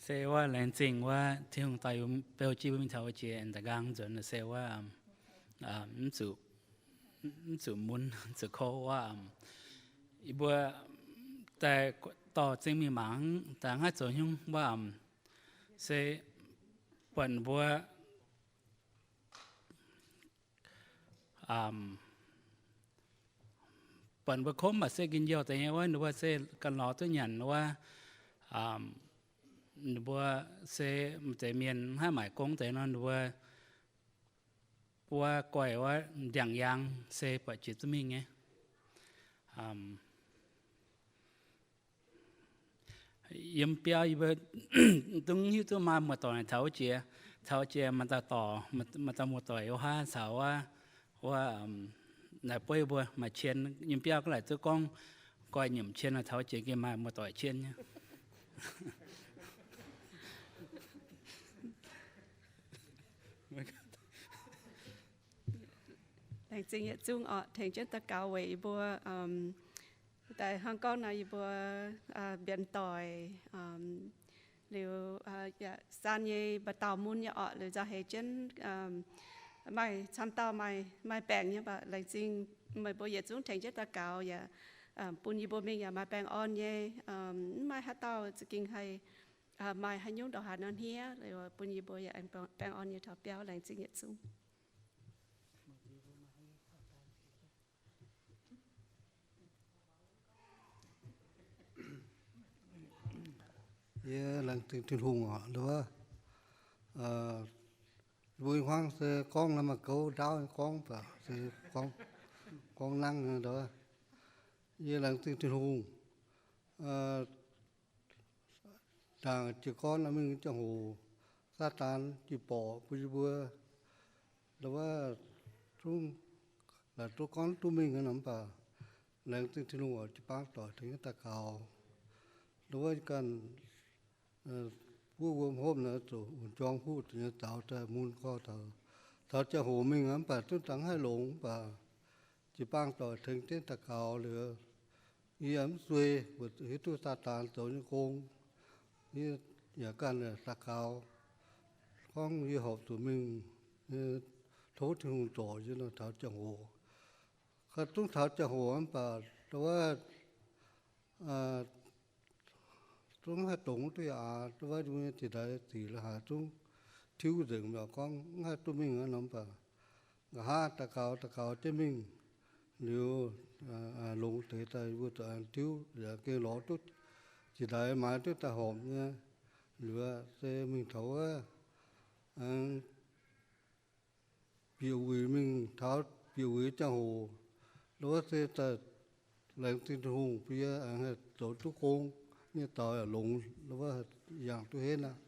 Se wuov laengz zingh wuov Tin-Hungh dorh beu jienv mbuo mingh taux wuov jiex da'nqaang nzuonx se wuov mv zuqc mun zuqc kouv wuov, yie mbuo daaih dorh zingh mingh mangc, daaih haih zoux hnyouv wuov, se buatc mbuo buatc mbuo kouv maaih se njien-youh deix nyei wuov, ninh mbuo se ganh lorz duqv nyanc wuov. Ninh mbuo se maaih deix mienh haih maaic gong deix nor, ninh mbuo wuov goiv wuov ndiangx-yaang se buatc jiex duqv mingh nyei. Yiem biauv yie mbuo dungx hiuv duqv maaih muoz-doic taux jiex, taux jiex maaih dauh dorc, maaih dauh muoz-doic wuov haav caux wuov, wuov, naaic buov yie mbuo maaih qien. Yiem biauv ga'laaic duqv gorngv goiv nyiemc qien taux jiex gengh maaih muoz-doic qien nyei. Laengz zingh yietc zungv oc, tengx jienv daux gaux weic yie mbuo daaih hnangv gorngv nor, yie mbuo mbienx doic liuz, yaac saan nyei mba'dauh mun nyei orqc, liuz nzauh heix jienv maaih camv dauh maaih, maaih baengc nyei, mv baac laengz zingh meih mbuo yietc zungv tengx jienv daux gaux yaac bun yie mbuo mingh yaac maaih baengh orn nyei. Mv maaih haaix dauh za'gengh haih maaih haaix nyungc ndongc haaix nor hniev, liuz bun yie mbuo yaac aengx baengh orn nyei taux biauv. Laengz zingh yietc zungv. Yie laengz zingh Tin-Hungh oc, nduov. Mbuo hmuangv se gorngv naaiv maaih gouv ndaauv nyei gorngv baac se gorngv, gorngv nangv nyei nduov. Yie laengz zingh Tin-Hungh. Ndaangc jiez gorn mingh ziangh hoc, Saadaan jiex borqc bun yie mbuo, nduov, zungv laaix duqv gorngv duqv mingh nor, mv baac laengz zingh Tin-Hungh oc, jiu-baang doic tengx daux gaux. Nduov, ganh buov wuom hopv naaic zuqc wuonc jorng huv zuqc nyei zaux daaih mun gorx taux, taux ziangh hoc mingh aqv, mv baac zungv dangx haih longx, mv baac jiu-baang doic tengx jienv daux gaux liuz, yie mv suei, weic zuqc hiuv duqv Saadaan zoux nyei gong. Yie yaac ganh daux gaux, gorngv yie horpc zuqc mingh tov Tin-Hungh zorc yie nor taux ziangh hoc. Ga'zungv taux ziangh hoc mv baac nduov, zungv haih dongz duqv yaac aax, nduov, nyei jiex ndaix zic la'haaix zungv tiuv nzengc, mv baac gorngv mv haih duqv mingh aqv nor, mv baac nqa'haav daux gaux, daux gaux jienv mingh liuz, longx deix daaih mbuo zuqc aengx tiuv, yaac gengh lorz duqv jiex ndaix maaiz duqv daaih horpc nyei. Liuz se mingh taux wuov bieqc wuic mingh taux bieqc wuic ziangh hoc, nduov, se daaih laengz zingh Tin-Hungh bun yie aengx haih zoux duqv gong, nyei zaux yaac longx, nduov, yangh duqv henv aqv.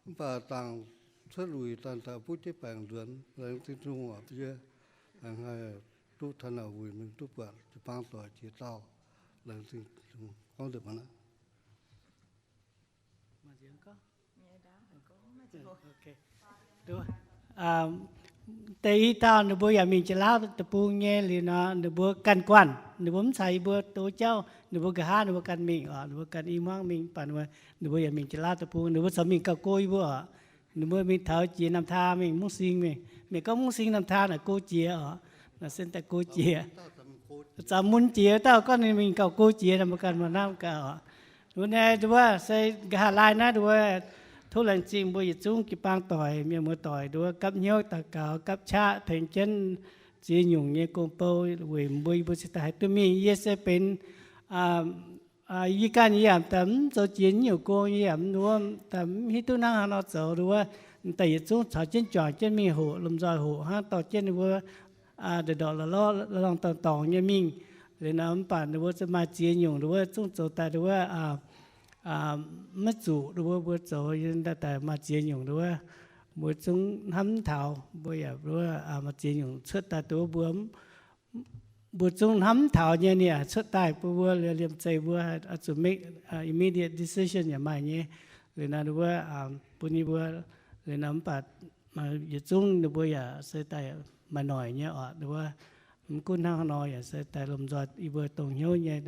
Mv baac zaangc cuotv wuic daaih daaih butv jienv baengc nzuonx, laengz zingh Tin-Hungh bun yie aengx haih duqv taux naaic wuic mingh duqv buatc jiu-baang doic jiex dauh. Laengz zingh Tin-Hungh. Gorngv nzengc muonz aqv. Deix i dauh ninh mbuo yaac mingh Janx-Laauv deic-bung nyei liuz nor, ninh mbuo ganh guanh, ninh mbuo mv caux yie mbuo douz jauv, ninh mbuo nqa'haav ninh mbuo ganh mingh oc, ninh mbuo ganh i hmuangv mingh, mv baac ninh mbuo yaac mingh Janx-Laauv deic-bung, ninh mbuo corc mingh gauh go yie mbuo oc. Ninh mbuo mingh taux jiex Namh Taa mingh Mungv Sing mingh, mienh gorngv Mungv Sing Namh Taa naaic go jiex oc, naaic se daaih go jiex. Zaux mun jiex dauh gorngv ninh mingh gauh go jiex, ninh mbuo ganh maaih hnamv gaax oc. Wuov naaiv nduov se nqa'haav laai naaiv nduov, tov laengz zingh mbuo yietc zungv jiu-baang doic, mienh muoz-doic nduov gapv hnyouv daux gaux, gapv qaqv tengx jienv ziex nyungc nyei gong bou weic mbuo, yie mbuo cingx daaih haih duqv mingh. Yie se benx yie ganh yie yaac daaih mv zoux jiex nyungc gong, yie yaac mv nduov, daaih mv hiuv duqv hnangv haaix nor zoux nduov. Daaih yietc zungv caux jienv juangc jienv mingh hoqc, lomh nzoih hoqc hnangv dorh jienv ninh mbuo ndorqc ndorqc lorqc lorqc, lorngh dorngc dorngc nyei mingh. Liuz nor mv baac ninh mbuo maaih ziex nyungc nduov zungv zoux daaih nduov maiv zuqc nduov mbuo zoux, daaih maaih ziex nyungc nduov mbuo zungv hnamv mv taux, mbuo yaac maaih ziex nyungc cuotv daaih nduov mbuo mbuo zungv hnamv mv taux nyei, ninh cuotv daaih bun mbuo liemh zeih mbuo zuqc make immediate decision yaac maaih nyei. Liuz nor ninh mbuo bun yie mbuo, liuz nor mv baac yietc zungv ninh mbuo yaac se daaih maaih noic nyei oc. Ninh mbuo mv gunv hnangv haaix nor yaac se daaih lomh nzoih yie mbuo dongh hnyouv nyei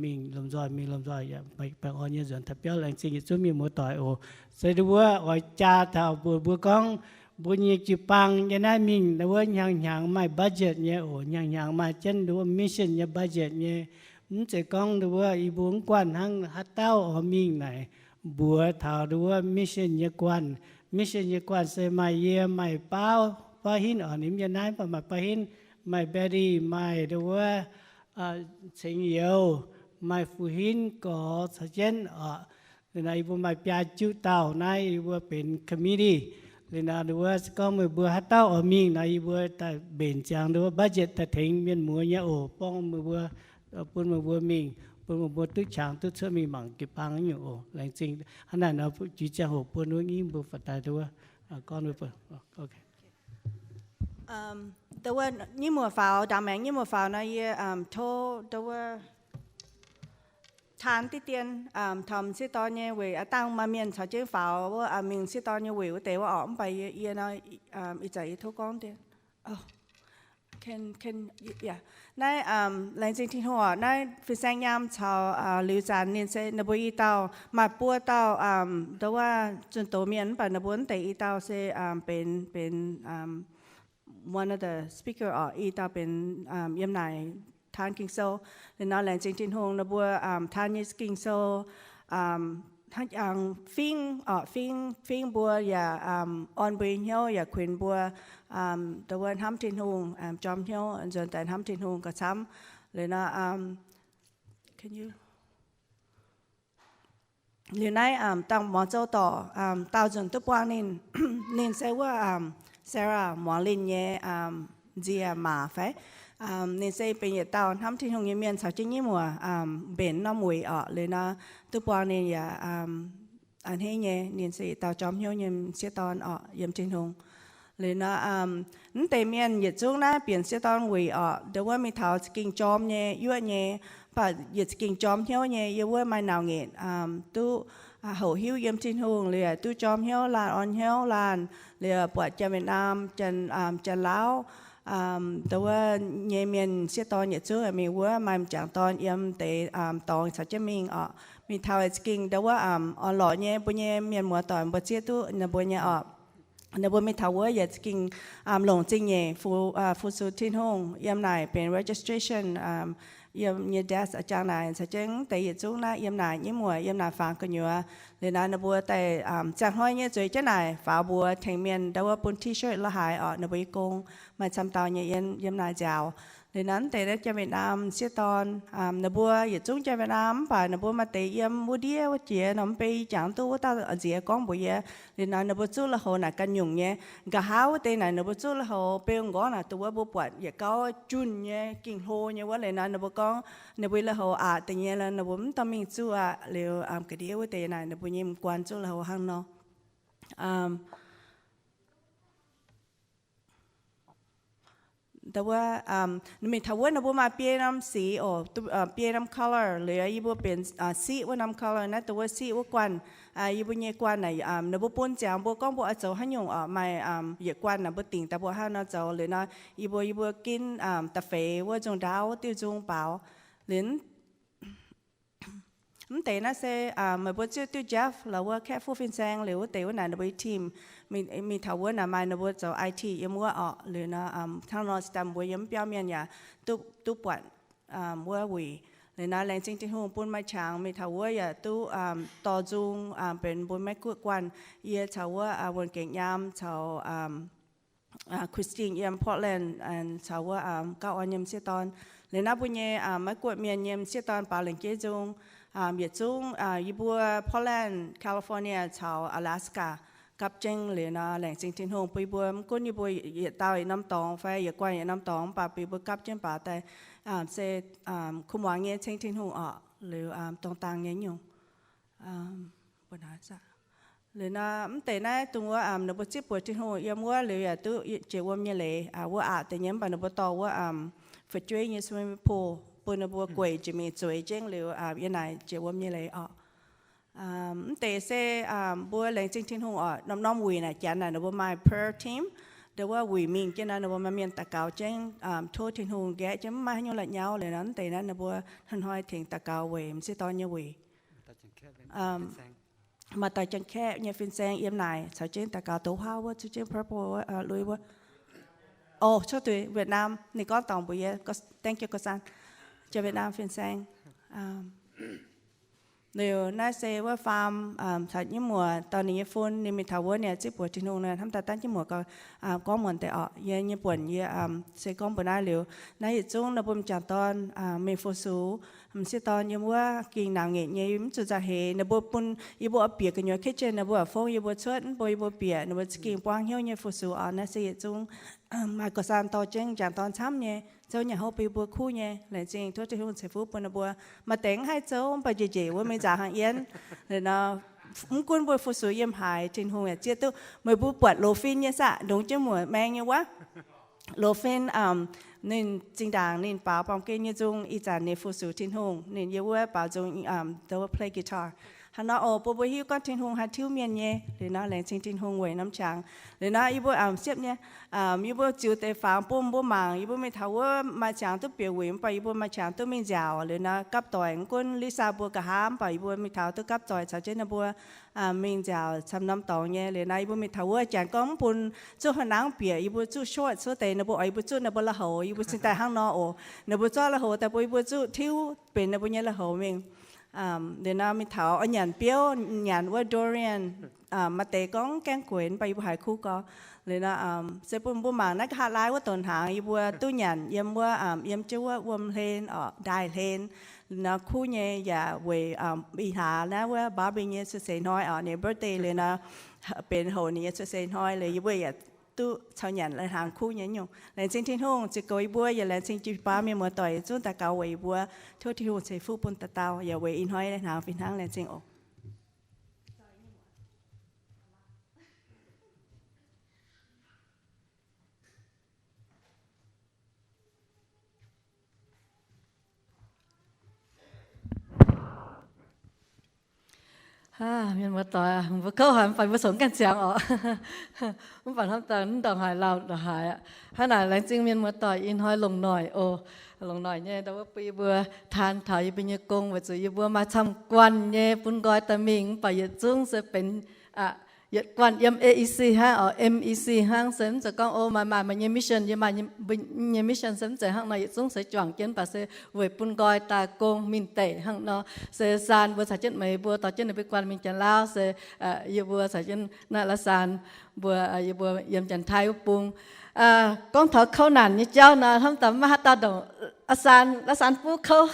mingh, lomh nzoih mingh, lomh nzoih yaac baengh orn nyei nzuonx taux biauv. Laengz zingh yietc zungv mienh muoz-doic oc. Se ninh mbuo oix jaa taux mbuox mbuo gorngv mbuo nyei jiu-baang nyei naaiv mingh, ninh mbuo hnyangx-hnyangx maaih budget nyei oc, hnyangx-hnyangx maaih jienv ninh mbuo mission nyei budget nyei. Mv zeiz gorngv nduov yie mbuo mv guanh hnangv, haaix dauh oix mingh naaic mbuox taux nduov mission nyei guanh. Mission nyei guanh se maaih yie, maaih Baauv, Baauv Hinv oc, ninh mv yiem naaiv, mv baac maaih Baauv Hinv, maaih Betty, maaih nduov Ceng Youz, maaih Fu Hinv, Gorx caux jienv oc. Liuz nor yie mbuo maaih biaa juqv dauh naaiv yie mbuo benx committee. Liuz nor nduov se gorngv meih mbuo haaix dauh oix mingh nor yie mbuo daaih mbenc ziangx nduov budget daaih tengx mienh muoz nyei oc, borng meih mbuo, bun meih mbuo mingh, bun meih mbuo duqv qangx duqv cuotv mingh mangc jiu-baang nyungc oc. Laengz zingh hnangv naaic nor jiex ziangh hoc bun wuov nyei mbuo faaux daaih nduov gorngv nyei muoz faaux, ndaangc maengx nyei muoz faaux nor yie tov nduov taan diqv dien taux m'sieqv dorn nyei weic aav dangh maaih mienh caux jienv faaux wuov mingh m'sieqv dorn nyei weic wuov deix wuov orqc. Mv baac yie nor, ih zanc yie tov gorngv dien. Naaiv laengz zingh Tin-Hungh oc. Naaiv fin-saeng nyaam caux liuz zanc ninh se ninh mbuo i dauh maaih buo dauh nduov wuov zunh doz mienh, mv baac ninh mbuo mv deix i dauh se benx, benx one of the speaker oc, i dauh benx yiem naaic taan Ging-Sou. Liuz nor laengz zingh Tin-Hungh ninh mbuo taan nyei Ging-Sou hnangv jangx fingx oc, fingx, fingx mbuo yaac orn mbuo nyei hnyouv yaac kuinx mbuo nduov wuov hnamv Tin-Hungh, jorm hnyouv nzuonx daaih hnamv Tin-Hungh gauh camv. Liuz nor liuz naaiv dangh muangx zouv dorc daauh nzunc duqv buangh ninh. Ninh se wuov Sarah Muangz Linh nyei nziec maac fai. Ninh se benx yietc dauh hnamv Tin-Hungh nyei mienh caux jienv nyei muoz mbenc norm weic orqc. Liuz nor duqv buangh ninh yaac a'hneiv nyei. Ninh se yietc dauh jorm hnyouv nyei m'sieqv dorn orqc yiem Tin-Hungh. Liuz nor mv deix mienh yietc zungv naaiv bieqc m'sieqv dorn weic orqc, nduov wuov mingh taux za'gengh jorm nyei, yuoqv nyei, mv baac yietc za'gengh jorm hnyouv nyei. Yiem wuov maaih nauc ngaetc duqv houc hiuv yiem Tin-Hungh liuz duqv jorm hnyouv laanh, orn hnyouv laanh liuz buatc Janx-Wietc^naam, Janx-Laauv, nduov wuov nyei mienh m'sieqv dorn yietc zungv mingh wuov. Maaih m'jangc dorn yiem deix dorngx caux jienv mingh orqc. Mingh taux za'gengh nduov wuov orn-lorqc nyei, mbuo nyei mienh muoz-doic mbuo zieqv duqv ninh mbuo nyei orqc. Ninh mbuo mingh taux wuov yaac za'gengh longc zingh nyeic fu-sux Tin-Hungh. Yiem naaic benx registration, yiem nyei desk a'jang naaic caux jienv deix yietc zungv naaiv yiem naaic nyei muoc yiem naaic fangx gu'nyuoz. Liuz nor ninh mbuo daaih ziangh hnoi nyei zueiz jienv naaic faaux mbuox tengx mienh nduov wuov bun T-shirt la'haaix orqc, ninh mbuo i gong maaih camv dauh nyei yiem naaic nziaaux. Liuz nor mv deix naaiv Janx-Wietc^naam m'sieqv dorn, ninh mbuo yietc zungv Janx-Wietc^naam mv baac ninh mbuo maaih deix yiem wuov ndiev wuov jiex nor mv bei yie jangx duqv wuov dauh nziex gorngv mbuox yie. Liuz nor ninh mbuo zuqv lui-houx naaic ganh nyungc nyei. Nqa'haav wuov deix naaic ninh mbuo zuqv lui-houx beu nqorngv naaic dongh wuov mbuo buatc yietc gauv junh nyei gengh hlo nyei wuov. Liuz nor ninh mbuo gorngv ninh mbuo lui-houx aqc deix nyei, ninh mbuo mv dorh mingh zuqv aqv. Liuz ga'ndiev wuov deix naaic ninh mbuo nyei m'guan zuqv lui-houx hnangv nor. Wuov, mingh taux wuov ninh mbuo maaih biei norm sic oc, biei norm color. Liuz yie mbuo benx siqv wuov norm color naaiv dongh wuov siqv wuov guanh. Yie mbuo nyei guanh naaic ninh mbuo bun ziangx mbuo gorngv mbuo oix zoux haaix nyungc oc, maaih yietc guanh naaic mbuo dingc daaih mbuo hnangv nor zoux. Liuz nor yie mbuo, yie mbuo ginv da'feix wuov nzung ndaauv wuov diuh nzung baaux. Liuz mv deix naaiv se meih mbuo ziouc diuh Jeff la'wuov Kaeqv Fuqv Fin-Saeng liuz wuov deix wuov naaic ninh mbuo i team mingh taux wuov naaic maaih ninh mbuo zoux I T yiem wuov orqc. Liuz nor hnangv nor se daaih mbuo yiem mv biauv mienh yaac duqv, duqv buatc wuov wuic. Liuz nor laengz zingh Tin-Hungh bun maaih qangx mingh taux wuov yaac duqv dorh nzung benx mbuo Meiv Guoqv guanh. Yie caux wuov Wuonh Gengh Nyaam caux Christine yiem Portland caux wuov gauh orn nyei m'sieqv dorn. Liuz naaiv mbuo nyei Meiv Guoqv mienh nyei m'sieqv dorn baaux lengc jeiv nzung. Yietc zungv yie mbuo Portland, California caux Alaska gapv jengv. Liuz nor laengz zingh Tin-Hungh bun yie mbuo, mv gunv yie mbuo yietc dauh yietc norm dorngx fai yietc guanh yietc norm dorngx, mv baac bun yie mbuo gapv jienv baaux daaih se kuv muangx nyei ceng Tin-Hungh orqc. Liuz dongh dangh nyei nyungc. Liuz nor mv deix naaiv dongh wuov ninh mbuo zipv buoz Tin-Hungh yiem wuov liuz yaac duqv jiex wuom nyei leiz. Wuov aqc deix nyei mv baac ninh mbuo dorh wuov fu'jueiv nyei swimming pool bun ninh mbuo gueic jiex mingh zueiz jengv liuz yiem naaic jiex wuom nyei leiz orqc. Mv deix se mbuo laengz zingh Tin-Hungh orqc, norm-norm wuic naaic janx naaic ninh mbuo maaih prayer team. Nduov wuov wuic mingh jienv nor ninh mbuo maaih mienh daux gaux jengv, tov Tin-Hungh nqaeqv jienv mv maaih haaix nyungc la'nyauv. Liuz nor mv deix naaiv ninh mbuo hnoi-hnoi tengx daux gaux weic m'sieqv dorn nyei wuic. Maaih dauh Janx-Kaeqv nyei fin-saeng yiem naaic caux jienv daux gaux, douz huaav wuov, zuqv jienv purple wuov, lui wuov. O, cuotv duqv Vietnam, ninh gorngv dorngc mbuox yie, thank you, Ga'san. Janx-Vietnam fin-saeng. Liuz naaiv se wuov faam caux nyei muoc dorh ninh nyei phone, ninh mingh taux wuov ninh ziqv buoz Tin-Hungh nor, hnamv daaih dangv jienv muoc gorngv muonc deix orqc. Yie nyei buonc yie se gorngv mbuox naaiv liuz, naaiv yietc zungv ninh mbuo m'jangc dorn mingh fu-sux, m'sieqv dorn yiem wuov ging naamh ngaengc nyei, mv zuqc nzauh heix. Ninh mbuo bun yie mbuo oix bieqc gu'nyuoz kitchen, ninh mbuo fongv yie mbuo cuotv, mv bun yie mbuo bieqc. Ninh mbuo za'gengh buangv hnyouv nyei fu-sux orqc. Naaiv se yietc zungv maaih ga'san dorh jienv m'jangc dorn camv nyei, zoux nyanc hopv bun yie mbuo kuv nyei. Laengz zingh tov Tin-Hungh ceix fuqv bun ninh mbuo. Maaih deix mv haih zoux, mv baac njiec njiec wuov mingh nzaaux hnaangx yienv. Liuz nor, mv gunv mbuo fu-sux yiem haaix, Tin-Hungh yaac zieqv duqv. Meih mbuo buatc loz-fin nyei saah, ndongx jienv muoc maeng nyei wuov. Loz-fin, ninh zinh ndaangc ninh baaux baamh gen nyei nzung, ih zanc ninh fu-sux Tin-Hungh, ninh yiem wuov baaux nzung, play guitar. Hnangv nor oc, bun mbuo hiuv gorngv Tin-Hungh haih tiuv mienh nyei. Liuz nor, laengz zingh Tin-Hungh weic norm qangx. Liuz nor, yie mbuo siepv nyei, yie mbuo ziux deix fangx bun mbuo mangc. Yie mbuo mingh taux wuov maaih qangx duqv bieqc wuic, mv baac yie mbuo maaih qangx duqv mingh nziaauc. Liuz nor, gapv doic, mv gunv Lisa mbuo nqa'haav, mv baac yie mbuo mingh taux duqv gapv doic caux jienv ninh mbuo mingh nziaauc camv norm dorngx nyei. Liuz nor, yie mbuo mingh taux wuov janx gorngv mv bun zuqc haaix nangv bieqc, yie mbuo zuqc shorts wuov deix, ninh mbuo oix yie mbuo zuqv ninh mbuo lui-houx, yie mbuo cingx daaih hnangv nor oc. Ninh mbuo zorqv lui-houx daaih bun yie mbuo zuqc tiuv benx ninh mbuo nyei lui-houx mingh. Liuz nor, mingh taux oix nyanc biouv, nyanc wuov durian, maaih deix gorngv gaengh gueix, mv baac yie mbuo haiz kuv gorx. Liuz nor, se bun mbuo mangc naaiv nqa'haav laai wuov douc hnaangx yie mbuo duqv nyanc yiem wuov, yiem jienv wuov wuom hlen orqc, ndaaih hlen. Liuz nor, kuv nyei yaac weic ih hlaax naaiv wuov Barbie nyei cuotv seix hnoi orqc, ninh birthday. Liuz nor, benx houc ninh nyei cuotv seix hnoi. Liuz yie mbuo yaac duqv caux nyanc lai-hnaangx kuv nyei nyungc. Laengz zingh Tin-Hungh ziouc goux yie mbuo, yaac laengz zingh jiu-baang mienh muoz-doic yietc zungv daux gaux weic yie mbuo. Tov Tin-Hungh ceix fuqv bun dauh dauh, yaac weic ih hnoi lai-hnaangx fih hnangv. Laengz zingh oc. Mienh muoz-doic, mbuo kouv haic, mv baac mbuo congx ganh ziangx oc. Mv baac hnamv daaih mv ndongc haaix lauh ndongc haaix aqv. Hnangv naaic laengz zingh mienh muoz-doic ih hnoi longc noic oc. Longc noic nyei ndau wuov bun yie mbuo taan taux yie mbuo nyei gong, weic zuqc yie mbuo maaih camv guanh nyei bun nqoi daaih mingh, mv baac yietc zungv se benx, yietc guanh yiem A E C hnangv oc, M E C hnangv. Se mv zeiz gorngv, o, maaih maaih maaih nyei mission, yie maaih nyei mission se mv zeiz hnangv nor, yietc zungv se juangc jienv, mv baac se weic bun nqoi daaih gong mingh deic hnangv nor. Se saan mbuo caux jienv meih mbuo dorh jienv ninh mbuo guanh mingh Janx-Lauv, se yie mbuo caux jienv naaiv La'saan mbuo, yie mbuo yiem Janx-Taiv wuov bung. Gorngv taux kouv naanc nyei jauv nor, hnamv daaih maiv haaix dauh ndongc La'saan, La'saan buv kouv.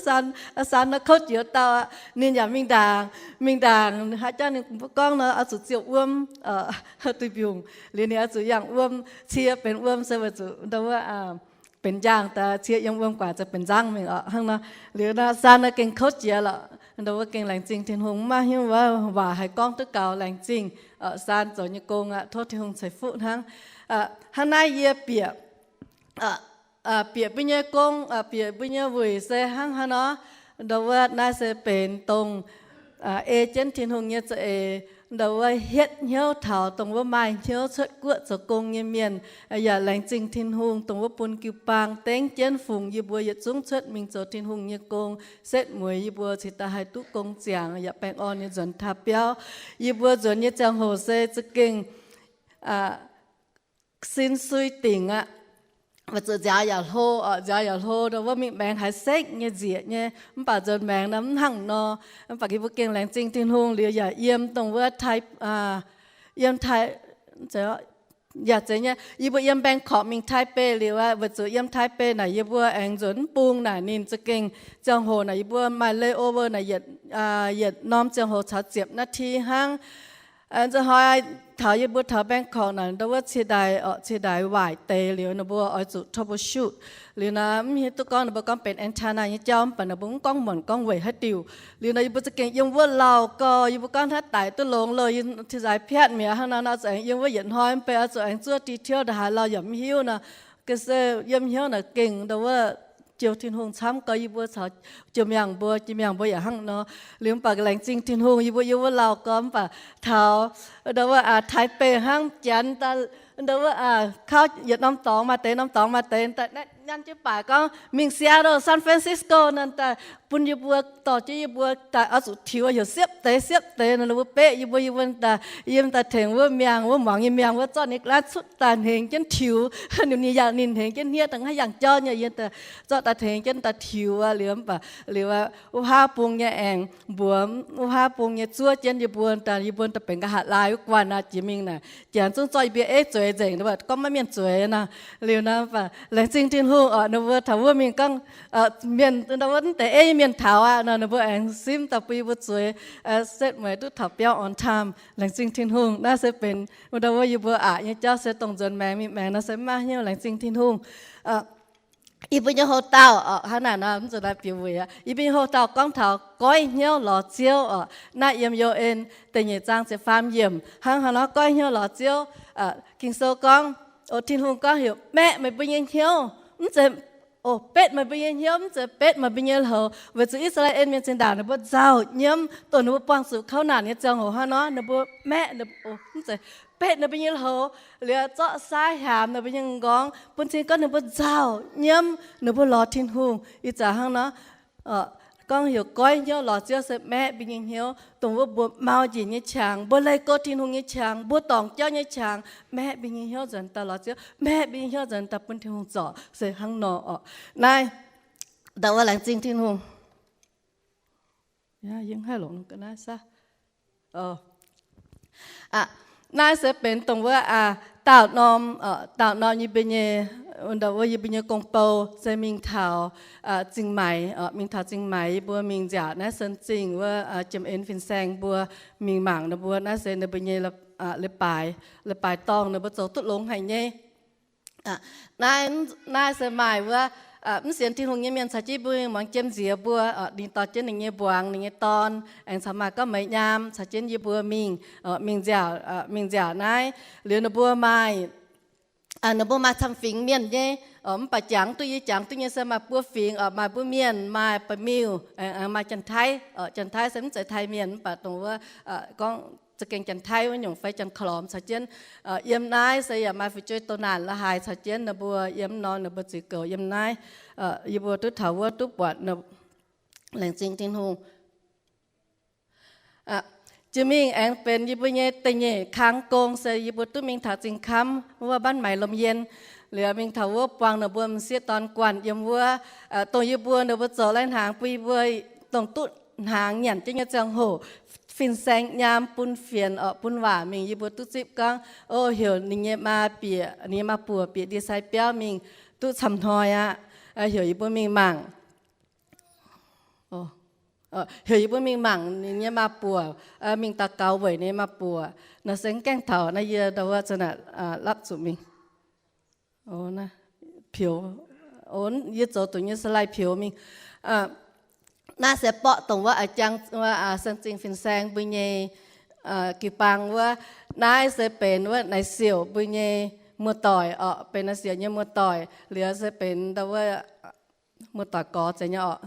Saan, La'saan nor kouv jiex dauh aqv. Ninh yaac mingh ndaangc, mingh ndaangc haaix jauv ninh mbuo gorngv nor, oix zuqc ziouc wuom duih mbiungc. Liuz ninh oix zuqc yangh wuom, cie benx wuom se weic zuqc ndau wuov benx njang daaih, cie yiem wuom guaax za'gengh benx nzangv mingh oc. Hnangv nor, liuz nor Saan nor gengh kouv jiex lorqc. Ndau wuov gengh laengz zingh Tin-Hungh, maiv hiuv wuov waac haih gorngv duqv gaux. Laengz zingh Saan zoux nyei gong aqv. Tov Tin-Hungh ceix fuqv hnangv. Hnangv naaiv yie bieqc bieqc mbuo nyei gong, bieqc mbuo nyei wuic se hnangv haaix nor, ndau wuov naaiv se benx dongh ei jienv Tin-Hungh nyei za'eix, ndau wuov hietv hnyouv taux dongh wuov maaih hnyouv cuotv guoqv zoux gong nyei mienh. Yaac laengz zingh Tin-Hungh dongh wuov bun jiu-baang dengv jienv fungx yie mbuo yietc zungv cuotv mingh zoux Tin-Hungh nyei gong, setv mueiz yie mbuo cingx daaih haih duqv gong ziangx yaac baengh orn nyei nzuonx taux biauv. Yie mbuo nzuonx nyei ziangh hoc se za'gengh sin sui dingc aqv. Weic zuqc nziaaux yaac hlo, nziaaux yaac hlo, ndau wuov mingh maengx haiz sekv nyei nzieqc nyei, mv baac nzuonx maengx nor mv hnangv nor. Mv baac yie mbuo gengh laengz zingh Tin-Hungh liuz yaac yiem dongh wuov Tai, yiem Tai, yaac zeiz nyei, yie mbuo yiem Bangkok mingh Taipei liuz aqv. Weic zuqc yiem Taipei naaic yie mbuo aengx nzuonx mv bung naaic ninh za'gengh ziangh hoc naaic yie mbuo maaih layover naaic yietc norm ziangh hoc caux ziepc นาที hnangv. Nzunc hnoi taux yie mbuo taux Bangkok naaic ndau wuov cie ndaix, cie ndaix waaic deix liuz ninh mbuo oix zuqc troubleshoot. Liuz nor mv hiuv duqv gorngv ninh mbuo gorngv benx antenna nyei jauv, mv baac ninh mbuo mv gorngv muonc gorngv weic haaix diuc. Liuz nor yie mbuo za'gengh yiem wuov lauh gorx, yie mbuo gorngv hnangv daic duqv longx loh, yie cie ndaix piatv mi'aqv. Hnangv nor nor zuqc aengx yiem wuov yietc hnoi mv bei oix zuqc aengx zuov detail ndongc haaix lauh yaac mv hiuv nor. Ga'sie yiem hnyouv naaic gengh ndau wuov jouh Tin-Hungh camv gau, yie mbuo caux jiex miangh mbuo, jiex miangh mbuo yaac hnangv nor. Liuz mv baac laengz zingh Tin-Hungh, yie mbuo yiem wuov lauh gorx, mv baac taux ndau wuov Taipei hnangv, Janx daaih Ndau wuov, kauv yietc norm dorngx maaih deix, norm dorngx maaih deix, daaih nyanc jienv baac gorngv mingh Seattle, San Francisco nor, daaih bun yie mbuo, dorh jienv yie mbuo daaih oix zuqc tiux heuc siepv deix siepv deix nor, ninh mbuo beqv yie mbuo, yie mbuo daaih yiem daaih tengx wuov miangh, wuov muangx nyei miangh wuov zorqv ninh ga'naaiv cuotv daaih hnengx jienv tiux. Ninh yaac ninh hnengx jienv hniev dangh haaix yangh jauv nyei, yie daaih zorqv daaih hnengx jienv daaih tiux aqv. Liuz mv baac liuz wuov haav bung nyei aengx mbuox, wuov haav bung nyei zuov jienv yie mbuo daaih, yie mbuo daaih benx nqa'haav laai wuov guanh aqv, jiex mingh naaic, jiex zungv zorqv yie mbuo eiv zueiz nzengc, gorngv maiv mienh zueiz nor. Liuz nor, laengz zingh Tin-Hungh oc, ninh mbuo taux wuov mingh gorngv, mienh ndau wuov mv deix eiv mienh taux aqv nor, ninh mbuo aengx simv daaih bun yie mbuo zueiz, setv mueiz duqv taux biauv on time. Laengz zingh Tin-Hungh. Naaiv se benx ndau wuov yie mbuo aqc nyei jauv se dongh nzuonx maengx mingh maengx nor se maiv hnyouv, laengz zingh Tin-Hungh. Yie mbuo nyei houx-dauh oc, hnangv naaic nor, mv zuqc naaiv bieqc weic aqv. Yie mbuo nyei houx-dauh gorngv taux goiv hnyouv lorz Ziouv oc. Naaiv yiem Yo^en da'nyeic zaang ziepc faam yiemc hnangv haaix nor goiv hnyouv lorz Ziouv. Ging-Sou gorngv, o, Tin-Hungh gorngv heuc, maeqv meih mbuo nyei hnyouv, mv zeiz, o, betv meih mbuo nyei hnyouv, mv zeiz betv meih mbuo nyei hlouz. Weic zuqc I^saa^laa^en Mienh zinh ndaangc ninh mbuo nzauh nyiemv, dongh ninh mbuo buangh zuqc kouv naanc nyei ziangh hoc hnangv nor, ninh mbuo maeqv, mv zeiz betv ninh mbuo nyei hlouz, liuz zorqv saaiv hiaamx ninh mbuo nyei m'nqorngv, bun cing gorngv ninh mbuo nzauh nyiemv, ninh mbuo lorz Tin-Hungh. Ih zanc hnangv nor, gorngv heuc goiv hnyouv lorz Ziouv se maeqv mbuo nyei hnyouv, dongh wuov mbuo mau njiec nyei qangx, mbuo leih go Tin-Hungh nyei qangx, mbuo dorngc jauv nyei qangx, maeqv mbuo nyei hnyouv nzuonx daaih lorz Ziouv, maeqv mbuo nyei hnyouv nzuonx daaih bun Tin-Hungh zorc se hnangv nor oc. Naaiv, ndau wuov laengz zingh Tin-Hungh. Naaiv se benx dongh wuov daauh norm, daauh norm yie mbuo nyei, ndau wuov yie mbuo nyei gong-bou se mingh taux Zingh Maix, mingh taux Zingh Maix yie mbuo mingh nziaauc naaiv Sen Zingh wuov Jiem En fin-saeng mbuo mingh mangc ninh mbuo. Naaiv se ninh mbuo nyei leiz-baaix, leiz-baaix dorngh ninh mbuo zoux duqv longx haic nyei. Naaiv, naaiv se maaih wuov mv sienx Tin-Hungh nyei mienh caux jienv mbuo mingh muangx jiem nziex mbuo. Ninh dorh jienv ninh nyei mbuangz, ninh nyei dorn, aengx caux maaih gorngv meix nyaam caux jienv yie mbuo mingh, mingh nziaauc, mingh nziaauc naaiv. Liuz ninh mbuo maaih, ninh mbuo maaih camv fingx mienh nyei, mv baac jangx duqv, yie jangx duqv nyei se maaih buo fingx, maaih mbuo mienh, maaih ba'miuh, maaih Janx-Taiv. Janx-Taiv se mv zeiz Taiv mienh, mv baac dongh wuov gorngv za'gengh Janx-Taiv wuov nyungc fai Janx-Korv-Lormx caux jienv yiem naaiv se yaac maaih fu'jueiv doh naanc la'haaix caux jienv ninh mbuo yiem nor, ninh mbuo zuiz goux yiem naaiv. Yie mbuo duqv taux wuov duqv buatc, laengz zingh Tin-Hungh. Jiex mingh aengx benx yie mbuo nyei da'nyeic kang gong se yie mbuo duqv mingh taux Zingh Kamv wuov Mbaan Maix Lomh Yien. Liuz mingh taux wuov buangh ninh mbuo m'sieqv dorn guanh yiem wuov, dongh yie mbuo, ninh mbuo zoux lai-hnaangx bun yie mbuo, dongh duqv hnaangx nyanc jienv nyei ziangh hoc, fin-saeng nyaam bun fienx oc, bun waac mingh, yie mbuo duqv zipv gorngv, o, heuc ninh nyei maa bieqc, ninh nyei maa buoc bieqc ndie-sai biauv mingh duqv camv hnoi aqv. Heuc yie mbuo mingh mangc. Heuc yie mbuo mingh mangc ninh nyei maa buoc, mingh daux gaux weic ninh nyei maa buoc. Naaiv se mv gaengh taux naaiv, yie ndau wuov za'naaic lapv zuqc mingh. Yie zoux duqv nyei slide pioux mingh. Naaiv se borqv dongh wuov a'jang, Sen Zingh fin-saeng mbuo nyei jiu-baang wuov. Naaiv se benx wuov Naaiv Siouc mbuo nyei muoz-doic oc, benx Naaiv Siouc nyei muoz-doic. Liuz se benx ndau wuov muoz-doic gorx zeiz nyei oc.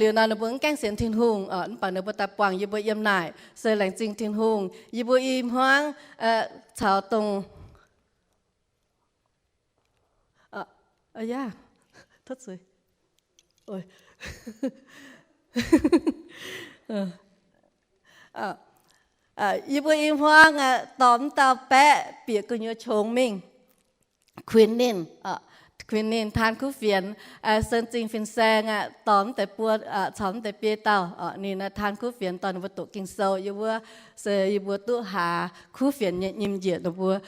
Liuz nor ninh mbuo mv gaengh sienx Tin-Hungh, mv baac ninh mbuo daaih buangh yie mbuo yiem naaic, se laengz zingh Tin-Hungh. Yie mbuo i hmuangv caux dongh, yie mbuo i hmuangv dorh m'dauh baeqv bieqc gu'nyuoz qongx mingh. Kuinx ninh, kuinx ninh taan kuv fienx. Sen Zingh fin-saeng aqv, dorh m'deix buo, caux m'deix biei dauh, ninh taan kuv fienx dorh ninh mbuo doqc Ging-Sou. Yie wuov se yie mbuo duqv haaz kuv fienx nyei nyim njiec ninh mbuo.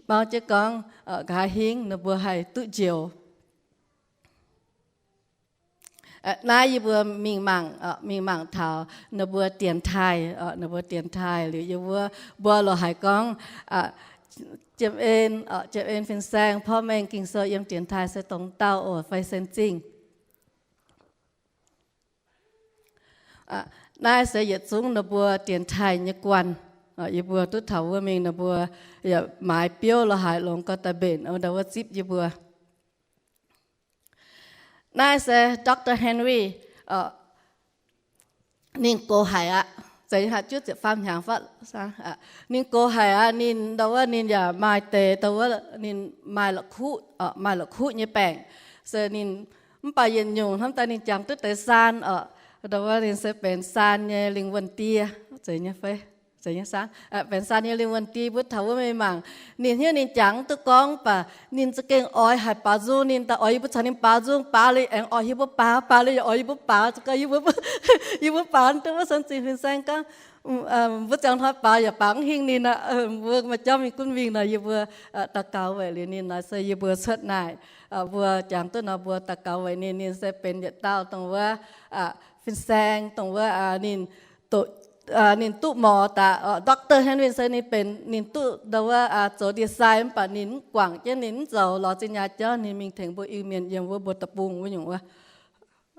Mauv jienv gorngv nqa'haav hingv ninh mbuo haih duqv njoux. Naaiv yie mbuo mingh mangc, mingh mangc taux ninh mbuo dienx taaih, ninh mbuo dienx taaih liuz yie wuov mbuo lorz haiz gorngv, Jiem En, Jiem En fin-saeng porv mengh Ging-Sou yiem dienx taaih se dongh dauh oc fai Sen Zingh. Naaiv se yietc zungv ninh mbuo dienx taaih nyei guanh. Yie mbuo duqv taux wuov mingh ninh mbuo yaac maaiz biouv lorz haiz longx gau daaih mbenc, ndau wuov zipv yie mbuo. Naaiv se Doctor Henry, ninh gox haic aqv. Zeiz nyei haic, juov ziepc faam hnyangx faqv. Ninh gox haic aqv. Ninh ndau wuov ninh yaac maaih deix ndau wuov ninh maaih la'kuqv, maaih la'kuqv nyei baengc. Se ninh, mv baac yietc nyungc hnamv daaih ninh jangx duqv deix saan oc. Ndau wuov ninh se benx saan nyei lingh wuonh die. Zeiz nyei fai? Zeiz nyei saang, benx saan nyei lingh wuonh die. Mbuo taux wuov mingh mangc, ninh hnyouv ninh jangx duqv gorngv, mv baac ninh za'gengh oix haic baaux nzung. Ninh daaih oix yie mbuo caux ninh baaux nzung, baaux liuz aengx oix yie mbuo baaux, baaux liuz yaac oix yie mbuo baaux. Za'gengh yie mbuo, yie mbuo baaux duqv wuov, san zingh fin-saeng gorngv, mbuo ziangh hnoi baaux yaac baaux mv hingh ninh aqv. Mbuo maaih jauv mingh gunv mingh nor, yie mbuo daux gaux weic liuz ninh nor se yie mbuo cuotv naaic. Mbuo jangx duqv nor mbuo daux gaux weic ninh. Ninh se benx yietc dauh dongh wuov fin-saeng dongh wuov ninh, ninh duqv morz daaih, doctor hnangv. Ninh se ninh benx, ninh duqv ndau wuov zoux ndie-sai, mv baac ninh mv guangc jienv, ninh mv zoux lorz zinh nyaah jauv. Ninh mingh tengx mbuo Iu-Mienh yiem wuov mbuo deic-bung wuov nyungc wuov,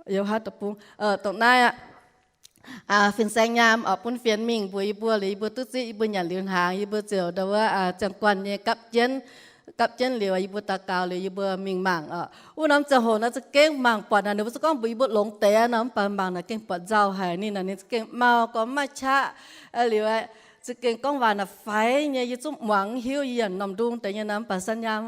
yiem haav deic-bung. Dongh naaiv aqv, fin-saeng nyaam oc, bun fienx mingh mbuox yie mbuo liuz, yie mbuo duqv zipv, yie mbuo nyanc liuz hnaangx, yie mbuo ziouc ndau wuov ziangh guanh nyei gapv jienv, gapv jienv liuz, yie mbuo daux gaux liuz, yie mbuo mingh mangc oc. Wuov norm ziangh hoc nor za'gengh mangc buatc naaic, ninh mbuo zungv gorngv mbuox yie mbuo longx deix aqv nor, mv baac mangc naaic gengh buatc nzauh haic. Ninh naaic ninh za'gengh mau gormx maiv qaqv liuz, za'gengh gorngv waac naaic faix nyei, yie zungv muangx mv hiuv. Yie yaac m'normh ndung deix nyei nor, mv baac san nyaam,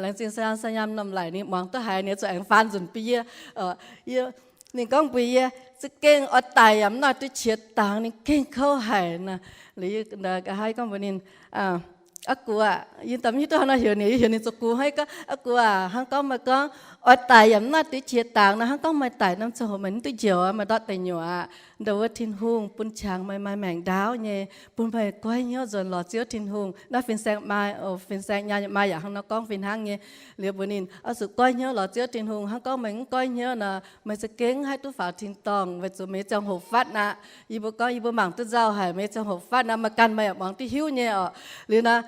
laengz zingh san nyaam, san nyaam m'normh laic ninh muangx duqv haiz, ninh zuqc aengx faan nzunc bun yie. Ninh gorngv mbuox yie, za'gengh oix daic yaac mv maaih duqv qiex dangx. Ninh gengh kouv haic nor. Liuz yie nqa'haav gorngv mbuox ninh, Aa guv aah, yie daaih mv hiuv duqv haaix nor heuc ninh, yie heuc ninh zoux guv hnangv. Yie gorngv, Aa guv aah, hnangv gorngv meih gorngv oix daic yaac mv maaih duqv qiex dangx nor, hnangv gorngv meih daic norm ziangh hoc meih mv duqv njoux aqv, meih ndortv deic nyuoqc aqv. Ndau wuov Tin-Hungh bun qangx meih maaih maengc ndaauv nyei, bun meih goiv hnyouv nzuonx lorz Ziouv Tin-Hungh. Naaiv fin-saeng maaih, fin-saeng nyaam maaih yaac hnangv nor gorngv fih hnangv nyei. Liuz mbuox ninh, Oix zuqc goiv hnyouv lorz Ziouv Tin-Hungh. Hnangv gorngv meih mv goiv hnyouv nor, meih za'gengh mv haih duqv faaux tin-dorngh, weic zuqc meih nyei ziangh hoc fatv aqv. Yie mbuo gorngv yie mbuo mangc duqv nzauh haic, meih nyei ziangh hoc fatv aqv, meih ganh meih yaac muangx duqv hiuv nyei oc. Liuz nor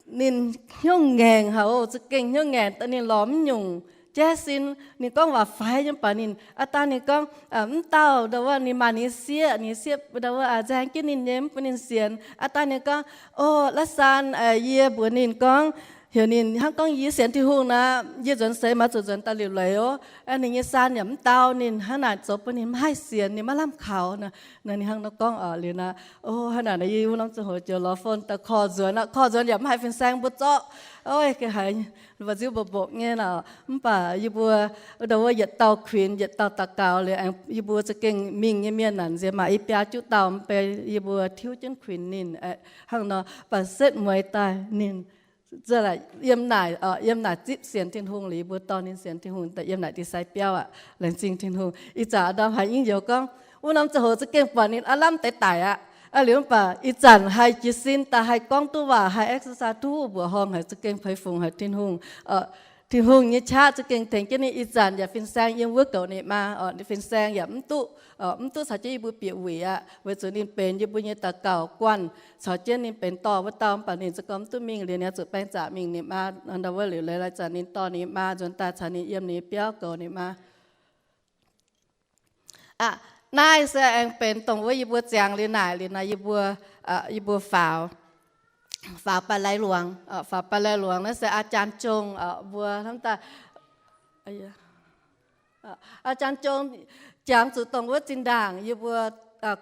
ninh hnyouv ngaengc haic oc, za'gengh hnyouv ngaengc daaih ninh lorz mv nyungc jaiv sin. Ninh gorngv waac faix nyei, mv baac ninh aav dangh ninh gorngv, mv dauh ndau wuov ninh maaih ninh nyei sieqv, ninh nyei sieqv ndau wuov nzaeng jienv ninh nyei, mv bun ninh sienx. Aav dangh ninh gorngv, O, la'saan yie mbuox ninh gorngv, heuc ninh hnangv gorngv yie sienx Tin-Hungh nor, yie nzuonx seix maaih zuqc nzuonx daaih liuc leiz oc. Ninh nyei saan yaac mv dau ninh, hnangv naaic zoux bun ninh maiv haih sienx, ninh maiv lamh kaux nor. Ninh hnangv nor gorngv oc. Liuz nor, o, hnangv naaic nor yie wuov norm ziangh hoc ziouc lorz phone daaih call nzuonx aqv. Call nzuonx yaac mv haiz fin-saeng mbuo zorqv. Ov, ga'haiz mbu'ziex mbu'mbopc nyei nor, mv baac yie mbuo ndau wuov yietc dauh kuinx yietc dauh daux gaux liuz, yie mbuo za'gengh mingh nyei mienh naaic nziex maaih i biaa juqv dauh, mv bei yie mbuo tiuv jienv kuinx ninh hnangv nor, baac setv mueiz daaih ninh yiem naaic, yiem naaic zipv sienx Tin-Hungh liuz, yie mbuo dorh ninh sienx Tin-Hungh daaih yiem naaic ndie-sai biauv aqv. Laengz zingh Tin-Hungh. Ih zanc ndorm haiz Yingv Youz gorngv, wuov norm ziangh hoc za'gengh buatc ninh aav lamh deix daic aqv. Aa liuz mv baac ih zanc haih jiez sin daaih, haih gorngv duqv waac, haih exercise duqv mbuoqc horngh haic, za'gengh peix fungx haic Tin-Hungh. Tin-Hungh nyei qaqv za'gengh tengx jienv ninh ih zanc yaac fin-saeng yiem wuov goux ninh maa. Fin-saeng yaac mv duqv, mv duqv caux jienv yie mbuo bieqc wuic aqv, weic zuqc ninh benx yie mbuo nyei daux gaux guanh, caux jienv ninh benx dorh wuov dauh, mv baac ninh za'gengh mv duqv mingh liuz, ninh oix zuqc baeng zaqc mingh ninh maa. Ndau wuov liuz leiz-latc zanc ninh dorh ninh maa nzuonx daaih caux ninh yiem ninh nyei biauv goux ninh maa. Aa, naaiv se aengx benx dongh wuov yie mbuo ziangx liuz naaic liuz nor, yie mbuo, yie mbuo faaux, faaux Ba'lai Luangx. Faaux Ba'lai Luangx naaiv se อาจารย์ Zhong, mbuo hnamv daaih อาจารย์ Zhong jangx zuqc dongh wuov zinh ndaangc yie mbuo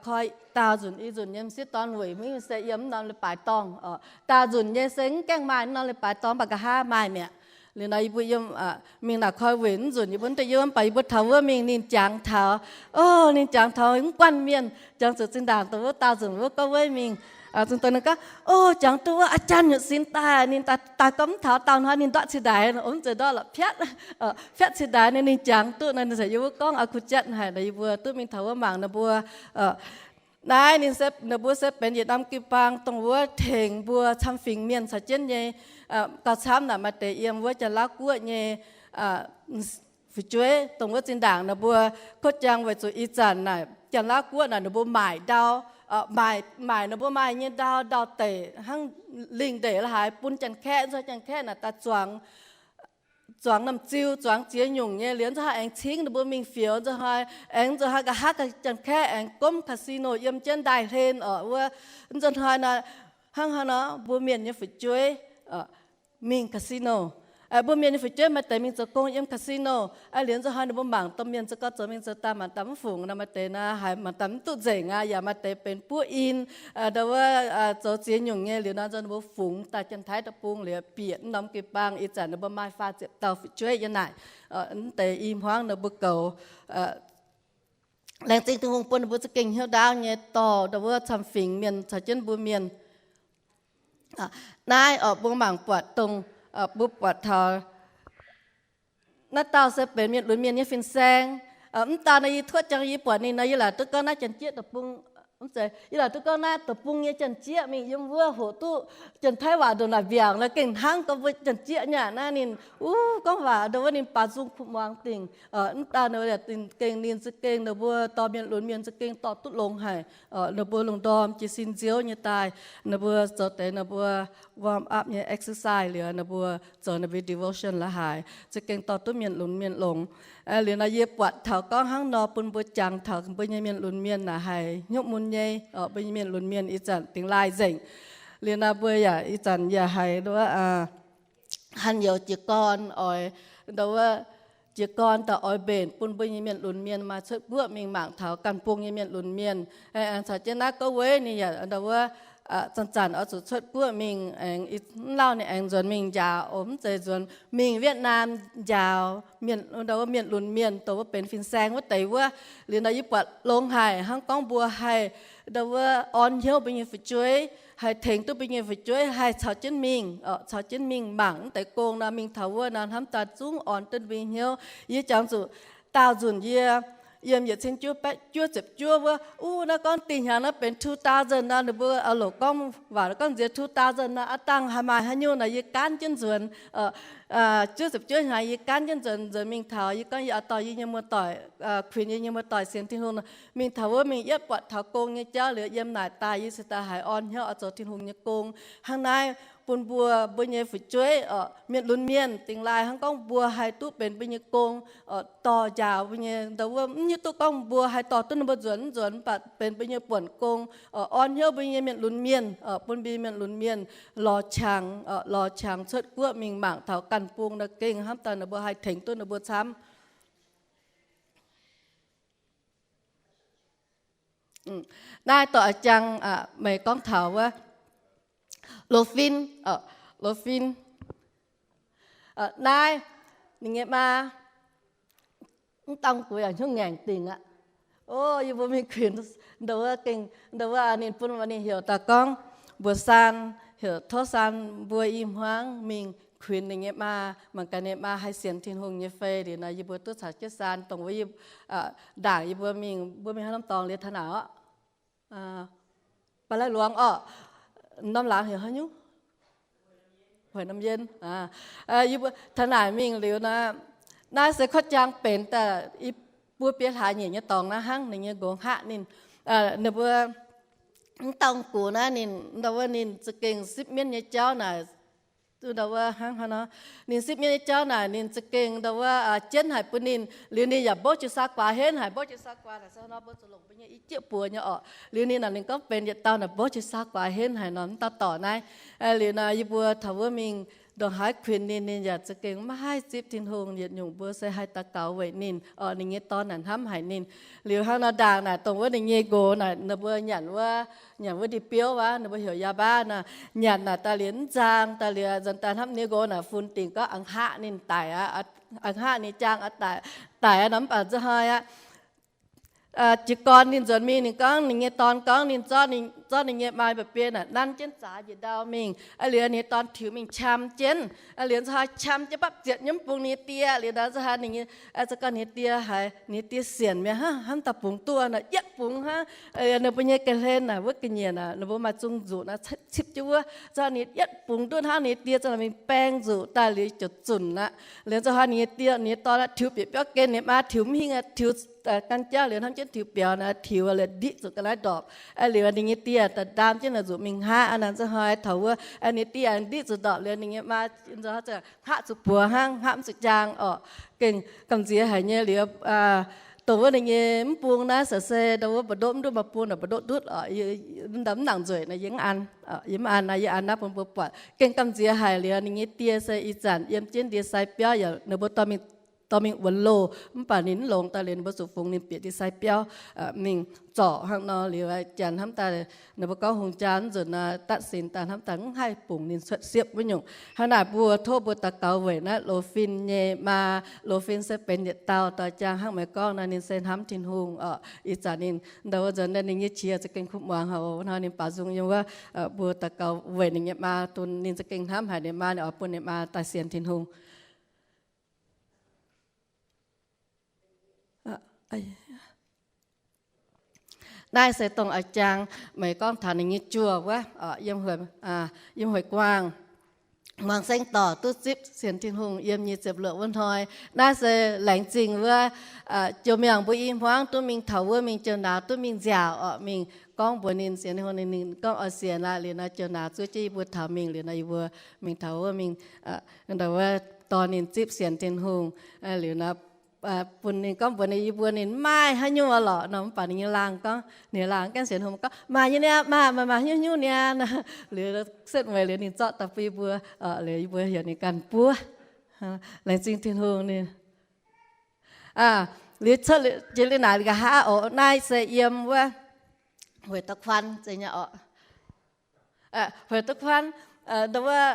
koi daauh nzunc i nzunc nyei m'sieqv dorn wuic, mv se yiem mv norm leiz-baaix dorngh. Daauh nzunc nyei se mv gaengh maaih mv norm leiz-baaix dorngh, mv baac nqa'haav maaih mi'aqv. Liuz nor yie mbuo yiem, mingh naaic koi wuic mv nzunc yie mbuo mv duqv yiem, mv baac yie mbuo taux wuov mingh ninh jangx taux, o, ninh jangx taux mv guanh mienh, jangx zuqc zinh ndaangc dongh wuov daauh nzunc wuov gorngv wuov mingh, zinh dongh ninh gorngv, o, jangx duqv wuov อาจารย์ nyutc sin daaih, ninh daaih gorngv mv taux daauh hnoi ninh ndortv cingx daaih, o, mv zeiz ndortv lorqc, piatv, piatv cingx daaih ninh, ninh jangx duqv nor, ninh caux yie mbuo gorngv, aa, kuh jatv haic nor, yie mbuo duqv mingh taux wuov mangc ninh mbuo. Naaiv ninh se, ninh mbuo se benx yietc norm jiu-baang dongh wuov tengx mbuo camv-fingx mienh caux jienv nyei, gauh camv naaic maaih deix yiem wuov Janx-Laauv guoqv nyei fu'jueiv, dongh wuov zinh ndaangc ninh mbuo kuotv jangx weic zuqc ih zanc naaic Janx-Laauv guoqv naaic ninh mbuo maaic ndau, maaic, maaic ninh mbuo maaih nyei ndau, ndau-deic hnangv lingh ndeic la'haaix bun Janx-Kaeqv, nzunc Janx-Kaeqv naaic daaih zuangx, zuangx norm ziu, zuangx ziex nyungc nyei. Liuz nzunc hnoi aengx cingv ninh mbuo mingh fioux, nzunc hnoi aengx, nzunc hnoi nqa'haav Janx-Kaeqv aengx gomv casino yiem jienv ndaaih hlen oc. Wuov nzunc hnoi naaic hnangv haaix nor mbuo mienh nyei fu'jueiv mingh casino. Mbuo mienh nyei fu'jueiv maaih deix mingh zoux gong yiem casino. Liuz nzunc hnoi ninh mbuo mangc domh mienh zoux gau zoux mingh zoux daaih mangc daaih mv fungc nor, maaih deix naaiv haaix mangc daaih mv duqv nzengc aqv, yaac maaih deix benx buov in, ndau wuov zoux ziex nyungc nyei. Liuz nor nzunc ninh mbuo fungx daaih Janx-Taiv deic-bung liuz bieqc mv norm jiu-baang. Ih zanc ninh mbuo maaih faah ziepc dauh fu'jueiv yiem naaic. Mv deix i hmuangv ninh mbuo goux laengz zingh Tin-Hungh bun ninh mbuo za'gengh hnyouv ndaauv nyei dorh ndau wuov camv-fingx mienh caux jienv mbuo mienh. Naaiv oc, mbuo mangc buatc dongh, mbuo buatc taux naaiv dauh se benx mienh lunx mienh nyei fin-saeng. Mv dauh nor yie tuotv jangx yie buatc ninh nor, yie laaic duqv gorngv naaiv Janx-Jieqv deic-bung, yie laaic duqv gorngv naaiv deic-bung nyei Janx-Jieqv mingh yiem wuov hoqc duqv Janx-Taiv waac ndongc naaic mbiaangc nor, gengh hnangv gorngv mbuo Janx-Jieqv nyei aqv. Naaiv ninh, uh, gorngv waac ndau wuov ninh baaux nzung kuv muangx dingc. Mv dauh nor gengh ninh za'gengh ninh mbuo dorh mienh lunx mienh za'gengh dorh duqv longx haic. Ninh mbuo lungh ndorm jiez sin nziouv nyei daaih, ninh mbuo zoux deix ninh mbuo warm up nyei exercise liuz, ninh mbuo zoux ninh mbuo devotion la'haaix, za'gengh dorh duqv mienh lunx mienh longx. Liuz nor yie buatc taux gorngv hnangv nor bun mbuo jangx taux mbuo nyei mienh lunx mienh naaic haiz hnyouv mun nyei. Mbuo nyei mienh lunx mienh ih zanc dingx laaih nzengc. Liuz nor mbuo yaac ih zanc yaac haiz wuov, hanh youz jiez gorn oix, ndau wuov, jiez gorn daaih oix mbenc bun mbuo nyei mienh lunx mienh maaih cuotv guoqv mingh mangc taux ganh bung nyei mienh lunx mienh. Aengx caux jienv naaiv gouv weiv ninh yaac ndau wuov, zanc-zanc oix zuqc cuotv guoqv mingh, aengx mv lauh ninh aengx nzuonx mingh njaaux, oc, mv zeiz nzuonx mingh Vietnam njaaux mienh, ndau wuov mienh lunx mienh, dongh wuov benx fin-saeng wuov deix wuov. Liuz nor yie buatc longx haic hnangv gorngv mbuo haih ndau wuov orn hnyouv mbuo nyei fu'jueiv, haih tengx duqv mbuo nyei fu'jueiv haih caux jienv mingh, caux jienv mingh mangc mv deix gong nor, mingh taux wuov nor hnamv daaih zungv orn duqv mbuo nyei hnyouv. Yie jangx zuqc daauh nzunc yie yiem yietc cin juov baeqv juov ziepc juov wuov, uh, naaiv gorngv dih hnyangx naaiv benx two thousand nor, ninh mbuo oix longc gorngv waac gorngv nziex two thousand nor, aav dangh haih maaih haaix nyungc nor yie gaanv jienv nzuonx. Juov ziepc juov hnyangx yie gaanv jienv nzuonx, nzuonx mingh taux yie gorngv yie oix dorh yie nyei muoz-doic, kuinx yie nyei muoz-doic sienx Tin-Hungh nor, mingh taux wuov mingh yietv buatc taux gong nyei jauv liuz, yiem naaic daaih yie cingx daaih haiz orn hnyouv oix zoux Tin-Hungh nyei gong. Hnangv naaiv bun mbuo, mbuo nyei fu'jueiv, mienh lunx mienh dingx laaih hnangv gorngv mbuo haih duqv benx mbuo nyei gong, dorh njaaux mbuo nyei, ndau wuov mv hiuv duqv gorngv mbuo haih dorh duqv ninh mbuo nzuonx mv nzuonx, mv baac benx mbuo nyei buonc gong, orn hnyouv mbuo nyei mienh lunx mienh, bun mbuo mienh lunx mienh lorz qangx, lorz qangx cuotv guoqv mingh mangc taux ganh bung nor gengh hnamv daaih ninh mbuo haih tengx duqv ninh mbuo camv. Naaiv dorh a'jang meih gorngv taux wuov Lo Fin, Lo Fin. Naaiv ninh nyei maa, mv dangh gux yaac hnyouv ngaengc dingc aqv. O, yie mbuo mingh kuinx ndau wuov gengh, ndau wuov ninh bun ninh heuc daaih gorngv mbuox saan, heuc tov saan mbuo i hmuangv mingh kuinx ninh nyei maa, mangc gaax ninh maa haih sienx Tin-Hungh nyei fei. Liuz nor yie mbuo duqv caux jienv saan dongh wuov, ndaangc yie mbuo mingh, mbuo mingh haaix norm dorngx liuz taux naaic orqc? Ba'laqv Luangz orqc. Norm laangz heuc haaix nyungc? Huaix Norm Yen. Yie mbuo taux naaic mingh liuz nor, naaiv se korv jang benx daaih i buo biei hlaax nyeic nyei dorngx naaiv hnangv. Ninh nyei nqox hngaqv ninh, ninh mbuo mv dangh gux naaiv ninh, ndau wuov ninh za'gengh sipv mienv nyei jauv naaic, ndau wuov hnangv haaix nor, ninh sipv mienv nyei jauv naaic ninh za'gengh ndau wuov jienv haic bun ninh. Liuz ninh yaac mbouv jiez saa guaax henv haic. Mbouv jiez saa guaax naaic se nor mbuo zuqc longc mbuo nyei i jieqv buoz nyei orqc. Liuz ninh naaic ninh gorngv benx yietc dauh naaic mbouv jiez saa guaax henv haic nor, mv dauh dorc naaiv. Liuz nor yie mbuo taux wuov mingh ndongc haaix kuinx ninh, ninh yaac za'gengh maiv haih zipv Tin-Hungh. Yietc nyungc mbuo se haih daux gaux weic ninh, ninh nyei dorn naaic hnamv haic ninh. Liuz hnangv nor ndaangc naaic dongh wuov ninh nyei nqox naaic, ninh mbuo nyanc wuov, nyanc wuov ndie-biouv wuov, ninh mbuo heuc ยาบ้า nor, nyanc naaic daaih liuz mv nzang, daaih liuz nzuonx daaih hnamv nyei nqox naaic funx dingc gorngv a'hnaqv ninh daic aqv, a'hnaqv ninh jaang daic, daic aqv nor. Mv baac nzunc hnoi aqv, jiez gorn ninh nzuonx mingh, ninh gorngv, ninh nyei dorn gorngv ninh zorqv, zorqv ninh nyei maa mba'biei naaic nanv jienv zaax njiec ndau mingh. Liuz ninh nyei dorn tiux mingh qam jienv. Liuz nzunc hnoi qam jienv bapv ziepc nyei mv bung ninh nyei die. Liuz nor nzunc hnoi ninh nyei, za'gengh ninh nyei die haiz, ninh nyei die sienc mi'aqv, hnangv daaih bungx duqv nor, yietv bungx hnangv. Ninh mbuo nyei ga'hlen naaic wuov ga'nyiec naaic, ninh mbuo maaih zung nzuqc naaic cipv jienv wuov. Nzunc hnoi ninh yietv bungx duqv hnangv, ninh nyei die za'gengh mingh baeng nzuqc daaih liuz ziouc zunc aqv. Liuz nzunc hnoi ninh nyei die, ninh nyei dorn aqv, tiux bieqc biauv gen, ninh maa tiux mv hingh aqv, tiux gan jauv liuz hnamv jienv tiux biaux naaic, tiux liuz ndiqv zuqc ga'naaiv ndorpc. Liuz ninh nyei die daaih ndaam jienv naaic nzuqc mingh hngaqv naaic. Nzunc hnoi taux wuov ninh die ndiqv zuqc ndorpc liuz ninh nyei maa nzunc hnoi hngaqv zuqc buoz hnangv, hngaqv mv zuqc jaang orqc. Gengh gamh nziex haic nyei liuz Dongh wuov ninh nyei mv bung naaiv se, se dongh wuov mbu'ndongv mv ndutv maaih bung naaic mbu'ndongv ndutv, mv nangc nzueic nor yie mv an, yie mv an naaiv, yie an naaiv bun mbuo buatc. Gengh gamh nziex haic liuz ninh nyei die se ih zanc yiem jienv ndie-sai biauv yaac ninh mbuo dorh mingh wuonx loh, mv baac ninh mv longx daaih liuz ninh mbuo zuqc fungx ninh bieqc ndie-sai biauv mingh zorc hnangv nor liuz, janx hnamv daaih ninh mbuo gorngv hungh jaa mv nzunc naaiv datv sinx daaih hnamv daaih mv haih bungx ninh cuotv siepv wuov nyungc. Hnangv naaic mbuo tov mbuo daux gaux weic naaiv Loz-Fin nyei maa. Loz-Fin se benx yietc dauh doix jaang hnangv meih gorngv nor, ninh se hnamv Tin-Hungh oc. Ih zanc ninh ndau wuov nzuonx ninh nyei qiex za'gengh kuv muangx haic, hnoi ninh baaux nzung yiem wuov, mbuo daux gaux weic ninh nyei maa, dunh ninh za'gengh hnamv haic ninh maa, ninh oix bun ninh maa daaih sienx Tin-Hungh. Naaiv se dongh a'jang meih gorngv taux ninh nyei juoh wuov, yiem hueic guaangh, muangx saengv dorc duqv zipv sienx Tin-Hungh yiem nyic ziepc luoqc wuov hnoi. Naaiv se laengz zingh wuov joux miangh mbuo i hmuangv duqv mingh taux wuov mingh, joux nauz duqv mingh nziaauc oc, mingh gorngv mbuox ninh sienx Tin-Hungh, ninh gorngv oix sienx aqv. Liuz nor joux nauz zuov jienv yie mbuo taux mingh, liuz nor yie mbuo mingh taux wuov mingh, ndau wuov dorh ninh zipv sienx Tin-Hungh. Liuz nor bun ninh gorngv mbuox ninh, yie mbuo ninh mv maaih haaix nyungc lorqc nor, mv baac ninh nyei laangh gorngv, ninh laangh gaengh sienx Tin-Hungh gorngv, maaih nyei niaa, maaih, maaih, maaih haaix nyungc nyungc niaa. Liuz setv mueiz liuz ninh zorqv daaih bun yie mbuo, liuz yie mbuo heuc ninh ganh buov. Laengz zingh Tin-Hungh ninh. Liuz cuotv jiex liuz naaic nqa'haav oc, naaiv se yiem wuov Hueix Da'kuan zeiz nyei oc. Hueix Da'kuan, ndau wuov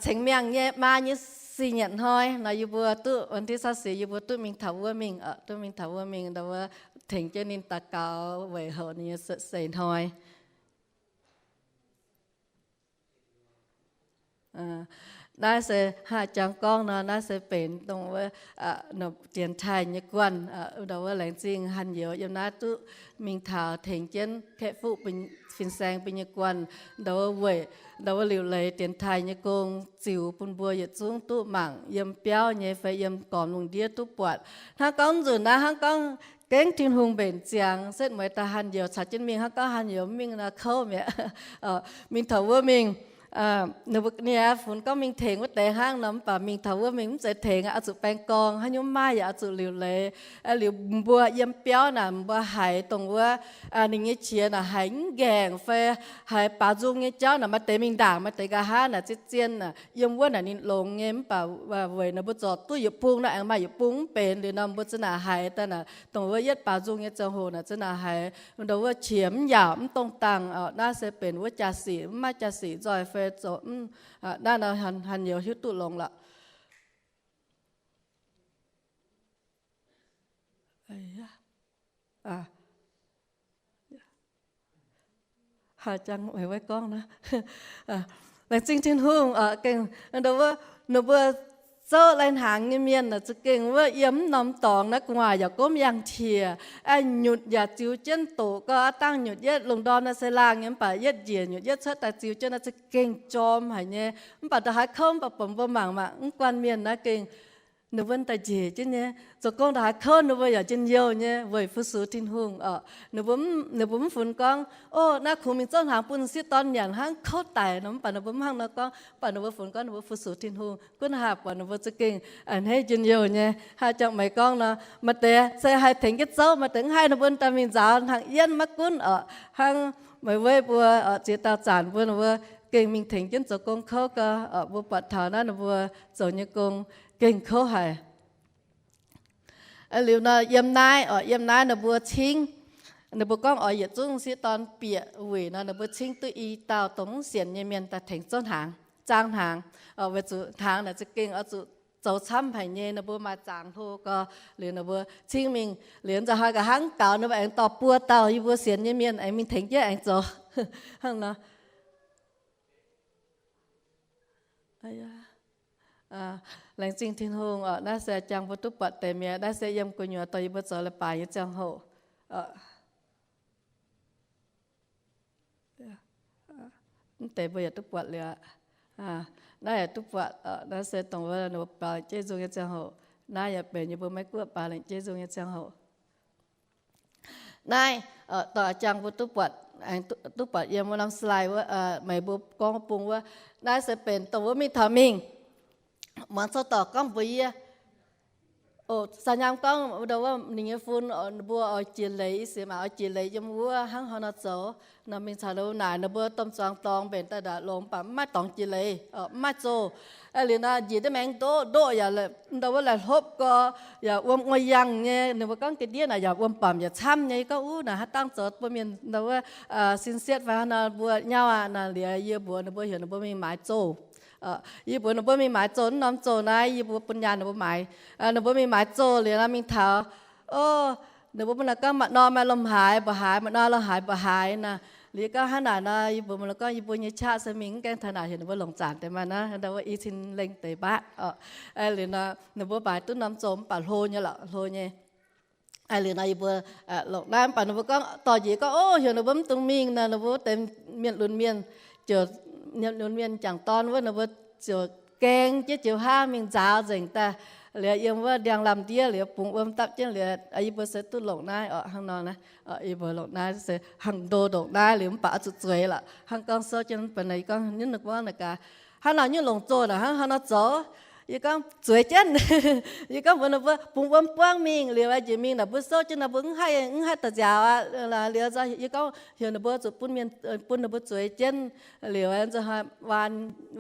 ceng miangh nyei maa nyei sih nyanc hnoi nor, yie mbuo duqv วันที่ซาวสี่ yie mbuo duqv mingh taux wuov mingh, duqv mingh taux wuov mingh, ndau wuov tengx jienv ninh daux gaux weic houx ninh nyei seix hnoi. Naaiv se hnangv jangx gorngv nor, naaiv se benx dongh wuov dienx taaih nyei guanh, ndau wuov laengz zingh hanh youz yiem naaiv duqv mingh taux tengx jienv kaeqv fuqv fin-saeng mbuo nyei guanh, ndau wuov weic ndau wuov liuc leiz dienx taaih nyei gong ziux bun mbuo yietc zungv duqv mangc yiem biauv nyei fai yiem gormx lungh ndiev duqv buatc. Hnangv gorngv nzunc naaiv hnangv gorngv gengh Tin-Hungh mbenc ziangx, setv mueiz daaih hanh youz caux jienv mingh, hnangv gorngv hanh youz mv mingh nor kouv mi'aqv. Mingh taux wuov mingh, ninh mbuo niaa funx gorngv mingh tengx wuov deix hnangv nor, mv baac mingh taux wuov mingh mv zeiz tengx, oix zuqc baeng gorngv, haaix nyungc mv maaih yaac oix zuqc liuc leiz. Liuz mbuo yiem biauv naaic mbuo haiz dongh wuov ninh nyei qiex naaic haiz mv nqaengc fai haiz baaux nzung nyei jauv naaic, maaih deix mingh ndaangc, maaih deix nqa'haav naaic zien-zien naaic, yiem wuov naaic ninh longx nyei, mv baac weic naaic mbuo zorc duqv yietc bung nor aengx maaih yietc bung mv benx. Liuz nor mbuo za'naaic haiz daaih naaic dongh wuov yietv baaux nzung nyei ziangh hoc naaic za'naaic haiz dongh wuov qiex mv yaauc mv dongh dangh. Naaiv se benx wuov jaa-sic, mv maaih jaa-sic nzoih fai zoux mv, naaiv nor hanh youz hiuv duqv longx lorqc. Haaix jangx meih wuov gorngv naaiv, laengz zingh Tin-Hungh gengh, ninh mbuo zouv lai-hnaangx nyei mienh naaic za'gengh wuov yiem mv norm dorngx naaiv gu'nguaaic yaac gomv yangh tiex, nyutc yaac ziux jienv doqc gau, aav dangh nyutc yietv lungh ndorm naaiv se laangh nyei, mv baac yietv njiec nyutc yietv cuotv daaih ziux jienv naaiv za'gengh jorm haic nyei. Mv baac ndongc haaix kouv mv baac bun mbuo mangc maah, mv guanh mienh naaiv gengh ninh mbuo daaih njiec jienv nyei. Zoux gong ndongc haaix kouv ninh mbuo yaac njien-youh nyei weic fu-sux Tin-Hungh oc. Ninh mbuo mv funx gorngv, o, naaiv kungx mingh zouv hnaangx bun sieqv dorn nyanc hnangv, kouv daic nor, mv baac ninh mbuo mv hnangv nor gorngv. Mv baac ninh mbuo funx gorngv ninh mbuo fu-sux Tin-Hungh, gunv haaix buatc ninh mbuo za'gengh a'hneiv njien-youh nyei. Haaix jangx meih gorngv nor, maaih deix se haih tengx jienv zouv, maaih deix mv haih, ninh mbuo daaih mingh nzaaux hnaangx yienv maiv gunv oc. Hnangv meih weiv mbuo ziex dauh zanc mbuo, ninh mbuo gengh mingh tengx jienv zoux gong kouv gau. Mbuo buatc taux naaiv ninh mbuo zoux nyei gong gengh kouv haic. Liuz nor yiem naaiv oc, yiem naaiv ninh mbuo cingv, ninh mbuo gorngv oix yietc zungv sieqv dorn bieqc wuic nor, ninh mbuo cingv duqv i dauh dongh mv sienx nyei mienh daaih tengx zouv hnaangx, zaang hnaangx. Weic zuqc hnaangx naaic za'gengh oix zuqc zoux camv haic nyei, ninh mbuo maaih zaangc hlo gau. Liuz ninh mbuo cingv mingh, liuz nzauh hnoi nqa'haav mv gaux, ninh mbuo aengx dorh buo dauh yie mbuo sienx nyei mienh aengx mingh tengx jienv aengx zoux. Hnangv nor. Laengz zingh Tin-Hungh oc. Naaiv se jangx mbuo duqv buatc deix mi'aqv. Naaiv se yiem gu'nyuoz dorh yie mbuo zoux leiz-baaix nyei ziangh hoc. Mv deix mbuo yaac duqv buatc liuz aqv. Naaiv yaac duqv buatc, naaiv se dongh wuov ninh mbuo baaux lengc jeiv nzung nyei ziangh hoc. Naaiv yaac benx yie mbuo Meiv Guoqv baaux lengc jeiv nzung nyei ziangh hoc. Naaiv dorh jangx mbuo duqv buatc, duqv buatc yiem wuov norm slide wuov, meih mbuo gorngv bung wuov. Naaiv se benx dongh wuov mingh taux mingh, muangx coux dorc gorngv mbuox yie, Saah nyaam gorngv ndau wuov ninh nyei fun, mbuo oix jiex leiz, i sienx maac oix jiex leiz yiem wuov hnangv haaix nor zoux. Nor mingh caux ninh mbuo naaic, ninh mbuo domh zuangx dorngx mbenc daaih ndaaih longx, mv baac mv maaih dorngx jiex leiz, mv maaih zoh. Liuz nor njiec ndiev maengx ndoqv ndoqv yaac ndau wuov laih hlopv gau, yaac wuom nguaih yangh nyei. Ninh mbuo gorngv ga'ndiev naaic yaac wuom bamc yaac camv nyei. Gorngv wuov naaic haaix dangh zoux bun mienh ndau wuov sin sietv fai hnangv nor mbuo nyauv aqv. Naaic liuz yie mbuox ninh mbuo heuc ninh mbuo mingh maaiz zoh. Yie mbuox ninh mbuo mingh maaiz zoh, wuov norm zoh naaiv yie mbuo bun nyaanh ninh mbuo maaiz. Ninh mbuo mingh maaiz zoh liuz nor mingh taux, o, ninh mbuo mbuo naaic gorngv maaih norm maaih lomh haaix mba'haaix, maaih norm lomh haaix mba'haaix naaic. Liuz gorngv hnangv naaic nor, yie mbuox ninh mbuo gorngv yie mbuo nyei qaqv se mingh mv gaengh taux naaic, heuc ninh mbuo longc zanc deix maaih naaiv ndau wuov i cin lengh deix mbatv. Liuz nor ninh mbuo maaiz duqv norm zoh mv baac hlo nyei lorqc, hlo nyei. Liuz nor yie mbuo longc naaiv, mv baac ninh mbuo gorngv dorh njiec gorngv, o, heuc ninh mbuo mv dungx mingh nor, ninh mbuo wuov deix mienh lunx mienh, ziouc lunx mienh jangc dorn wuov, ninh mbuo ziouc gaeng jienv jiu haav mingh nzaaux nzengc daaih. Liuz yiem wuov ndiangx-lamh ndiev liuz bungx wuom dapv jienv liuz, yie mbuo se duqv longc naaiv oc, hnangv nor naaiv. Yie mbuo longc naaiv se hnangv ndo ndongc naaiv liuz mv baac oix zuqc zueiz lorqc. Hnangv gorngv souv jienv bun ninh gorngv, nyunv ninh gorngv naaic gaax, hnangv nor nyunv longc zoh naaic hnangv haaix nor zoux? Yie gorngv zueiz jienv. Yie gorngv mbuox ninh mbuo bungx wuom buangv mingh liuz, njiec mingh naaic mbuo souv jienv naaiv mbuo mv haih, mv haih daaih nziaauc aqv. Liuz yie gorngv heuc ninh mbuo zuqc bun mienh, bun ninh mbuo zueiz jienv liuz, nzunc hnoi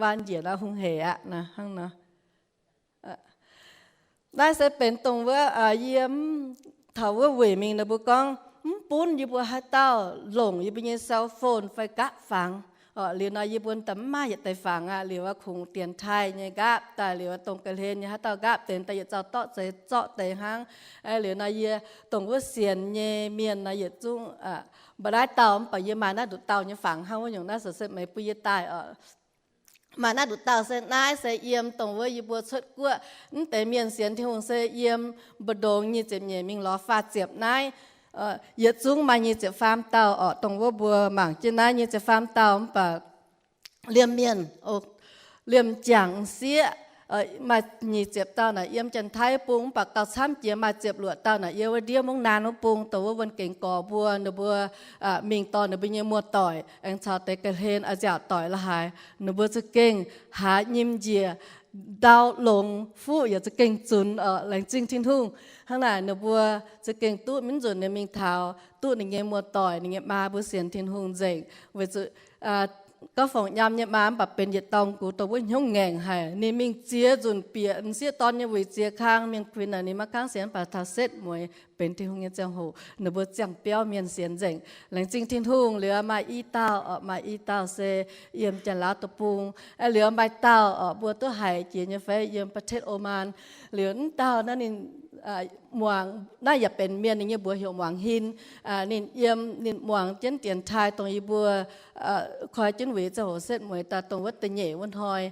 waan njiec naaiv hungh heic aqv naaic, hnangv nor. Naaiv se benx dongh wuov yie mv taux wuov weic mingh ninh mbuo gorngv mv bun yie mbuo haaix dauh longc yie mbuo nyei cell phone fai nqaapv fangx. Liuz nor yie mbuo daaih mv maaih yietc deix fangx aqv. Liuz kungx dienx taaih nyei nqaapv daaih, liuz dongh ga'hlen nyei haaix dauh nqaapv deix daaih yietc zaux dorqv zeix zorqv deix hnangv. Liuz nor yie dongh wuov sienx nyei mienh nor yietc zungv mba'naaiv dauh, mv baac yie maaih naaiv nduqc dauh nyei fangx hnangv wuov nyungc. Naaiv se setv meix bun yie daaih oc. Maaih naaiv nduqc dauh se naaiv se yiem dongh wuov yie mbuo cuotv guoqv mv deix mienh sienx Tin-Hungh se yiem mbu'ndongx nyic ziepc nyeic mingh lorz faah ziepc naaiv. Yietc zungv maaih nyic ziepc faam dauh oc. Dongh wuov mbuo mangc jienv naaiv nyic ziepc faam dauh mv baac liemh mienh, liemh jangc m'sieqv. Maaih nyic ziepc dauh naaic yiem Janx-Taiv bung, mv baac gauh camv jiex maaih ziepc luoqc dauh naaic yiem wuov ndiev mungv naan wuov bung, dongh wuov wuonh gengx gorx mbuo, ninh mbuo mingh dorh ninh mbuo nyei muoz-doic aengx caux deix ga'hlen a'nziaauc doic la'haaix, ninh mbuo za'gengh haaz nyim njiec, ndau longx, fuqv yaac za'gengh zunx oc. Laengz zingh Tin-Hungh. Hnangv naaic ninh mbuo za'gengh duqv miv nzunc ninh mingh taux duqv ninh nyei muoz-doic, ninh nyei maa mbuo sienx Tin-Hungh nzengc. Weic zuqc gorngv fongc nyaam nyei maa mv baac benx yietc dorngx gux dongh wuov hnyouv ngaengc haic. Ninh mingh ziex nzunc bieqc m'sieqv dorn nyei wuic ziex kang mingh kuinx naaic ninh maiv kangv sienx, mv baac taux setv mueiz benx Tin-Hungh nyei ziangh hoc ninh mbuo ziangh biauv mienh sienx nzengc. Laengz zingh Tin-Hungh. Liuz maaih i dauh oc, maaih i dauh se yiem Janx-Laauv deic-bung. Liuz maaih dauh oc, mbuo duqv haiz jiex nyei fai yiem ประเทศโอมาน. Liuz mv dauh naaiv ninh muangx, naaiv yaac benx mienh, ninh nyei mbuox heuc Muangx Hin. Ninh yiem, ninh muangx jienv dienx taaih dongh yie mbuo koi jienv wuic ziangh hoc setv mueiz daaih dongh wuov da'nyeic wuov hnoi,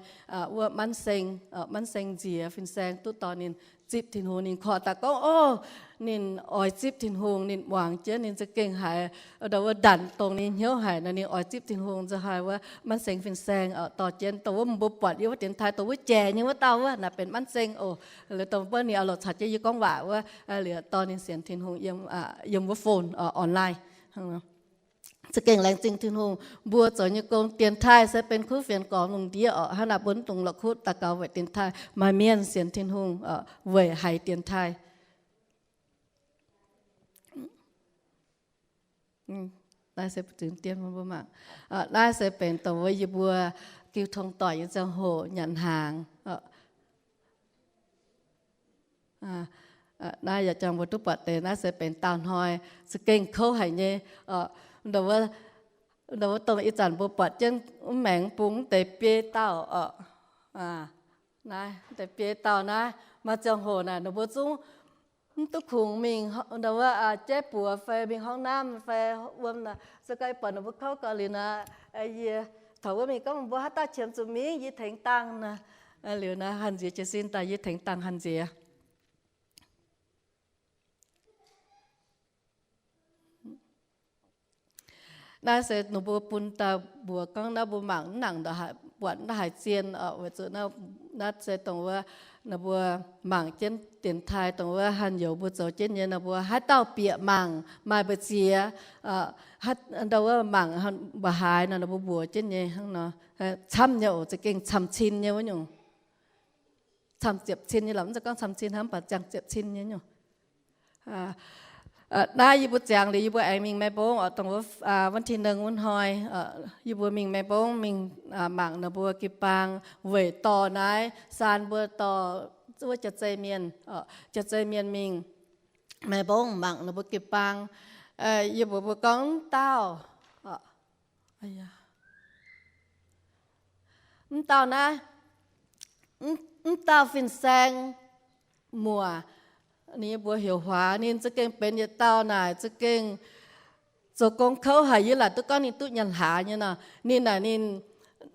wuov Manv Seng, Manv Seng nziex fin-saeng duqv dorh ninh zipv Tin-Hungh. Ninh korv daaih gorngv, o, ninh oix zipv Tin-Hungh. Ninh muangx jienv ninh za'gengh haiz ndau wuov ndanc dongh ninh hnyouv haic nor, ninh oix zipv Tin-Hungh. Nzunc haaix wuov Manv Seng fin-saeng dorh jienv dongh wuov mbuo buatc yiem wuov dienx taaih dongh wuov jaic nyei wuov dauh wuov, naaic benx Manv Seng oc. Liuz dongh wuov ninh oix lorqc caux jienv yie gorngv waac wuov, liuz dorh ninh sienx Tin-Hungh yiem wuov phone online. Za'gengh laengz zingh Tin-Hungh, mbuo zoux nyei gong dienx taaih se benx kuv fienx gormx lungh ndiev oc. Hnangv naaic mbuo mv dungx la'kuqv daux gaux weic dienx taaih. Maaih mienh sienx Tin-Hungh weic haiz dienx taaih. Naaiv se mbuo mangc, naaiv se benx dongh wuov yie mbuo jiu tong doic nyei ziangh hoc nyanc hnaangx. Naaiv yaac jangx mbuo duqv buatc deix, naaiv se benx daauh hnoi za'gengh kouv haic nyei. Ndau wuov dongh ih zanc mbuo buatc jienv mv maengx bung deix biei dauh oc. Naaiv deix biei dauh naaiv maaih ziangh hoc naaic ninh mbuo zungv mv duqv kungx mingh ndau wuov jaiv buoz fai mingh horngh naamv fai wuom naaic. Se gorngv buatc ninh mbuo kouv gau liuz naaic, yie taux wuov mingh gorngv mbuo haaix dauh qiemx zuqc mingh yie tengx dangh naaic. Liuz naaic hanc nziex jiez sin daaih yie tengx dangh hanc nziex. Naaiv se ninh mbuo bun daaih mbuox gorngv naaiv mbuo mangc mv nangc buatc naaiv haiz zien oc. Weic zuqc naaiv se dongh wuov ninh mbuo mangc jienv dienx taaih dongh wuov hanc youz mbuo zoux jienv nyei, ninh mbuo haaix dauh bieqc mangc maaih mbu'ziex, ndau wuov mangc mba'haaix nor ninh mbuo mbuox jienv nyei hnangv nor. Camv nyei oc, za'gengh camv-cin nyei wuov nyungc. camv ziepc cin nyei lorqc, mv zeiz gorngv camv cin hnangv, mv baac ziangh ziepc cin nyei nyungc. Naaiv yie mbuo ziangx liuz yie mbuo aengx mingh Mae Mbong oc, dongh wuov วันที่หนึ่ง wuov hnoi, yie mbuo mingh Mae Mbong mingh mangc ninh mbuo jiu-baang weic dorh naaiv saan mbuo dorh wuov jaav-zei mienh, jaav-zei mienh mingh Mae Mbong mangc ninh mbuo jiu-baang. Yie mbuox mbuo gorngv mv dauh, mv dauh naaiv, mv dauh fin-saeng muoc, ninh mbuo heuc Huaax, ninh za'gengh benx yietc dauh naaic za'gengh zoux gong kouv haic, yie laaic duqv gorngv ninh duqv nyanc hlaax nyei nor. Ninh naaic ninh,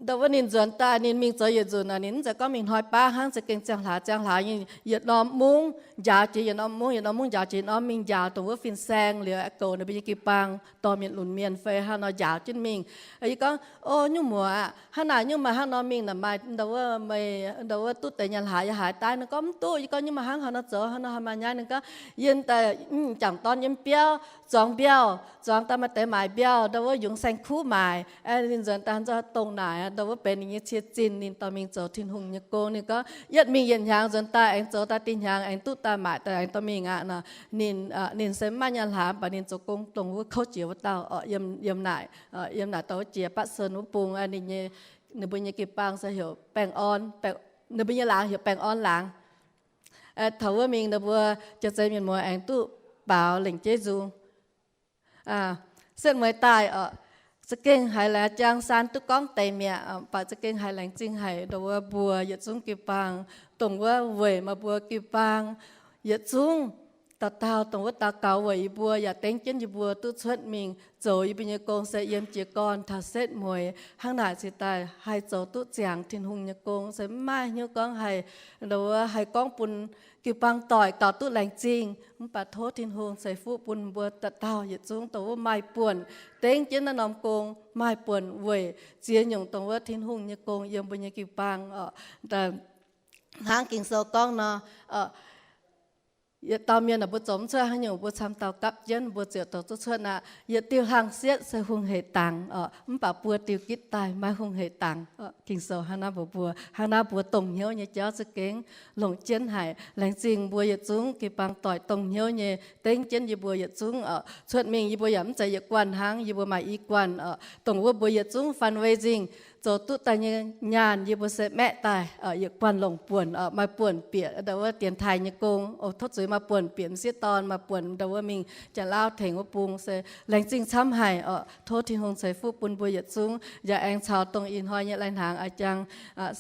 ndau wuov ninh nzuonx daaih ninh mingh zoux yietc nzunc naaic, ninh mv zeiz gorngv mingh hnoi baav hnangv, za'gengh ziangh hlaax ziangh hlaax nyei, yietc norm mungv njaaux jiex yietc norm mungv, yietc norm mungv njaaux jiex yietc norm, mingh njaaux dongh wuov fin-saeng liuz aengx goux ninh mbuo nyei jiu-baang, dorh mienh lunx mienh fai hnangv nor njaaux jienv mingh. Yie gorngv, O nyungc muoc aah, hnangv naaic nyungc maaih hnangv nor mingh naaic, maaih ndau wuov, ndau wuov duqv deix nyanc hlaax yaac haaix daaih? Ninh gorngv, Mv duqv. Yie gorngv, Nyungc maaih hnangv haaix nor zoux, hnangv nor haaix maaih nyaiv? Ninh gorngv, Yie daaih jangc dorn yiem biauv, zuangx mbiauh, zuangx daaih maaih deix maaic mbiauh, ndau wuov yungz saeng-kuv maaic. Ninh nzuonx daaih nzauh dongh naaic, ndau wuov benx ninh nyei cie zinh, ninh dorh mingh zoux Tin-Hungh nyei gong. Ninh gorngv, Yietv mingh yietc hnyangx, nzuonx daaih aengx zoux daaih diuh hnyangx, aengx duqv daaih maaic daaih aengx dorh mingh aqv nor. Ninh, ninh se mv maaih nyanc hlaax, mv baac ninh zoux gong dongh wuov kouv jiex wuov dauh oc, yiem naaic, yiem naaic dorh wuov jiex Batv Sen wuov bung, ninh mbuo nyei jiu-baang se heuc Baengh Orn, ninh mbuo nyei laangz heuc Baengh Orn laangz. Taux wuov mingh ninh mbuo jaav-zei mienh muoz aengx duqv baaux lengc jeiv nzung. Setv mueiz daaih oc, za'gengh haiz laengz jang saan duqv gorngv deix mi'aqv, mv baac za'gengh haiz laengz zingh haic ndau wuov mbuo yietc zungv jiu-baang, dongh wuov weic maaih mbuo jiu-baang yietc zungv dauh dauh dongh wuov daux gaux weic yie mbuo yaac dengv jienv yie mbuo duqv cuotv mingh zoux yie mbuo nyei gong se yiem jiez gorn taux setv mueiz. Hnangv naaic cingx daaih haih zoux duqv ziangx Tin-Hungh nyei gong se mv maaih hnyouv gorngv haih ndau wuov haih gorngv bun jiu-baang doic gaux duqv laengz zingh. Mv baac tov Tin-Hungh ceix fuqv bun mbuo dauh dauh yietc zungv dongh wuov maaih buonc dengv jienv naaiv norm gong, maaih buonc weic ziex nyungc dongh wuov Tin-Hungh nyei gong yiem mbuo nyei jiu-baang oc. Hnangv Ging-Sou gorngv nor, yietc dauh mienh naaic mbuo zoux mv cuotv haaix nyungc, mbuo camv dauh gapv jienv mbuo ziouc zoux duqv cuotv aqv. Yietc diuh hlang sietv se hungh heic dangx oc, mv baac buo diuh gitv daaih maiv hungh heic dangx. Ging-Sou hnangv naaiv mbuox mbuo, hnangv naaiv mbuo dongh hnyouv nyei jauv za'gengh longc jienv haic. Laengz zingh mbuo yietc zungv jiu-baang doic dongh hnyouv nyei dengv jienv yie mbuo yietc zungv oc. Cuotv mingh yie mbuo yaac mv zeiz yietc guanh hnangv, yie mbuo maaih i guanh oc, dongh wuov mbuo yietc zungv fundraising zoux duqv daaih nyei nyaanh yie mbuo se maeqv daaih yietc guanh longc buonc oc. Maaih buonc bieqc ndau wuov dienx taaih nyei gong oc, tov zuiz maaih buonc bieqc m'sieqv dorn, maaih buonc ndau wuov mingh Janx-Lauv tengx wuov bung se laengz zingh camv haic oc. Tov Tin-Hungh ceix fuqv bun mbuo yietc zungv. Yaac aengx caux dongh ih hnoi nyei lai-hnaangx a'jang,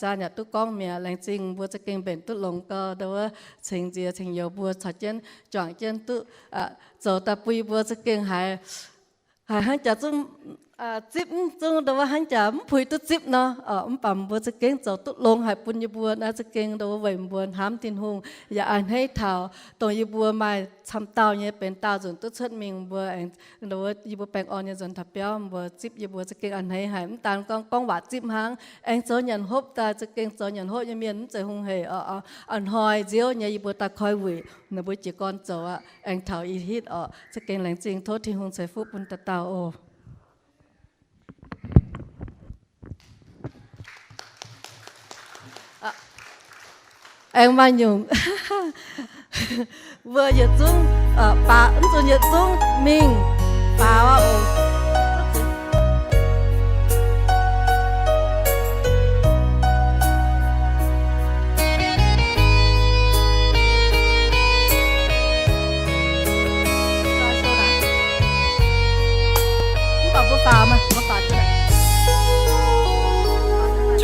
Saan yaac duqv gorngv mi'aqv, laengz zingh mbuo za'gengh mbenc duqv longx gau ndau wuov cengx nziex cengx youz mbuo caux jienv juangc jienv duqv zoux daaih bun yie mbuo za'gengh haiz, haiz hnangv jaax zungv zipv mv zungv ndau wuov hnangv jaax mv puix duqv zipv nor. Mv baac mbuo za'gengh zoux duqv longx haic bun yie mbuo naaiv za'gengh ndau wuov weic mbuo hnamv Tin-Hungh. Yaac a'hneiv taux dongh yie mbuo maaih camv dauh nyei benx daauh nzunc duqv cuotv mingh mbuo aengx ndau wuov yie mbuo baengh orn nyei nzuonx taux biauv mbuo zipv yie mbuo za'gengh a'hneiv haic. Mv daan gorngv gorngv waac zipv hnangv, aengx zoux nyanc hopv daaih za'gengh zoux nyanc hopv nyei mienh mv zeiz hungh heic oc. A'hnoi nziouv nyei yie mbuo daaih koi wuic ninh mbuo jiez gorn zoux aqv. Aengx taux i hitv oc, za'gengh laengz zingh, tov Tin-Hungh ceix fuqv bun dauh dauh oc. Aengx maaih nyungc mbuo yietc zungv, mv zunc yietc zungv mingh baaux oc.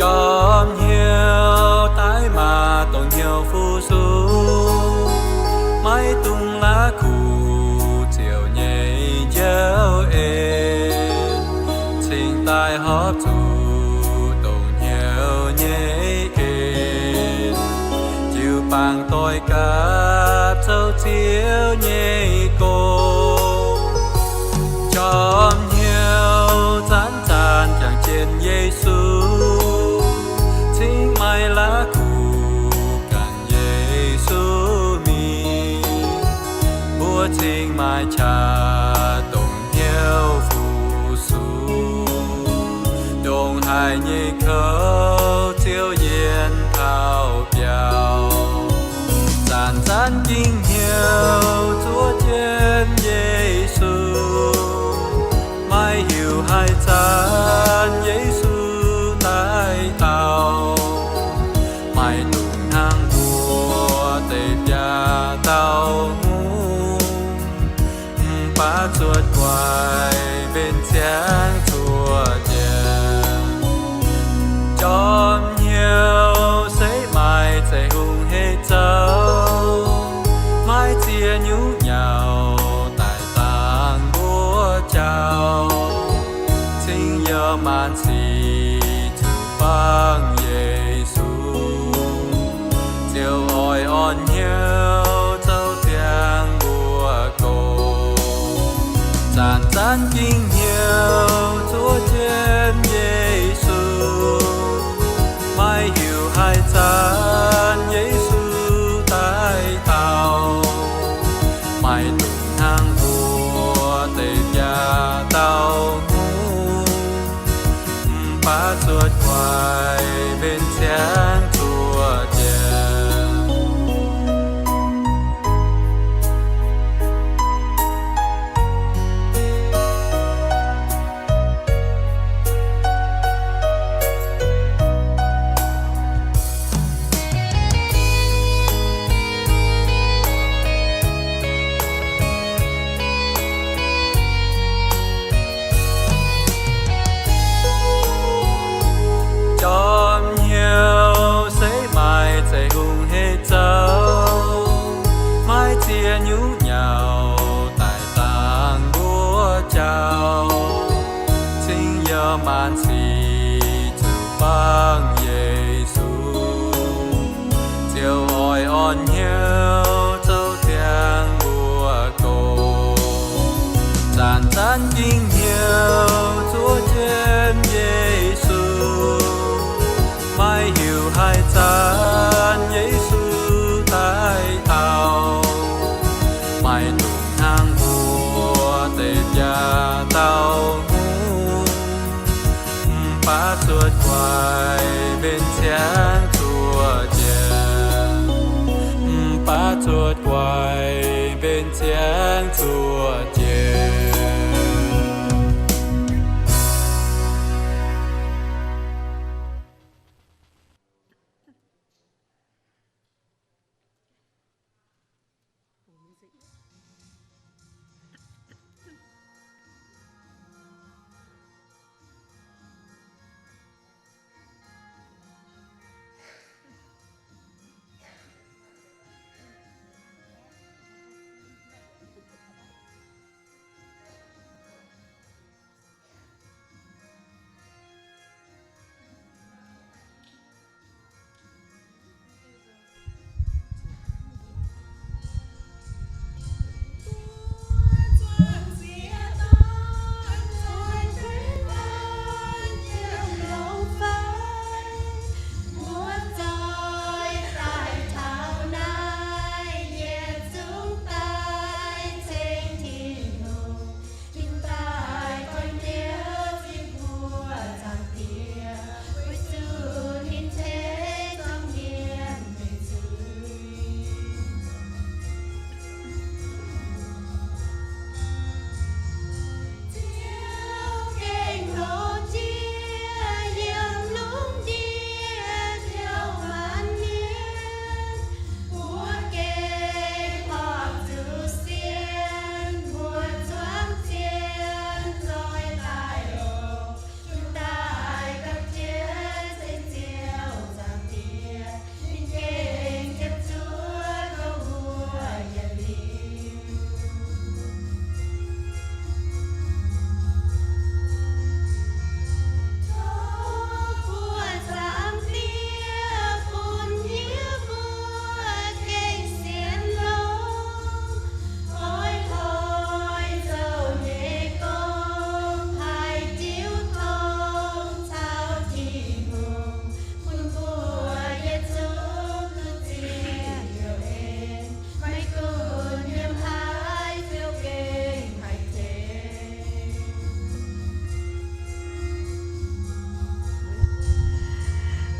Jorm hnyouv daaih maaih dongh hnyouv fu-sux, maiv dungx la'kuqv Ziouv nyei njoux en, cingx daaih horpc zuqc dongh hnyouv nyei en, jiu-baang doic gapv zoux Ziouv nyei gong. Jorm hnyouv zanc-zanc jangx jienv Yesu, cingx maaih la'kuqv ganh Yesu mingh, mbuo cingx maaih qaqv dongh hnyouv fu-sux, ndongc haaix nyei kouv Ziouv yiem taux biauv. Zanc-zanc gengh hnyouv zuov jienv Yesu, maiv hiuv haaix zanc Yesu daaih taux, maiv dungx hnangv mbuo deix biaa dauh hungh, mv baac zuotc guaix mbenc ziangx zuoqc jiex. Jorm hnyouv se maaih zeiv hungh hec zouv, maiv ziex nyungc nyauc daaih dangh mbuo jauv, cingx yiem maanc sic zuqc bangc Yesu, ziouc oix orn hnyouv zoux ziangx mbuo gox. Zanc-zanc gengh hnyouv zuov jienv Yesu, maiv hiuv haaix zanc Yesu daaih taux, maiv dungx hnangv mbuo deix biaa dauh hungh, mv baac zuotc guaix mbenc ziangx zuoqc jiex. Jorm hnyouv se maaih zeiv hungh hec zouv, maiv ziex nyungc nyauc daaih dangh mbuo jauv, cingx yiem maanc sic zuqc bangc Yesu, ziouc oix orn hnyouv zoux ziangx mbuo gox. Zanc-zanc gengh hnyouv zuov jienv Yesu, maiv hiuv haaix zanc Yesu daaih taux, maiv dungx hnangv mbuo deix biaa dauh hungh, mv baac zuotc guaix mbenc ziangx zuoqc jiex, mv baac zuotc guaix mbenc ziangx zuoqc jiex.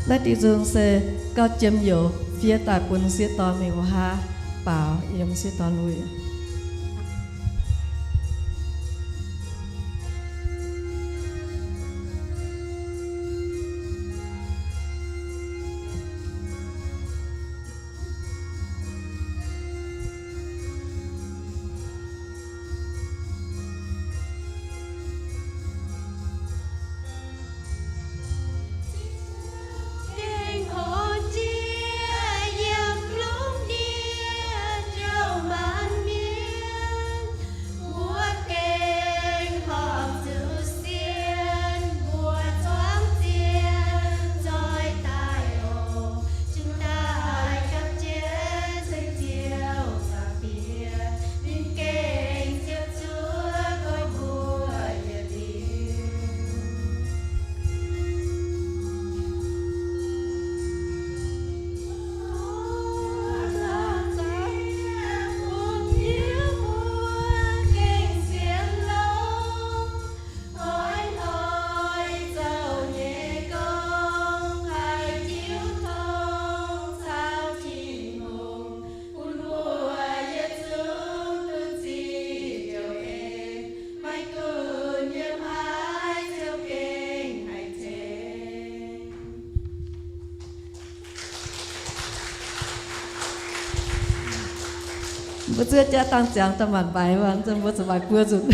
Naaiv diuh nzung se gauh jiem youz fiev daaih bun sieqv dorn mingh wuov haav. baaux yiem sieqv dorn wuic. Mbuo zuov jaav dangh ziangx daaih maanc mbaix, mbuo zuqc maaih buo nzunc.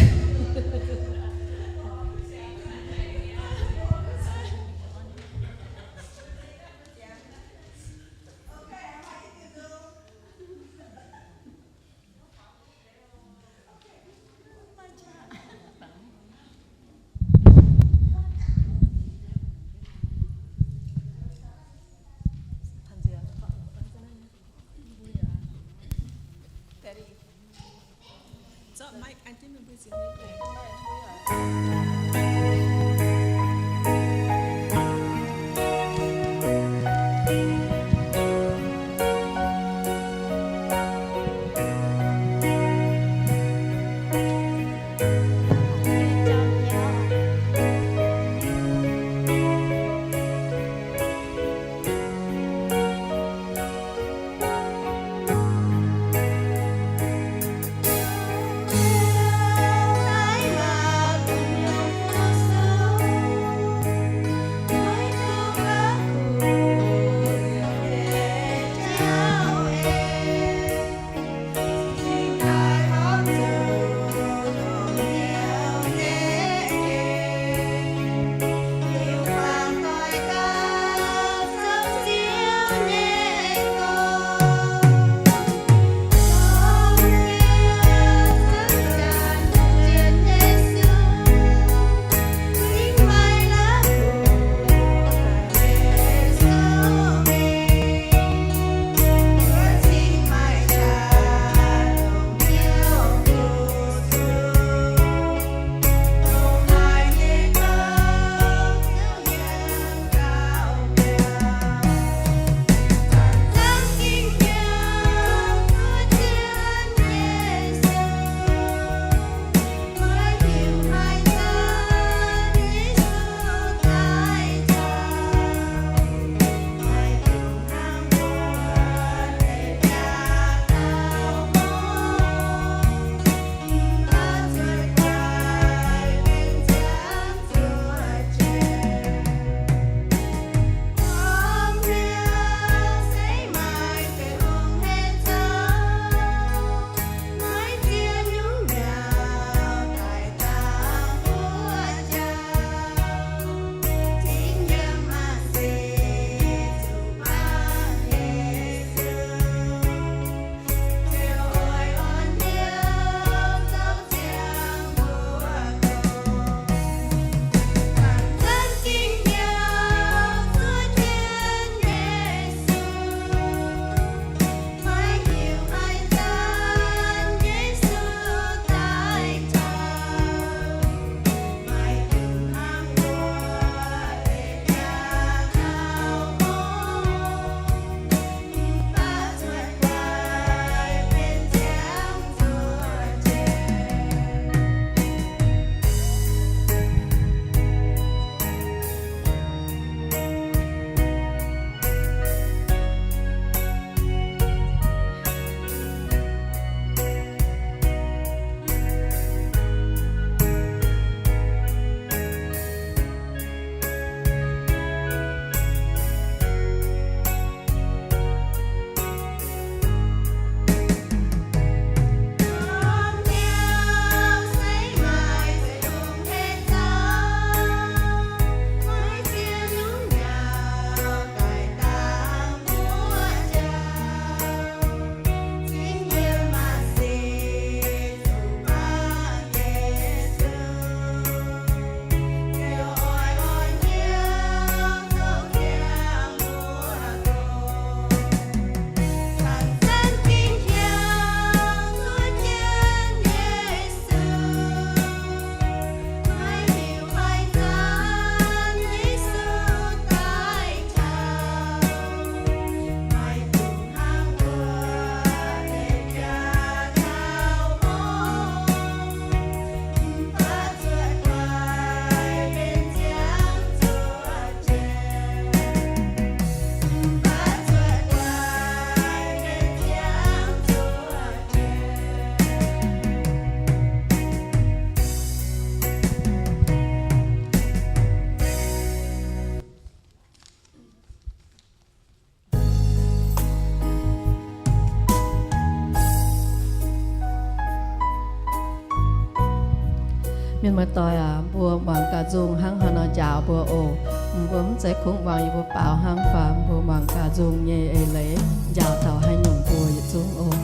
Mienh muoz-doic aac, mbuo muangx gaax nzung hnangv haaix nor njaaux mbuo oc. Mbuo mv zeiz kungx muangx yie mbuo baaux hnangv, mv baac mbuo muangx gaax nzung nyei eix leiz njaaux taux haaix nyungc mbuo yietc zungv oc.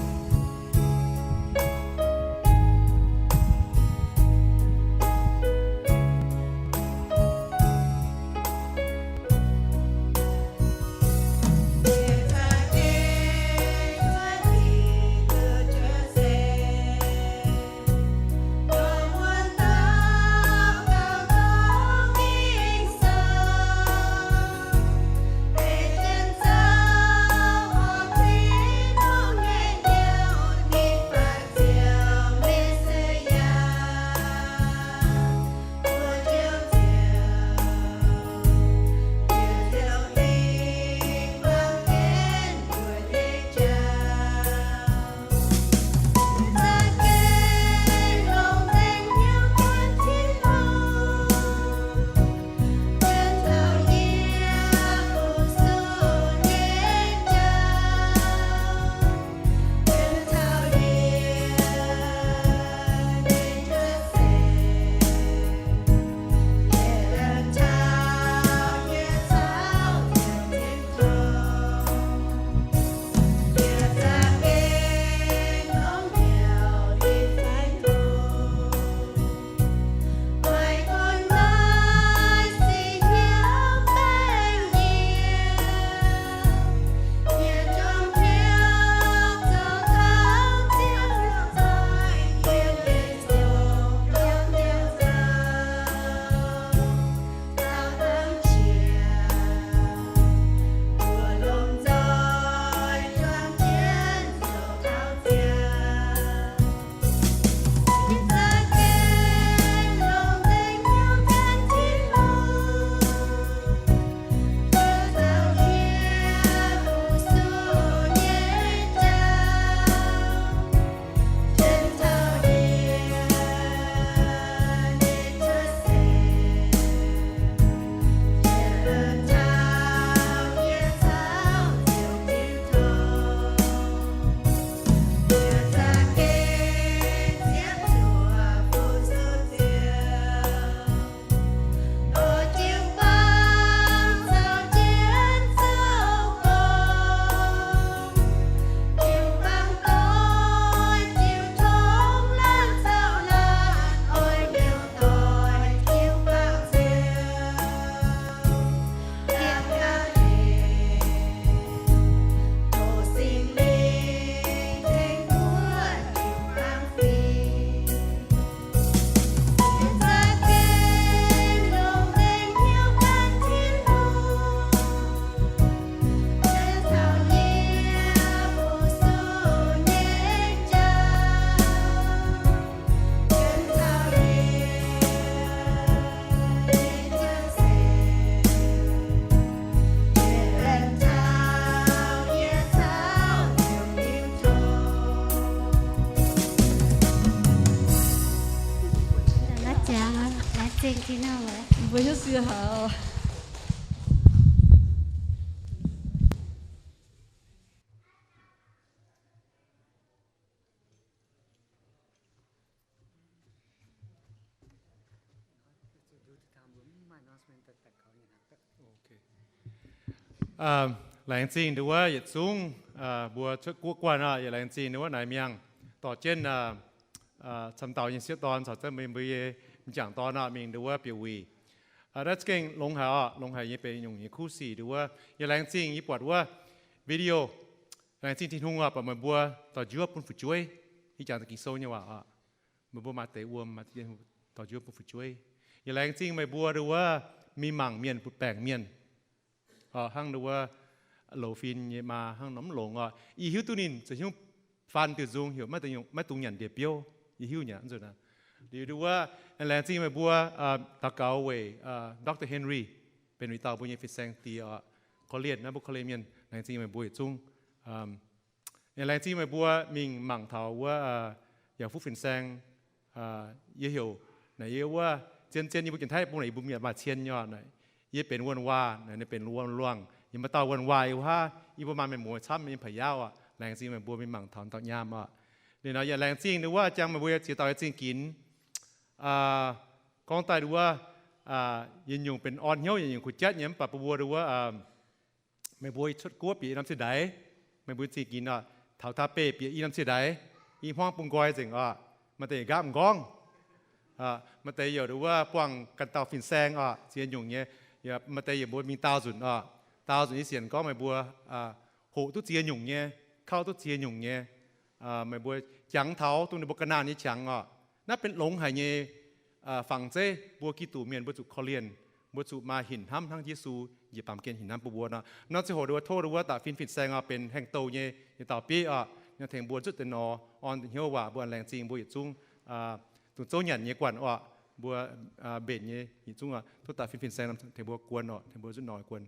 Mbuo hiuv sie haic oc. Laengz zingh nduov wuov yietc zungv mbuo cuotv guoqv guanh oc. Yaac laengz zingh nduov wuov naaiv miangh dorh jienv camv dauh nyei sieqv dorn caux zengv mbuo nyei m'jangc dorn oc mingh nduov wuov bieqc wuic. Naaiv za'gengh longx haic oc, longx haic nyei benx nyungc nyei kuv sic nduov wuov. Yaac laengz zingh yie buatc wuov video. Laengz zingh Tin-Hungh oc, buatc meih mbuo dorh njuov bun fu'jueiv. Ih jangx Ging-Sou nyei waac oc. Meih mbuo maaih deix wuom, maaih deix dorh njuov bun fu'jueiv. Yaac laengz zingh meih mbuo nduov wuov mingh mangc mienh, butv-baengc mienh oc, hnangv nduov wuov loz-fin nyei maa hnangv nor mv longx oc. Yie hiuv duqv ninh ziouc hiuv faan diuh nzung heuc maiv dungx nyanc ndie-biouv. Yie hiuv nyei nzunc aqv. Liuz nduov wuov laengz zingh meih mbuo daux gaux weic Doctor Henry, benx wuic dauh mbuo nyei fin-saeng die oc. Korv-lienh naaiv mbuo korv-lienh mienh, laengz zingh meih mbuo yietc zungv. Laengz zingh meih mbuo mingh mangc taux wuov yaac fuqv fin-saeng, yie heuc naaic yie wuov zien zien yie mbuo Janx-Taiv bung naaic yie mbuo maaih cien nyei oc. Yie benx wuonh waac, naaic ninh benx wuonh luangh. Yie maaih dauh wuonh waac wuov haav, yie mbuo maaih mienh muoz camv nyei paaix-yaauv oc. Laengz zingh meih mbuo mingh mangc taux dauh nyaam oc. Liuz nor yaac laengz zingh nduov wuov jangx meih mbuo ziex dauh zingh ginx gorngv daaih nduov, yietc nyungc benx orn hnyouv, yietc nyungc kuh jatv nyei, mv baac mbuo nduov, meih mbuo cuotv guoqv bieqc i norm ziec-ndaix, meih mbuo zingh ginx oc, taux taa beih bieqc i norm ziec-ndaix, i hmuangv bung nqoi nzengc oc. Maaih deix nqaapv m'nqorngv, maaih deix youc nduov buangh ganh dauh fin-saeng oc, ziex nyungc nyei. Maaih deix yie mbuo mingh daauh nzunc oc, daauh nzunc nyei sienx gorngv meih mbuo hoqc duqv ziex nyungc nyei, kauv duqv ziex nyungc nyei, meih mbuo jangx taux dongh ninh mbuo ga'naanh nyei qangx oc. Naaiv benx longx haic nyei fangx zeiv. Mbuo Giduc mienh mbuo zuqc korv-lienh, mbuo zuqc maaih hinc hnamv hnangv Yesu njiec baamh gen hinc hnamv bun mbuo nor. Nor ziangh hoc nduov tov nduov da'fin fin-saeng oc, benx haengh douh nyei, nyei dauh bieiv oc, nor tengx mbuo nzutv deix nor, orn hnyouv waac mbuo laengz zingh mbuo yietc zungv, dongh zouv nyanc nyei guanh oc, mbuo mbenc nyei yietc zungv oc. Tov da'fin fin-saeng tengx mbuo guon oc, tengx mbuo nzutv nor guon.